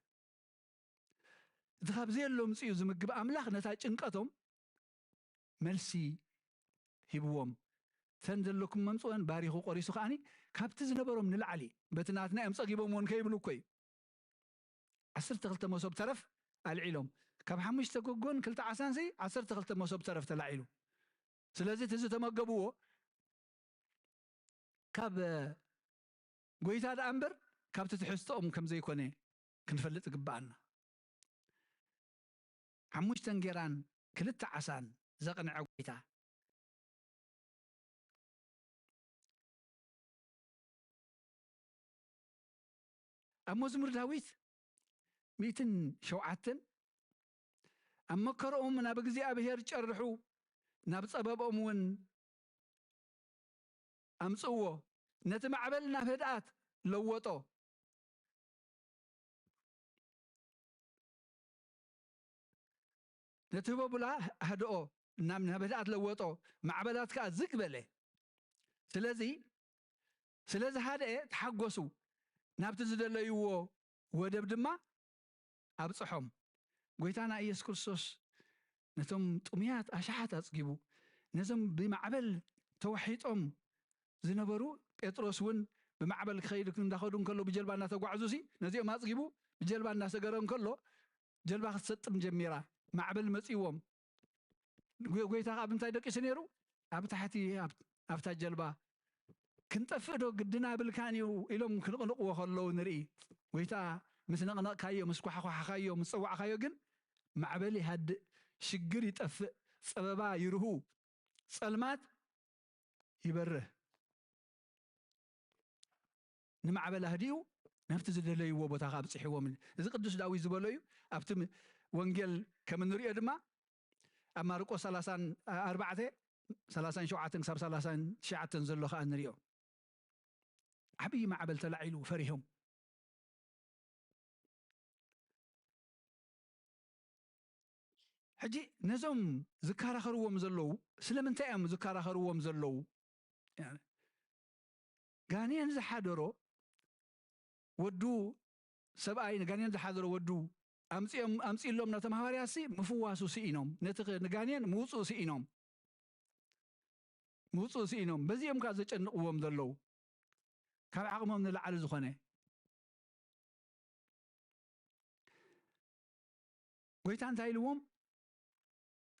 እቲ ካብ ዘየሎ ምጽኡ ዝምግብ ኣምላኽ ነታ ጭንቀቶም መልሲ ሂብዎም። "እተን ዘለኩም መምጽወን ባሪኹ ቆሪሱ ከኣኒ ካብቲ ዝነበሮም ንላዕሊ በቲ ናትና እዮም ጸጊቦምዎን" ከይብሉ እኮ እዩ። ዓሰርተ ክልተ መሶብ ተረፍ ኣልዒሎም። ካብ ሓሙሽተ ጎጎን ክልተ ዓሳንሲ ዓሰርተ ክልተ መሶብ ተረፍ ተላዒሉ። ስለዚ እቲ ዝተመገብዎ ካብ ጎይታ ደኣ እምበር ካብቲ ትሕዝቶኦም ከም ዘይኮነ ክንፈልጥ ይግብኣና። ሓሙሽተ እንጌራን ክልተ ዓሳን ዘቕንዐ ጎይታ። ኣብ መዝሙር ዳዊት ሚእትን ሸውዓተን፣ "ኣብ መከርኦም ናብ እግዚኣብሔር ጨርሑ፣ ናብ ጸበብኦም እውን ኣምጽእዎ፣ ነቲ ማዕበል ናብ ህድኣት ለወጦ፣ ነቲ ህቦብላ ኣህድኦ፣ ናብ፣ ናብ ህድኣት ለወጦ፣ ማዕበላት ከኣ ዝግ በለ። ስለዚ፣ ስለ ዝሃድአ ተሓጎሱ፣ ናብቲ ዝደለይዎ ወደብ ድማ ኣብጽሖም።" ጎይታና ኢየሱስ ክርስቶስ ነቶም ጥሙያት ኣሽሓት ኣጽጊቡ፣ ነዞም ብማዕበል ተዋሒጦም ዝነበሩ፣ ጴጥሮስ እውን ብማዕበል ክኸይድ እንዳኸዱ እንከሎ፣ ብጀልባ እንዳተጓዕዙ ሲ ነዚኦም ኣጽጊቡ ብጀልባ እንዳሰገረ እንከሎ፣ ጀልባ ክትሰጥም ጀሚራ። ማዕበል መጺዎም። ጎ-፣ ጎይታ ከኣ ኣብ እንታይ ደቂሱ ነይሩ? ኣብ ታሕቲ፣ ኣብ-፣ ኣብታ ጀልባ። "ክንጠፍእ ዶ ግድና ብልካን እዩ?" ኢሎም ክንቕንቕዎ ከለዉ ንርኢ። ጎይታ ምስ ነቕነቕካዮ፣ ምስ ኳሕኳሕካዮ፣ ምስ ጸዋዕካዮ ግን ማዕበል ይሃድእ፣ ሽግር ይጠፍእ፣ ጸበባ ይርሁ፣ ጸልማት ይበርህ። ንማዕበል ኣህዲኡ ናብቲ ዝደለይዎ ቦታ ከኣ ኣብጽሕዎም። እዚ ቅዱስ ዳዊት ዝበሎ እዩ። ኣብቲ ም-፣ ወንጌል ከም እንርእዮ ድማ ኣብ ማርቆስ ሰላሳን ኣርባዕተ፣ ሰላሳን ሸውዓተን ክሳብ ሰላሳን ትሽዓተን ዘሎ ከኣ ንርእዮ። ዓብዪ ማዕበል ተላዒሉ ፈሪሆም። ሕጂ ነዞም ዝከራኸርዎም ዘለዉ፣ ስለምንታይ እዮም ዝከራኸርዎም ዘለዉ? ጋኔን ዝሓደሮ ወዱ፣ ሰብኣይ ንጋኔን ዝሓደሮ ወዱ ኣምጺኦም፣ ኣምጺእሎም ነቶም ሃዋርያትሲ ምፍዋሱ ስኢኖም። ነቲ ኽ-፣ ንጋኔን ምውጽኡ ስኢኖም። ምውጽኡ ስኢኖም። በዚኦም ከኣ ዘጨንቕዎም ዘለዉ። ካብ ዓቕሞም ንላዕሊ ዝኾነ። ጎይታ እንታይ ኢልዎም?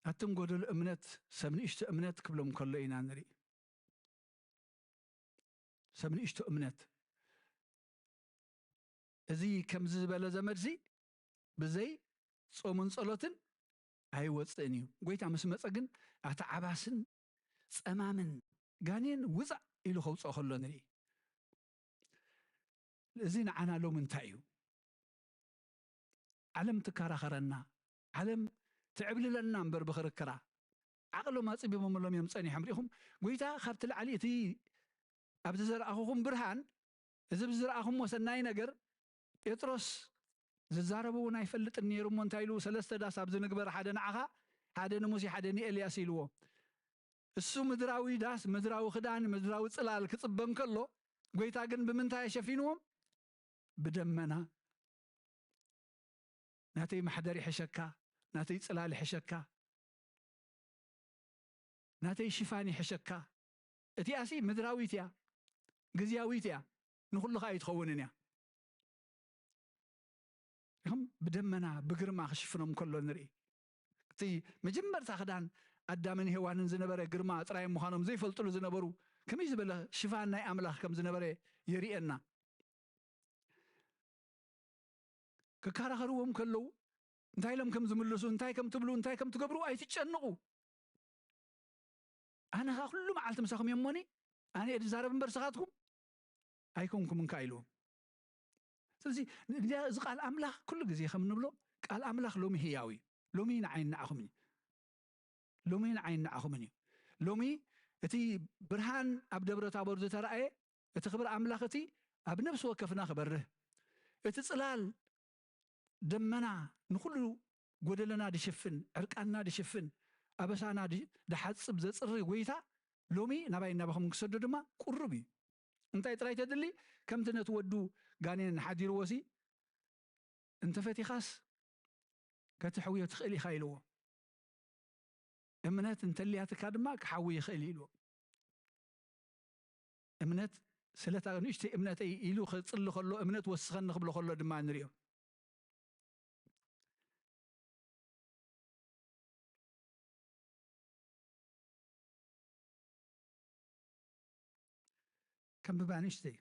"ኣቱም ጎደሎ እምነት፣ ሰብ ንእሽቶ እምነት" ክብሎም ከሎ ኢና ንርኢ። ሰብ ንእሽቶ እምነት። እዚ ከምዚ ዝበለ ዘመድሲ ብዘይ ጾምን ጸሎትን ኣይወጽእን እዩ። ጎይታ ምስ መጸ ግን ኣቲ ዓባስን ጸማምን ጋኔን ውጻእ ኢሉ ከውጽኦ ከሎ ንርኢ። እዚ ንዓና ሎሚ እንታይ እዩ? ዓለም ትከራኸረና፣ ዓለም ትዕብልለና እምበር ብኽርክራ። ዓቕሎም ኣጽቢቦምሎም እዮም ጸኒሖም። ርኢኹም፣ ጎይታ ካብቲ ላዕሊ እቲ ኣብዚ ዘርኣኹኹም ብርሃን፣ እዚ ብዝረኣኹምዎ ሰናይ ነገር፣ ጴጥሮስ ዝዛረቦ እውን ኣይፈልጥን ነይሩ እሞ እንታይ ኢሉ፣ "ሰለስተ ዳስ ኣብዚ ንግበር፣ ሓደ ንዓኻ፣ ሓደ ንሙሴ፣ ሓደ ንኤልያስ" ኢልዎ። እሱ ምድራዊ ዳስ፣ ምድራዊ ክዳን፣ ምድራዊ ጽላል ክጽበ እንከሎ፣ ጎይታ ግን ብምንታይ ኣሸፊንዎም? ብደመና። "ናተይ ማሕደር ይሕሸካ፣ ናተይ ጽላል ይሕሸካ፣ ናተይ ሽፋን ይሕሸካ። እቲኣሲ ምድራዊት እያ፣ ግዝያዊት እያ፣ ንኹሉ ከኣ ኣይትኸውንን እያ።" ኢኹም ብደመና ብግርማ ክሽፍኖም ከሎ ንርኢ። እቲ መጀመርታ ክዳን ኣዳምን ሄዋንን ዝነበረ ግርማ ጥራይ ምዃኖም ዘይፈልጥሉ ዝነበሩ ከመይ ዝበለ ሽፋን ናይ ኣምላኽ ከም ዝነበረ የርእየና። ክከራኸርዎም ከለዉ እንታይ ኢሎም ከም ዝምልሱ፣ እንታይ ከም ትብሉ፣ እንታይ ከም ትገብሩ ኣይትጨንቑ። ኣነ ኸኣ ኩሉ መዓልቲ ምሳኹም እየ እሞኒ፣ ኣነ እየ ዝዛረብ እምበር ስኻትኩም ኣይኮንኩምን ከኣ ኢልዎም። ስለዚ እዚ ቃል ኣምላኽ ኩሉ ግዜ ከም እንብሎ ቃል ኣምላኽ ሎሚ ህያው እዩ። ሎሚ ንዓይን ንዓኹምን እዩ። ሎሚ ንዓይን ንዓኹምን እዩ። ሎሚ እቲ ብርሃን ኣብ ደብረ ታቦር ዝተራእየ እቲ ክብሪ ኣምላኽ እቲ ኣብ ነፍሲ ወከፍና ክበርህ፣ እቲ ጽላል ደመና ንኹሉ ጎደለና ድሽፍን፣ ዕርቃንና ድሽፍን፣ ኣበሳና ድ-፣ ድሓጽብ ዘጽሪ ጎይታ ሎሚ ናባይ ናባኹም ክሰዶ ድማ ቁሩብ እዩ። እንታይ ጥራይ ተድሊ? ከምቲ ነቲ ወዱ ጋኔን ሓዲርዎ ሲ፣ "እንተፈቲኻስ ከተሕውዮ ትኽእል ኢኻ" ኢልዎ። "እምነት እንተልያትካ ድማ ክሓዊ ይኽእል" ኢልዎ። እምነት ስለታ ንእሽተይ እምነተይ ኢሉ ክጽሊ ከሎ፣ እምነት ወስኸኒ ክብሎ ከሎ ድማ ንሪኦ። ከንብባ ንእሽተይ።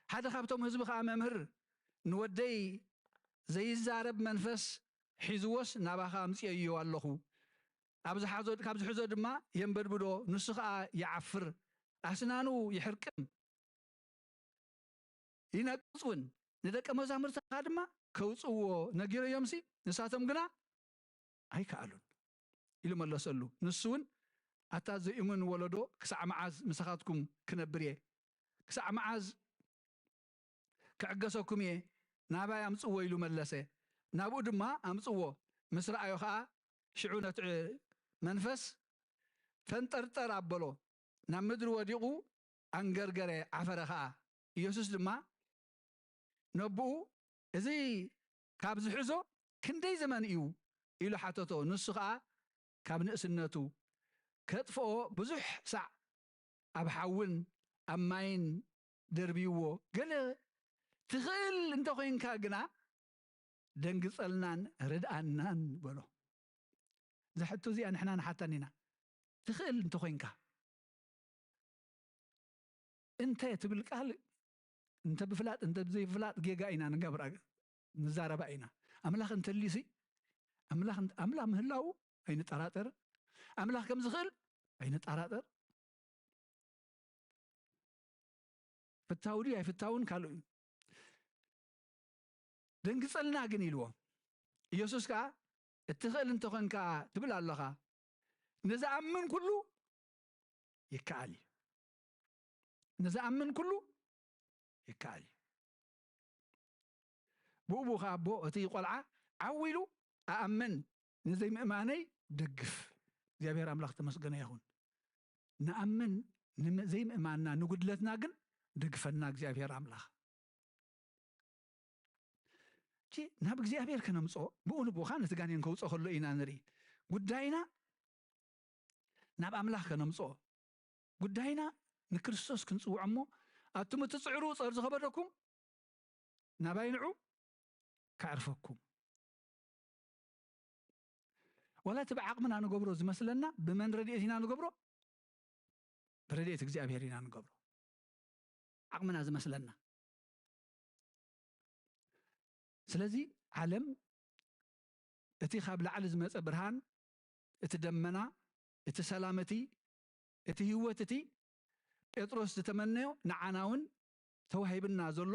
ሓደ ካብቶም ህዝቢ ከኣ፣ "መምህር፣ ንወደይ ዘይዛረብ መንፈስ ሒዝዎስ ናባኻ ኣምጽኤዮ ኣለኹ። ኣብ ዝሓዞ፣ ካብ ዝሕዞ ድማ የንበድብዶ፣ ንሱ ከኣ ይዓፍር፣ ኣስናኑ ይሕርቅም፣ ይነቅጽ እውን። ንደቀ መዛሙርትኻ ድማ ከውጽእዎ ነጊረዮምሲ፣ ንሳቶም ግና ኣይከኣሉን" ኢሉ መለሰሉ። ንሱ እውን፣ "ኣታ ዘይእሙን ወለዶ፣ ክሳዕ መዓዝ ምሳኻትኩም ክነብር እየ? ክሳዕ መዓዝ ክዕገሰኩም እየ? ናባይ ኣምጽዎ" ኢሉ መለሰ። ናብኡ ድማ ኣምጽዎ። ምስ ረኣዮ ኸኣ፣ ሽዑ ነቲ መንፈስ ፈንጠርጠር ኣበሎ፣ ናብ ምድሪ ወዲቑ ኣንገርገረ፣ ዓፈረ ኸኣ። ኢየሱስ ድማ ነቦኡ፣ "እዚ ካብ ዝሕዞ ክንደይ ዘመን እዩ?" ኢሉ ሓተቶ። ንሱ ኸኣ ካብ ንእስነቱ፣ "ከጥፍኦ ብዙሕ ሳዕ ኣብ ሓውን ኣብ ማይን ደርብይዎ፣ ገለ ትኽእል እንተ ኾይንካ ግና ደንግጸልናን ርድኣናን" በሎ። እዛ ሕቶ እዚኣ ንሕና ንሓታን ኢና። ትኽእል እንተ ኾይንካ፣ እንተ ትብል ቃል እንተ ብፍላጥ እንተ ብዘይፍላጥ ጌጋ ኢና ንገብራ፣ ንዛረባ ኢና። ኣምላኽ እንተልዩሲ፣ ኣምላኽ እንተ-፣ ኣምላኽ ምህላዉ ኣይንጠራጠር። ኣምላኽ ከም ዝኽእል ኣይንጠራጠር። ፍታው ድዩ ኣይፍታውን ካልእ እዩ። "ደንግጸልና ግን" ኢልዎ። ኢየሱስ ከኣ፣ "እትኽእል እንተኾንካ ትብል ኣለኻ፣ ንዝኣምን ኩሉ ይከኣል እዩ። ንዝኣምን ኩሉ ይከኣል እዩ።" ብኡ ብኡ ኸኣ ኣቦ እቲ ቈልዓ ዓው ኢሉ፣ "ኣኣምን፣ ንዘይምእማነይ ደግፍ።" እግዚኣብሔር ኣምላኽ ተመስገነ ይኹን። ንኣምን፣ ንዘይምእማንና፣ ንጉድለትና ግን ደግፈና እግዚኣብሔር ኣምላኽ። እቲ ናብ እግዚኣብሔር ከነምጽኦ፣ ብኡ ንብኡ ኸኣ ነቲ ጋኔን ከውጽኦ ከሎ ኢና ንርኢ። ጉዳይና ናብ ኣምላኽ ከነምጽኦ፣ ጉዳይና ንክርስቶስ ክንጽውዖ እሞ፣ ኣቱም እትጽዕሩ ጸር ዝኸበደኩም ናባይ ንዑ ከዕርፈኩም። ዋላ እቲ ብዓቕምና ንገብሮ ዝመስለና፣ ብመን ረድኤት ኢና ንገብሮ? ብረድኤት እግዚኣብሔር ኢና ንገብሮ። ዓቕምና ዝመስለና። ስለዚ ዓለም፣ እቲ ካብ ላዕሊ ዝመጸ ብርሃን፣ እቲ ደመና፣ እቲ ሰላም፣ እቲ፣ እቲ ህይወት፣ እቲ ጴጥሮስ ዝተመነዮ ንዓና እውን ተዋሂብና ዘሎ፣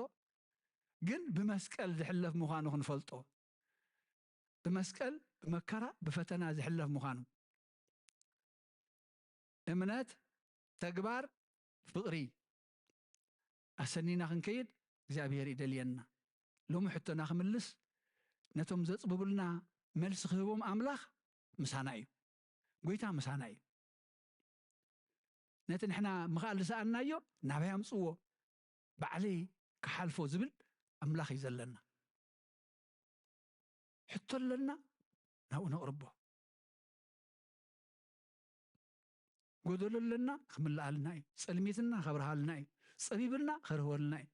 ግን ብመስቀል ዝሕለፍ ምዃኑ ክንፈልጦ፣ ብመስቀል፣ ብመከራ፣ ብፈተና ዝሕለፍ ምዃኑ። እምነት፣ ተግባር፣ ፍቕሪ ኣሰኒና ክንከይድ እግዚኣብሔር ይደልየና። ሎሚ ሕቶና ክምልስ፣ ነቶም ዘጽብቡልና መልሲ ክህቦም ኣምላኽ ምሳና እዩ። ጎይታ ምሳና እዩ። ነቲ ንሕና ምኽኣል ዝሰኣንናዮ ናበይ ኣምጽዎ፣ ባዕለይ ክሓልፎ ዝብል ኣምላኽ እዩ ዘለና። ሕቶ ኣለና፣ ናብኡ ነቕርቦ። ጎደሎ ኣለና፣ ክምልኣልና እዩ። ጸልሚትና፣ ከብርሃልና እዩ። ጸቢብልና፣ ከርህወልና እዩ።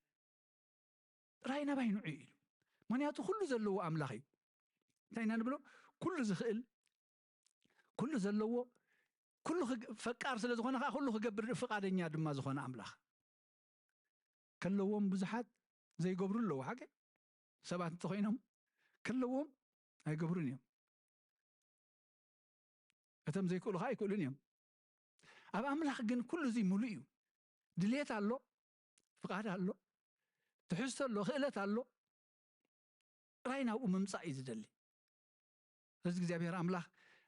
ጥራይ ናባይ ንዑ ኢሉ። ምኽንያቱ ኩሉ ዘለዎ ኣምላኽ እዩ። እንታይ ኢና ንብሎ? ኩሉ ዝኽእል፣ ኩሉ ዘለዎ፣ ኩሉ ክግ-፣ ፈቃር ስለ ዝኾነ ከኣ ኩሉ ክገብር ፍቓደኛ ድማ ዝኾነ ኣምላኽ። ከለዎም ብዙሓት ዘይገብሩ ኣለዉ። ሓቂ ሰባት እንተኾይኖም ከለዎም ኣይገብሩን እዮም። እቶም ዘይክእሉ ከዓ ኣይክእሉን እዮም። ኣብ ኣምላኽ ግን ኩሉ እዚ ሙሉእ እዩ። ድሌት ኣሎ፣ ፍቓድ ኣሎ፣ ትሕዝቶ ኣሎ፣ ክእለት ኣሎ። ጥራይ ናብኡ ምምፃእ እዩ ዝደሊ። ስለዚ እግዚኣብሔር ኣምላኽ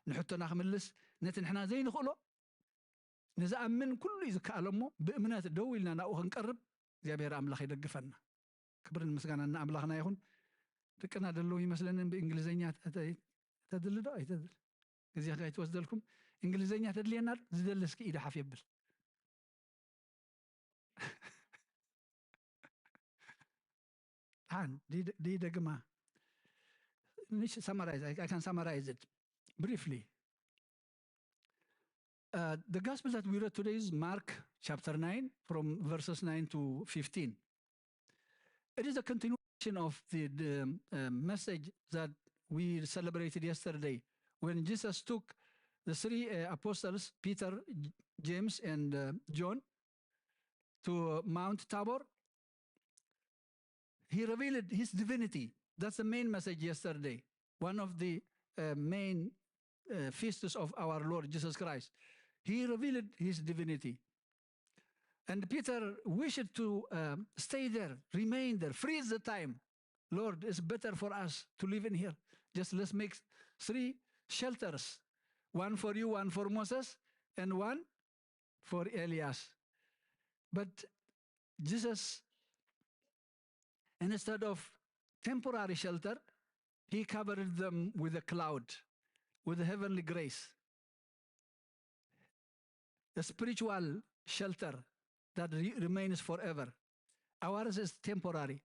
ንሕቶና ክምልስ፣ ነቲ ንሕና ዘይንኽእሎ ንዝኣምን ኩሉ እዩ ዝከኣሎ እሞ፣ ብእምነት ደው ኢልና ናብኡ ክንቀርብ እግዚኣብሔር ኣምላኽ ይደግፈና። ክብርን ምስጋናን ንኣምላኽና ይኹን። ደቅና ደለዉ ይመስለንን ብእንግሊዝኛ ተተ-፣ ተድሊ ዶ ኣይተድል? ግዜ ከይትወስደልኩም። እንግሊዝኛ ተድልየና ዶ? ዝደሊ እስኪ ኢዱ ሓፍ የብል። ሓን፣ ዲ-፣ ዲ-፣ ደግማ። ንሽ summarize, I, I can summarize it briefly. Uh, the gospel that we read today is Mark chapter nine, from verses nine to fifteen. It is a continuation of the, the, uh, message that we celebrated yesterday, when Jesus took the three, uh, apostles, Peter, J-, James, and, uh, John, to Mount Tabor. He revealed his divinity. That's the main message yesterday. One of the, uh, main, uh, feasts of our Lord Jesus Christ. He revealed his divinity. And Peter wished to, uh, stay there, remain there, freeze the time. "Lord, it's better for us to live in here. Just let's make three shelters. One for you, one for Moses, and one for Elias." But Jesus, instead of temporary shelter, he covered them with a cloud, with a heavenly grace. A spiritual shelter that re-, remains forever. Ours is temporary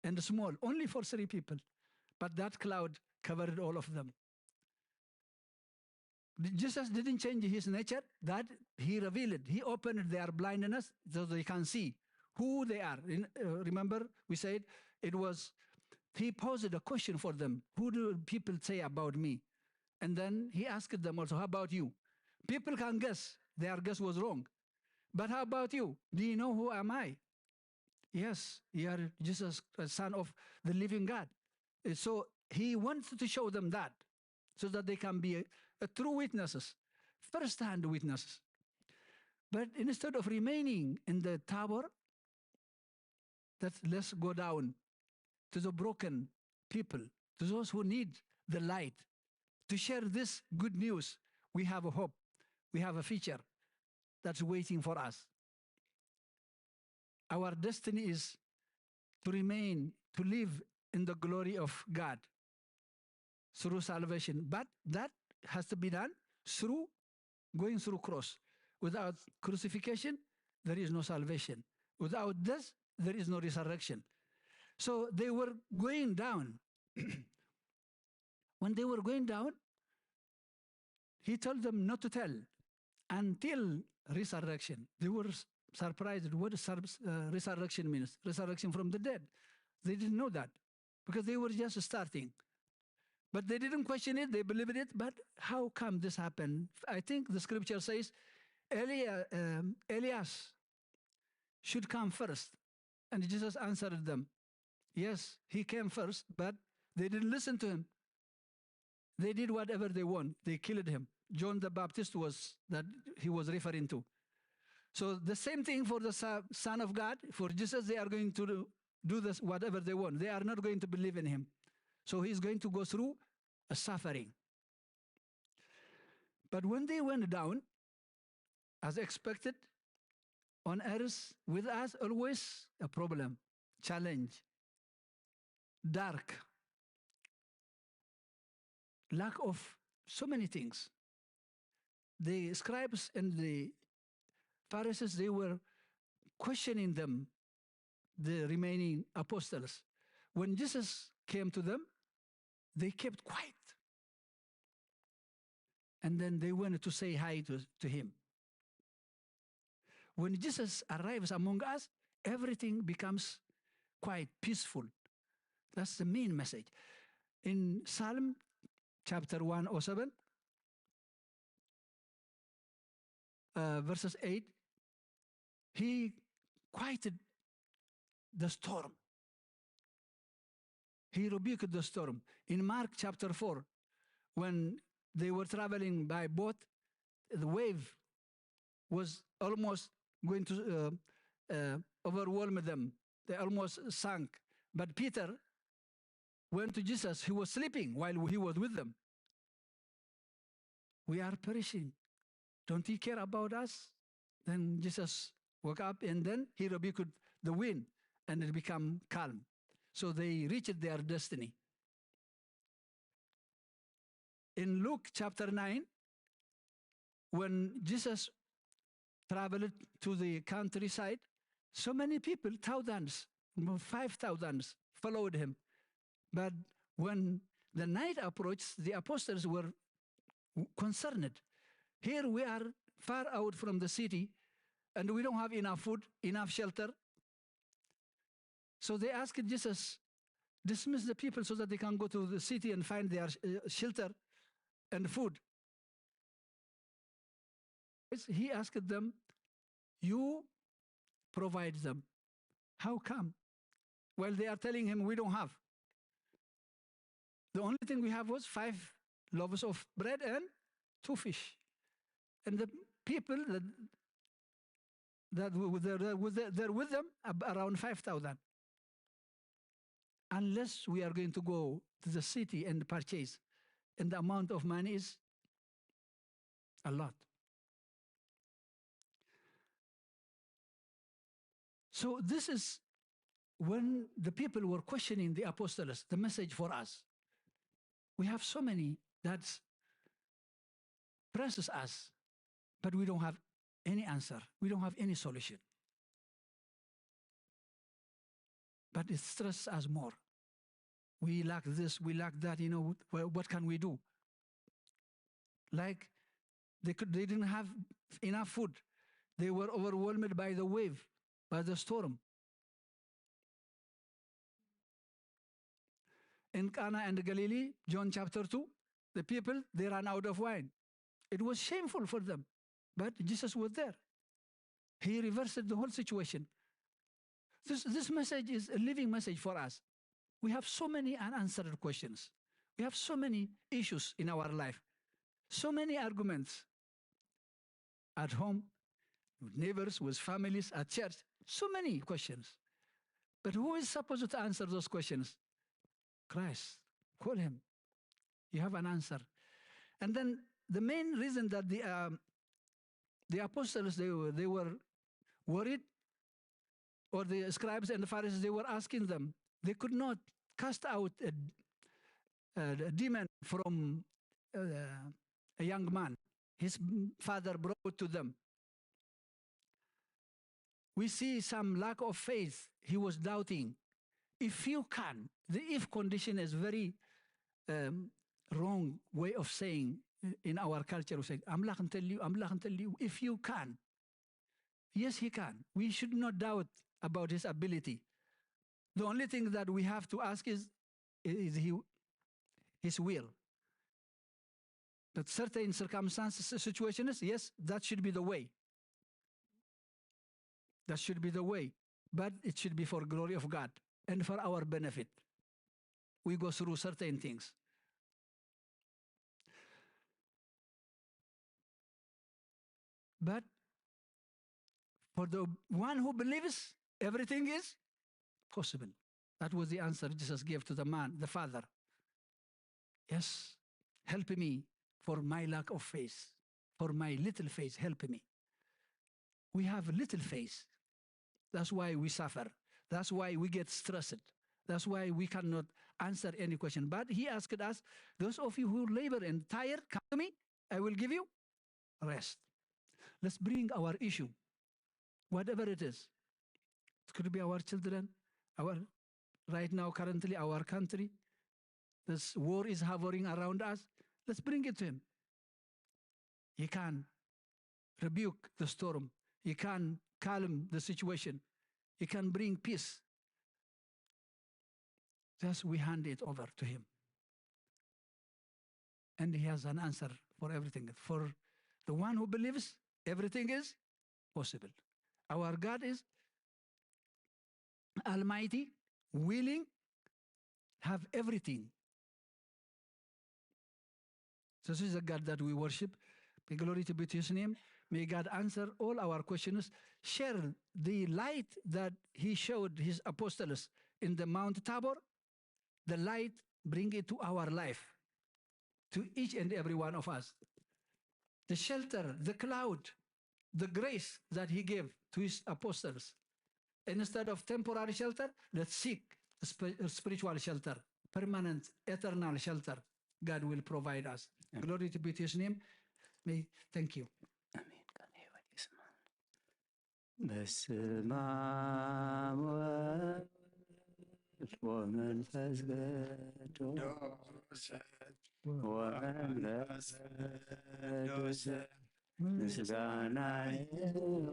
and small, only for three people. But that cloud covered all of them. Jesus didn't change his nature, that he revealed. He opened their blindness so they can see who they are. In, uh, remember, we said it was, he posed a question for them. "Who do people say about me?" And then he asked them also, "How about you?" People can guess. Their guess was wrong. "But how about you? Do you know who am I?" "Yes, you are Jesus, uh, Son of the living God." Uh, so he wants to show them that, so that they can be a, a true witnesses, first-hand witnesses. But instead of remaining in the Tabor, that let's go down to the broken people, to those who need the light, to share this good news. We have a hope. We have a future that's waiting for us. Our destiny is to remain, to live in the glory of God through salvation. But that has to be done through going through cross. Without crucifixion, there is no salvation. Without death, there is no resurrection. So they were going down. When they were going down, he told them not to tell until resurrection. They were s-, surprised what sur-, uh, resurrection means. Resurrection from the dead. They didn't know that because they were just starting. But they didn't question it, they believed it. But how come this happened? I think the scripture says Eli-, um, Elias should come first. And Jesus answered them, "Yes, he came first, but they didn't listen to him. They did whatever they want. They killed him." John the Baptist was that he was referring to. So the same thing for the Sa-, Son of God, for Jesus, they are going to do, do this, whatever they want. They are not going to believe in him. So he's going to go through a suffering. But when they went down, as expected, on earth, with us, always a problem, challenge, dark, lack of so many things. The scribes and the Pharisees, they were questioning them, the remaining apostles. When Jesus came to them, they kept quiet. And then they went to say hi to, to him. When Jesus arrives among us, everything becomes quite peaceful. That's the main message. In Psalm chapter one oh seven, uh, verses eight, he quieted the storm. He rebuked the storm. In Mark chapter four, when they were traveling by boat, the wave was almost going to uh, uh, overwhelm them. They almost sank. But Peter went to Jesus. He was sleeping while he was with them. "We are perishing. Don't you care about us?" Then Jesus woke up and then he rebuked the wind and it became calm. So they reached their destiny. In Luke chapter nine, when Jesus traveled to the countryside, so many people, thousands, five thousands, followed him. But when the night approached, the apostles were concerned. "Here we are far out from the city, and we don't have enough food, enough shelter." So they asked Jesus, "Dismiss the people so that they can go to the city and find their uh, shelter and food." He asked them, "You provide them. How come?" While they are telling him, "We don't have. The only thing we have was five loaves of bread and two fish." And the people that, that were there, there with them, around five thousand. Unless we are going to go to the city and purchase, and the amount of money is a lot. So this is when the people were questioning the apostles, the message for us. We have so many that presses us, but we don't have any answer. We don't have any solution. But it stresses us more. We lack this, we lack that, you know, what, what can we do? Like they could, they didn't have enough food. They were overwhelmed by the wave, by the storm. In Cana and Galilee, John chapter two, the people, they ran out of wine. It was shameful for them, but Jesus was there. He reversed the whole situation. This, this message is a living message for us. We have so many unanswered questions. We have so many issues in our life, so many arguments at home, with neighbors, with families, at church, so many questions. But who is supposed to answer those questions? Christ. Call him. You have an answer. And then the main reason that the, um, the apostles, they were, they were worried, or the scribes and the Pharisees, they were asking them, they could not cast out a, a demon from uh, a young man. His father brought to them. We see some lack of faith. He was doubting. If you can, the if condition is very um, wrong way of saying in our culture. We say, "ኣምላኽ እንተልዩ፣ ኣምላኽ እንተልዩ," if you can. Yes, he can. We should not doubt about his ability. The only thing that we have to ask is, is he, his will. But certain circumstances, situations, yes, that should be the way. That should be the way. But it should be for glory of God and for our benefit. We go through certain things. But for the one who believes, everything is possible. That was the answer Jesus gave to the man, the father. "Yes, help me for my lack of faith, for my little faith, help me." We have little faith. That's why we suffer. That's why we get stressed. That's why we cannot answer any question. But he asked us, "Those of you who labor and tired, come to me, I will give you rest." Let's bring our issue, whatever it is. It could be our children, our right now, currently, our country. This war is hovering around us. Let's bring it to him. He can rebuke the storm. He can calm the situation. He can bring peace. Just we hand it over to him. And he has an answer for everything. For the one who believes, everything is possible. Our God is almighty, willing, have everything. This is the God that we worship. May glory to be to his name. May God answer all our questions. Share the light that he showed his apostles in the Mount Tabor. The light, bring it to our life, to each and every one of us. The shelter, the cloud, the grace that he gave to his apostles. Instead of temporary shelter, let's seek sp- spiritual shelter, permanent, eternal shelter. God will provide us. Glory to be to his name. May, thank you. ኣሜን። ቃለ ሕይወት ይስማዕ። በስመ አብ ወወልድ ወመንፈስ ቅዱስ ወመንፈስ ቅዱስ ምስጋና ይሁን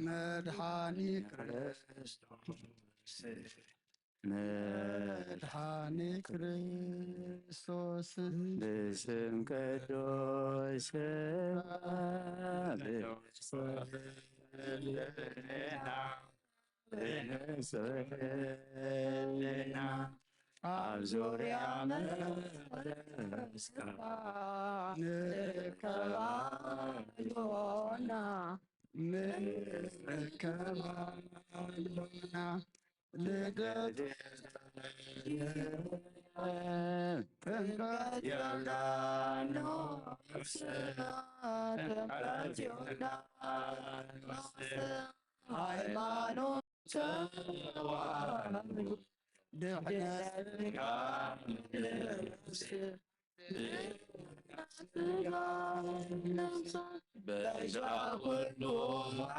መድኃኒ ክርስቶስ። መድኃኒ ክርስቶስ ብስም ቅዱስ ብንጽህና ኣብ ዙሪያ መቅደስካ ንከባሎና ንከባሎና ልደት ጥምቀት ዮርዳኖስ ጥምቀት ዮርዳኖስ ሃይማኖት ተዋህዶ ድሕነት ስጋ ነፍስ በዛ ኩሉ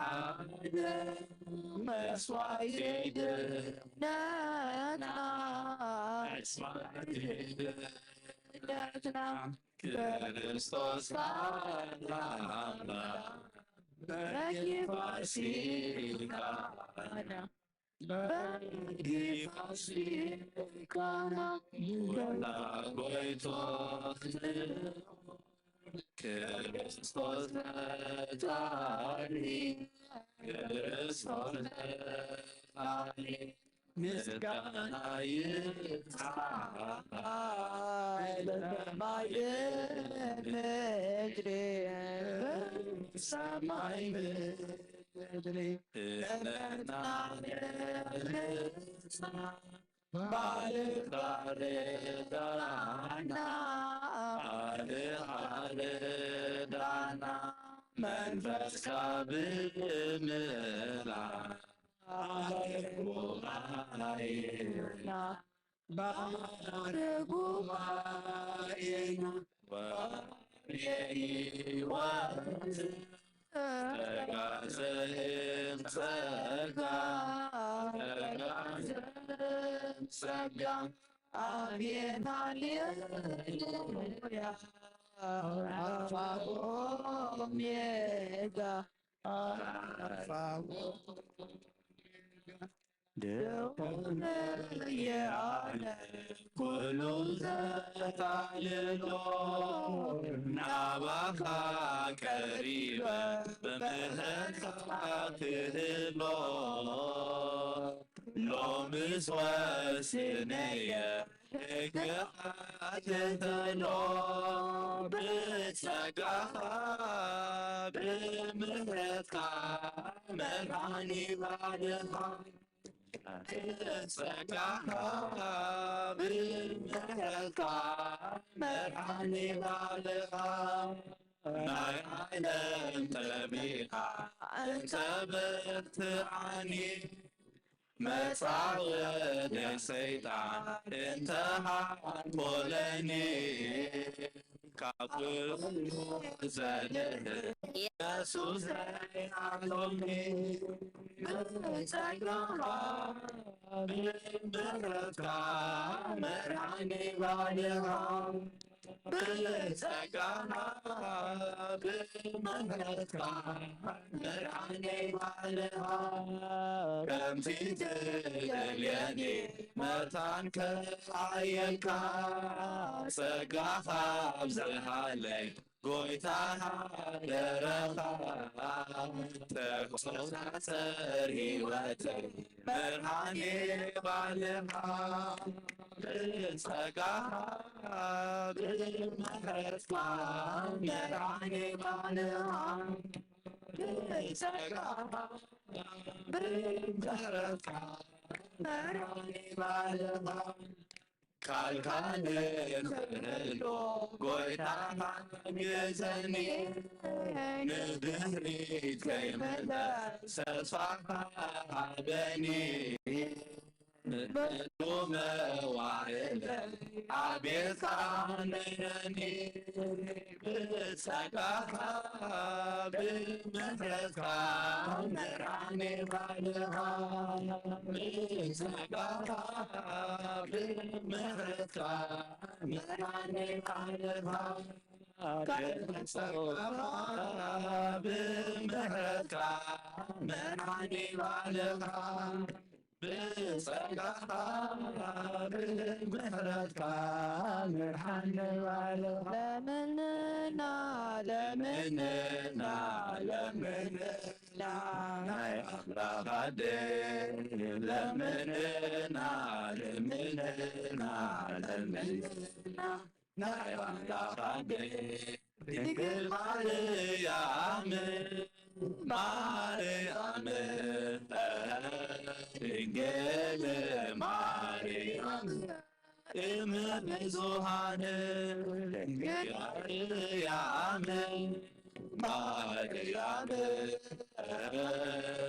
ዓለም መስዋዕቲ ድነትና መስዋዕቲ ድነትና ክርስቶስ ካህና በጊ ፋሲካና በጊ ፋሲካና ጎይቶት ክርስቶስ ፈጣሪ ክርስቶስ ፈጣሪ ምስጋና ይብጻሕ በሰማይ ምድሪ በሰማይ ምድሪ እመና ባልካ ርዳና ባልካ ርዳና መንፈስካ ብምልኣ ባርክ ጉባኤና ባርክ ጉባኤና ወፍሬ ሕይወት ጸጋ ዘህብ ጸጋ ጸጋ ዘህብ ጸጋ አሜን ሃሌሉያ አልፋ ኦሜጋ አልፋ ኦሜጋ ደሆነ የዓለም ኩሉ ዘታልሎ ናባኻ ቀሪበ ብምህረትካ ክህሎ ሎምስ ወስነየ ሕግኻ ክተሎ ብጸጋኻ ብምህረትካ መድሓኒ ባልኻ ብጸጋኻ ብምህረትካ መድሓኒ ባልኻ ናይ ዓለም ጠቢኻ እንተ በርትዓኒ መጻወድያ ሰይጣን እንተ ሃንኮለኒ ካብ ኩሉ ዘድሕን የሱሰይ ኣሎኒ ብጸጋኻ ብምህረትካ መርሓኒ ባልኻ ብጸጋኻ ብምሕረትካ ምርሓኒ ባልኻ። ከምቲ ትደልየኒ መታን ከዓየልካ ጸጋኻ ኣብዝሓለይ። ጎይታ ሃገረኻ ተቆጻጸር ህይወተይ። መርሃኔ ባልኻ ብጸጋኻ ብምሕረትካ መርሃኔ ባልኻ ብጸጋኻ ብምሕረትካ መርሃኔ ባልኻ ካልካ ንኽህሎ ጎይታ ሓግዘኒ። ንድሕሪት ከይምለስ ተስፋኻ ሃበኒ። ምሉ መዋዕለ ኣብ ቤትካ ንረኒ። ብጸጋኻ ብምሕረትካ ምርዓኒ ባልኻ። ብጸጋኻ ብምሕረትካ ምርዓኒ ባልኻ። ብጸጋኻ ብምሕረትካ ምርዓኒ ባልኻ። ብጸጋኻ ብምሕረትካ ምርሓኒ ባልኻ። ለምንና ለምንና ለምንና ናይ ኣምላኽ ኣደ ለምንና ለምንና ለምንና ናይ ኣምላኽ ኣደ ድንግል ማርያም ማርያም ድንግል ማርያም እመ ብዙኃን ድንግል ማርያም ማርያም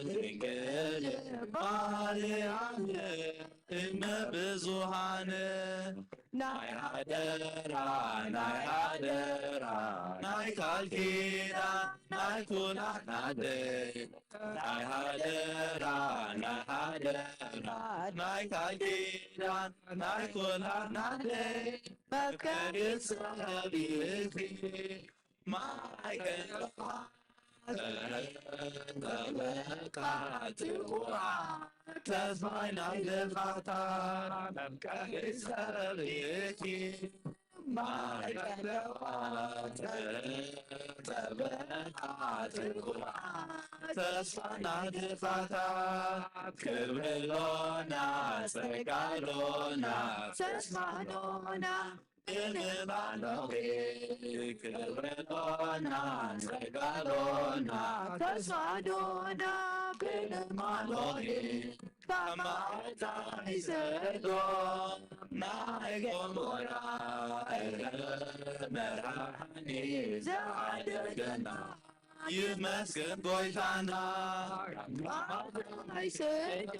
ድንግል ማርያም እመ ብዙኃን ናይ ሓደራ ናይ ሓደራ ናይ ቃል ኪዳን ናይ ኩላትና ደይ ናይ ሓደራ ናይ ሓደራ ናይ ቃል ኪዳን ናይ ኩላትና ደይ መፍቀሪ ሰብእቲ ማይ ከለኻ ጠበቃ ትጉሃ ተስፋይ ናይ ልኻታ መፍቀሪ ሰብእቲ ማይ ከለኻ ጠበቃ ትጉሃ ተስፋይ ናይ ልኻታ ክብሪ ሎና ጸጋ ሎና ተስፋ ሎና ብንማኖኺ ክብረሎና ጸጋሎና ተስፋዶና ብንማኖኺ ካብ መዓልታ ይሰዶ ናይ ገሞራ መርሃኒ ዝዓደገና ይመስገን ጎይታና ካብ መዓልታ ይሰዶ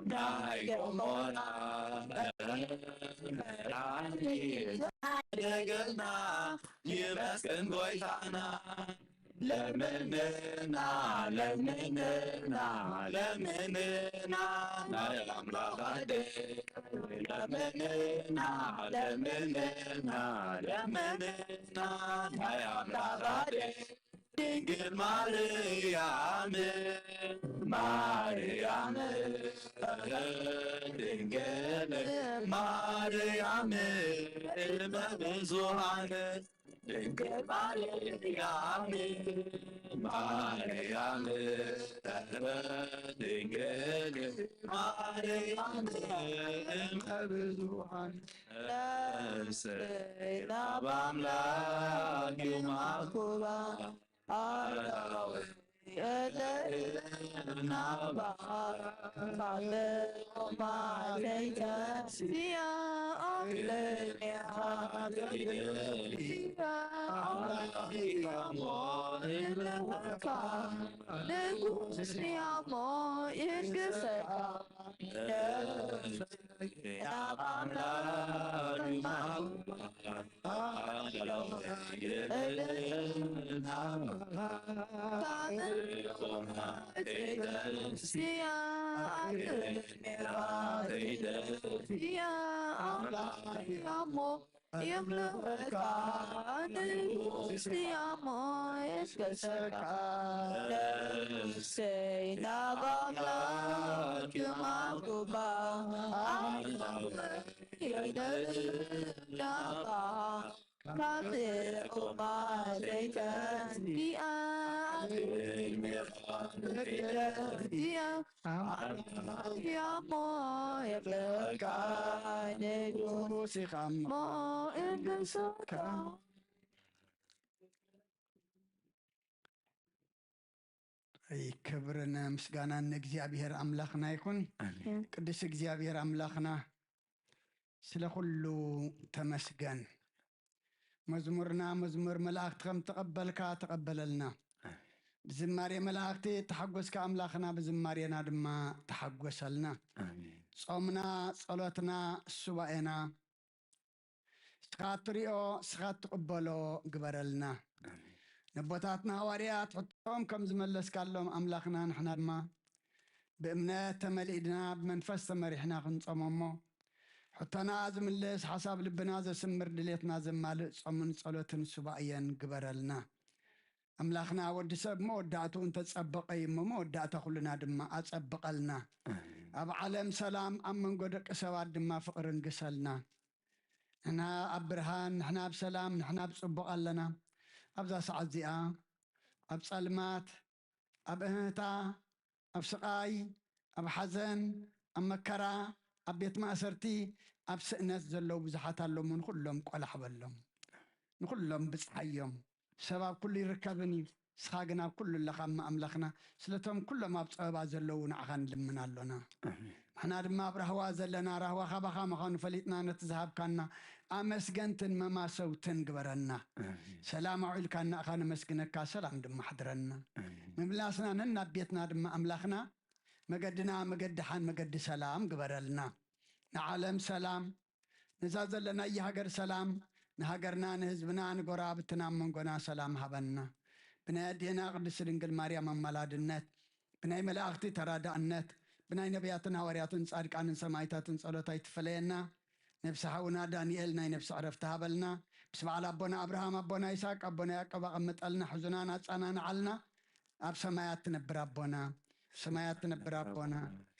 ናይ ገሞራ መርሃኒ ዝዓደገና ይመስገን ጎይታና። ለምንና ለምንና ለምንና ናይ ኣምላኽ ኣደ ለምንና ለምንና ለምንና ናይ ኣምላኽ ኣደ ድንግል ማርያም ማርያም ድንግል ማርያም እመ ብዙኃን ድንግል ማርያም ማርያም ድንግል ማርያም እመ ብዙኃን ነፍሰይ ናብ ኣምላክ ይማኩባ ኣራዊ ንጉስ ያሞ ይንግሰካ የምልኸካ ንጉስ ያሞ የስገሰካ ነፍሰይ ናብ ኣምላክ ማቁባ የደናባ ካብ ዑማ ዘይተንቢኣ እያ ያሞ የብለካ ንጉስ ኢኻ እሞ እግስካ። ኣይ፣ ክብርን ምስጋናን ንእግዚኣብሔር ኣምላኽና ይኹን። ኣሜን። ቅዱስ እግዚኣብሔር ኣምላኽና ስለ ኩሉ ተመስገን። መዝሙርና መዝሙር መላእክቲ ከም ተቐበልካ ተቐበለልና። ኣሜን። ብዝማሬ መላእክቲ ተሓጎስካ ኣምላኽና ብዝማሬና ድማ ተሓጎሰልና። ኣሜን። ጾምና፣ ጸሎትና፣ ሱባኤና እስኻ ትሪኦ፣ እስኻ ትቕበሎ ግበረልና። ኣሜን። ነቦታትና ሃዋርያት ሕቶኦም ከም ዝመለስካሎም ኣምላኽና ንሕና ድማ ብእምነት ተመሊእና ብመንፈስ ተመሪሕና ክንጾም እሞ ሕቶና ዝምልስ ሓሳብ ልብና ዘስምር ድሌትና ዘማልእ ጾምን ጸሎትን ሱባኤን ግበረልና። ኣምላኽና ወዲ ሰብ መወዳእትኡ እንተጸበቐ እዩ እሞ መወዳእታ ኩልና ድማ ኣጸብቐልና። ኣሜን። ኣብ ዓለም ሰላም ኣብ መንጎ ደቂ ሰባት ድማ ፍቕሪ እንግሰልና። ንሕና ኣብ ብርሃን፣ ንሕና ኣብ ሰላም፣ ንሕና ኣብ ጽቡቕ ኣለና። ኣብዛ ሰዓት እዚኣ ኣብ ጸልማት፣ ኣብ እህታ፣ ኣብ ስቓይ፣ ኣብ ሓዘን፣ ኣብ መከራ፣ ኣብ ቤት ማእሰርቲ፣ ኣብ ስእነት ዘለዉ ብዙሓት ኣለዉ። ንኹሎም ቆላሕ በሎም፣ ንኹሎም ብጽሓዮም። ሰብ ኣብ ኩሉ ይርከብን እዩ። ንስኻ ግን ኣብ ኩሉ ኣለኻ እሞ ኣምላኽና፣ ስለቶም ኩሎም ኣብ ጸበባ ዘለዉ ንዓኻ ንልምን ኣሎና። ኣሜን። ንሕና ድማ ኣብ ራህዋ ዘለና፣ ራህዋ ካባኻ ምዃኑ ፈሊጥና ነቲ ዝሃብካና ኣመስገንትን መማሰውትን ግበረና። ኣሜን። ሰላም ኣውዒልካና ኢኻ ነመስግነካ፣ ሰላም ድማ ኣሕድረና። ኣሜን። ምምላስና ነናብ ቤትና ድማ ኣምላኽና መገድና መገዲ ሓን መገዲ ሰላም ግበረልና። ንዓለም ሰላም፣ ነዛ ዘለናያ ሃገር ሰላም፣ ንሃገርና ንህዝብና ንጎረባብትና ኣብ መንጎና ሰላም ሃበና። ብናይ ኣዴና ቅድስቲ ድንግል ማርያም ኣማላድነት፣ ብናይ መላእኽቲ ተራዳእነት፣ ብናይ ነቢያትን ሃዋርያትን ጻድቃንን ሰማዕታትን ጸሎት ኣይትፈለየና። ነብሲ ሓውና ዳንኤል ናይ ነብሲ ዕረፍቲ ሃበልና። ምስ በዓል ኣቦና ኣብርሃም፣ ኣቦና ይስሐቅ፣ ኣቦና ያዕቆብ ኣቐምጠልና፣ ሕዙናን ኣጻናንዓልና። ኣብ ሰማያት ትነብር ኣቦና፣ ሰማያት ትነብር ኣቦና፣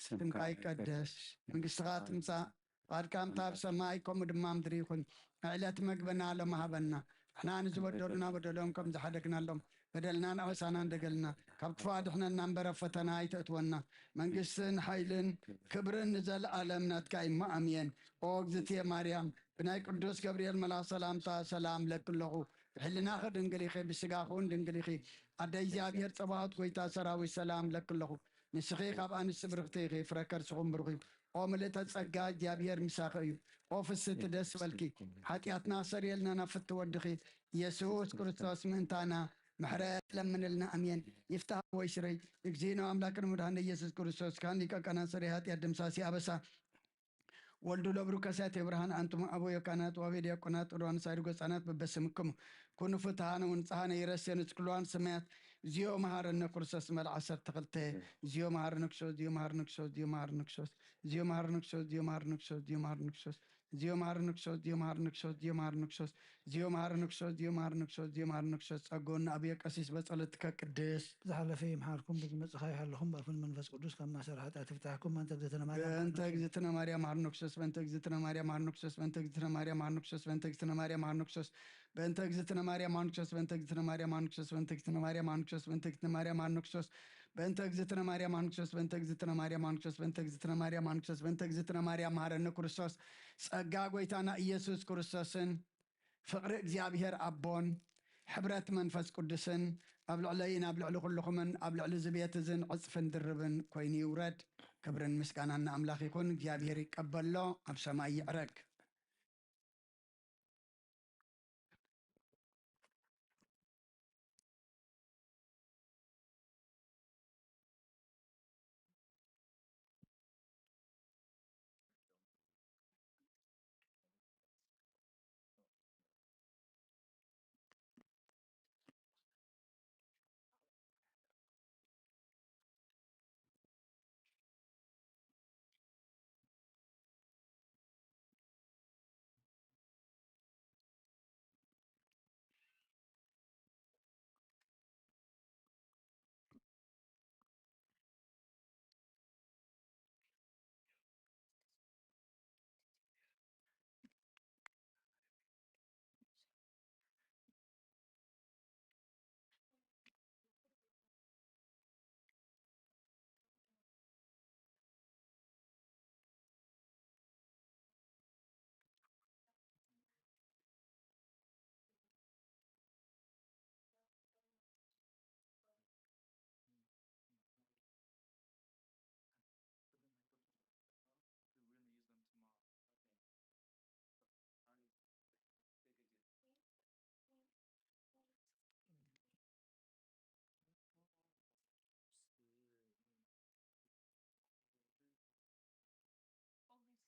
ስምካ ይቀደስ፣ መንግስትኻ ትምጻእ፣ ፍቓድካ ከምታ ኣብ ሰማይ ከምኡ ድማ ኣብ ምድሪ ይኹን። ዕለት መግብና ሎም ሃበና። ንሕና ንዝበደሉና በደሎም ከም ዝሓደግናሎም በደልናን ኣበሳናን ደገልና። ካብ ክፉእ ኣድሕነና እምበር ኣብ ፈተና ኣይተእትወና። መንግስትን ሓይልን ክብርን ንዘለኣለም ናትካ እዩ እሞ ኣሜን። ኦ እግዝእትየ ማርያም፣ ብናይ ቅዱስ ገብርኤል መልኣኽ ሰላምታ ሰላም እብለኪ ኣለኹ። ብሕልናኺ ድንግል ኢኺ፣ ብስጋኺ እውን ድንግል ኢኺ። ኣደ እግዚኣብሔር ጸባኦት፣ ጎይታ ሰራዊት፣ ሰላም እብለኪ ኣለኹ። ንስኺ ካብ ኣንስቲ ብርኽቲ ኢኺ፣ ፍረ ከርስኹም ብሩኽ እዩ። ኦ ምልእተ ጸጋ፣ እግዚኣብሔር ምሳኺ እዩ። ኦ ፍስቲ ደስ በልኪ፣ ሓጢኣትና ኣሰርየልና ናብ ፍቲ ወድኺ ኢየሱስ ክርስቶስ ምእንታና ምሕረት ለምንልና። ኣሜን። ይፍታህ ወይ ስረይ እግዚእነ ኣምላክን መድኃኒነ ኢየሱስ ክርስቶስ ካን ሊቀ ካህናት ሰሪ ኃጢአት ደምሳሲ ኣበሳ ወልዱ ለብሩ ከሳቴ ብርሃን ኣንቱም ኣቦዮ ካህናት ዋቤ ዲያቆናት ሮን ሳይድ ጎጻናት በበስምክሙ ኩኑ ፍትሃነ ወንጽሃነ ይረሴ ንስክልዋን ሰማያት። እዚዮ መሃረነ ክርስቶስ መል ዓሰርተ ክልተ። እዚዮ መሃረነ ክርስቶስ፣ እዚዮ መሃረነ ክርስቶስ፣ እዚዮ መሃረነ ክርስቶስ፣ እዚዮ መሃረነ ክርስቶስ፣ እዚዮ መሃረነ ክርስቶስ፣ እዚዮ መሃረነ ክርስቶስ፣ እዚዮ መሃረነ ክርስቶስ፣ እዚዮ መሃረነ ክርስቶስ፣ እዚዮ መሃረነ ክርስቶስ፣ እዚዮ መሃረነ ክርስቶስ፣ እዚዮ መሃረነ ክርስቶስ። ጸጎና ኣብዮ ቀሲስ በጸሎትከ ቅድስ። ዝሓለፈ ይምሓርኩም፣ ብዝመጽእ ይሓልኹም፣ ብኣፍን መንፈስ ቅዱስ ካብ ማእሰር ሓጢኣት ይፍታሕኩም። በእንተ እግዝእትነ ማርያም በእንተ እግዝእትነ ማርያም መሃርነ ክርስቶስ፣ በእንተ እግዝእትነ ማርያም መሃርነ ክርስቶስ፣ በእንተ እግዝእትነ ማርያም መሃርነ ክርስቶስ፣ በእንተ እግዝእትነ ማርያም መሃርነ ክርስቶስ፣ በእንተ እግዝእትነ ማርያም መሃርነ ክርስቶስ፣ በእንተ እግዝእትነ ማርያም መሃርነ ክርስቶስ፣ በእንተ እግዝእትነ ማርያም መሃርነ ክርስቶስ፣ በእንተ እግዝእትነ ማርያም መሃርነ ክርስቶስ፣ በእንተ እግዝእትነ ማርያም መሃርነ ክርስቶስ፣ በእንተ እግዝእትነ ማርያም መሃርነ ክርስቶስ፣ በእንተ እግዝእትነ ማርያም መሃረነ ክርስቶስ። ጸጋ ጎይታና ኢየሱስ ክርስቶስን ፍቕሪ እግዚኣብሔር ኣቦን ሕብረት መንፈስ ቅዱስን ኣብ ልዕለይን ኣብ ልዕሊ ኩልኹምን ኣብ ልዕሊ እዚ ቤት እዝን ዕጽፍን ድርብን ኮይኑ ይውረድ። ክብርን ምስጋናን ንኣምላኽ ይኹን። እግዚኣብሔር ይቀበሎ፣ ኣብ ሰማይ ይዕረግ።